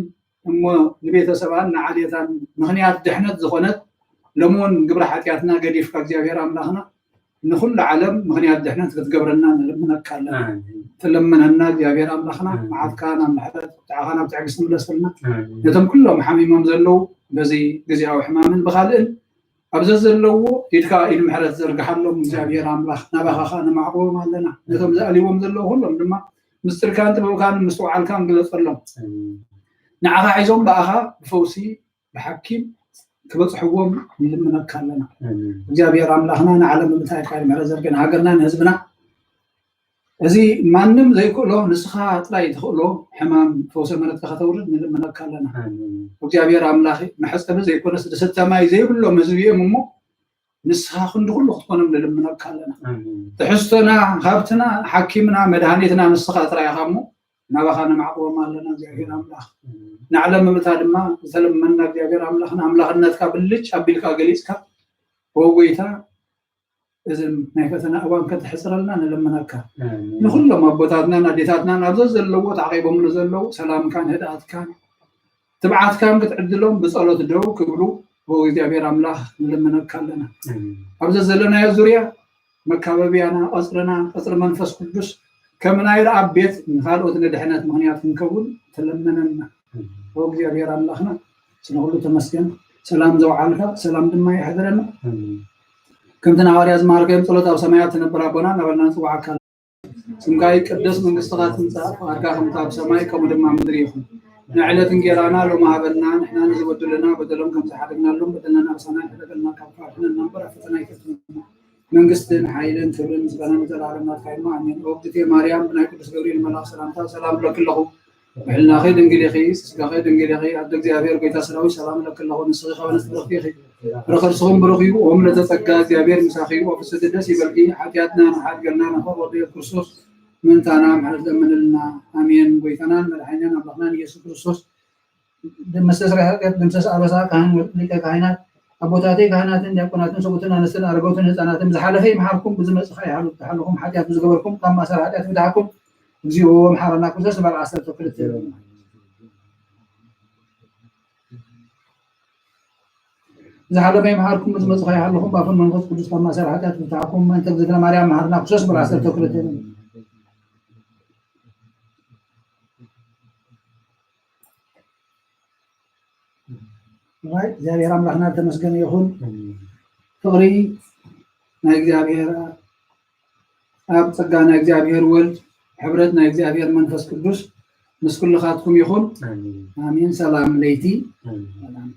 እሞ ንቤተሰባን ንዓሌታን ምኽንያት ድሕነት ዝኾነት ሎሚ እውን ግብረ ሓጢኣትና ገዲፍካ እግዚኣብሔር ኣምላኽና ንኹሉ ዓለም ምኽንያት ድሕነት ክትገብረና ንልምነካ ኣለና። ትለምነና እግዚኣብሔር ኣምላኽና መዓትካ ናብ ምሕረት ቁጥዓኻ ናብ ትዕግስቲ ምለሰልና። ነቶም ኩሎም ሓሚሞም ዘለዉ በዚ ግዜያዊ ሕማምን ብኻልእን ኣብ ዘዘለዎ ኢድካ ኢድ ምሕረት ዘርግሓሎም እግዚኣብሔር ኣምላኽ ናባኻ ኸኣ ነማዕቑቦም ኣለና። ነቶም ዘኣልይዎም ዘለዉ ኩሎም ድማ ምስጢርካን ጥበብካን ምስትውዓልካን ግለጸሎም። ንዓኻ ሒዞም ብኣኻ ብፈውሲ ብሓኪም ክበጽሕዎም ንልምነካ ኣለና። እግዚኣብሔር ኣምላኽና ንዓለም ምእንታይካ ኢድ ምሕረት ዘርግሕ ንሃገርና ንህዝብና እዚ ማንም ዘይክእሎ ንስኻ ጥራይ ትኽእሎ ሕማም ፈውሰ ምሕረትካ ከተውርድ ንልምነካ ኣለና። እግዚኣብሔር ኣምላኽ መሕጸቢ ዘይኮነስ ዝስተ ማይ ዘይብሎም ህዝቢ እዮም እሞ ንስኻ ክንዲ ኩሉ ክትኮኖም ንልምነካ ኣለና። ትሕዝቶና ሃብትና ሓኪምና መድሃኒትና ንስኻ ጥራይ ኢኻ እሞ ናባኻ ነማዕቅቦም ኣለና እግዚኣብሔር ኣምላኽ። ንዓለም ምእንታ ድማ ዝተለመና እግዚኣብሔር ኣምላኽና ኣምላኽነትካ ብልጭ ኣቢልካ ገሊጽካ ኦ ጎይታ እዚ ናይ ፈተና እዋን ከተሕፅረልና ንልምነካ። ንኩሎም ኣቦታትናን ኣዴታትናን ኣብ ዘዘለዎ ተዓቂቦምሉ ዘለዉ ሰላምካን ህድኣትካን ትብዓትካን ክትዕድሎም ብፀሎት ደው ክብሉ ብእግዚኣብሔር ኣምላኽ ንልምነካ ኣለና። ኣብ ዘዘለናዮ ዙርያ መካበብያና ቀፅርና ቀፅሪ መንፈስ ቅዱስ ከም ናይ ረኣብ ቤት ንካልኦት ንድሕነት ምክንያት ክንከውን ትልምነና። ብእግዚኣብሔር ኣምላኽና ስለ ኩሉ ተመስገን። ሰላም ዘውዓልካ ሰላም ድማ የሕድረና። ከምቲ ንሃዋርያ ዝመሃርካዮም ጸሎት ኣብ ሰማያት ትነብር ኣቦና እናበልና ንጽውዓካ። ስምካ ይቀደስ፣ መንግስትኻ ትምጻእ፣ ፍቓድካ ከምታ ኣብ ሰማይ ከምኡ ድማ ኣብ ምድሪ ይኹን። ንዕለት እንጌራና ሎሚ ሃበና፣ ንሕና ንዝበድሉና በደሎም ከም ዝሓደግናሎም በደልና ኣሳና፣ ሕደገልና ካብ ክፋትና እምበር ኣብ ፈተና ኣይተእትወና። መንግስትን ሓይልን ክብርን ምስጋናን ንዘለኣለም ናትካ እዩ። ኣሜን። ኦግድቴ ማርያም፣ ብናይ ቅዱስ ገብርኤል መልኣኽ ሰላምታ ሰላም እብለኪ ኣለኹ። ብሕልናኺ ድንግል ኢኺ፣ ስጋኺ ድንግል ኢኺ። ኣደ እግዚኣብሔር ጎይታ ሰራዊት ሰላም እብለኪ ኣለኹ። ንስኺ ከበነት ብርኽቲ ኢኺ። ፍረ ከርስኹም ብሩኽ እዩ። ኦም ለተጸጋ እግዚኣብሔር ምሳኺ እዩ። ኦፍስቲ ደስ ይበልኪ። ሓጢኣትና ንሓድገልና ንፈወደ ክርስቶስ ምንታና ምሕረት ለምንልና። ኣሜን። ጎይታናን መድሓኛን ኣምላኽናን ኢየሱስ ክርስቶስ መስተስረያ ኃጢአት ደምሰስ ኣበሳ ካህን ሊቀ ካህናት ኣቦታተይ ካህናትን ዲያቆናትን ሰብኡትን ኣንስትን ኣረገውትን ህፃናትን ዝሓለፈ ይምሓርኩም ብዝመፅእ ኸዓ ይሓሉ ብዝሓለኹም ሓጢኣት ብዝገበርኩም ካብ ማእሰር ሓጢኣት ይፍትሓኩም። እግዚኦ መሓረና ክርስቶስ ንበል ዓሰርተ ክልተ። ዝሓለፈ ይምሓርኩም ብዝመፅእ ኸዓ ይሓለኹም ባፉን መንፈስ ቅዱስ ካብ ማእሰር ሓጢኣት ይፍትሓኩም። ምእንተ እግዝእትነ ማርያም መሓረና ክርስቶስ ንበል ዓሰርተ ክልተ። ራይ እግዚኣብሔር ኣምላኽና ዝተመስገነ ይኹን። ፍቕሪ ናይ እግዚኣብሔር ኣብ ጸጋ ናይ እግዚኣብሔር ወልድ ሕብረት ናይ እግዚኣብሔር መንፈስ ቅዱስ ምስ ኩልኻትኩም ይኹን። ኣሜን። ሰላም ለይቲ። ሰላም።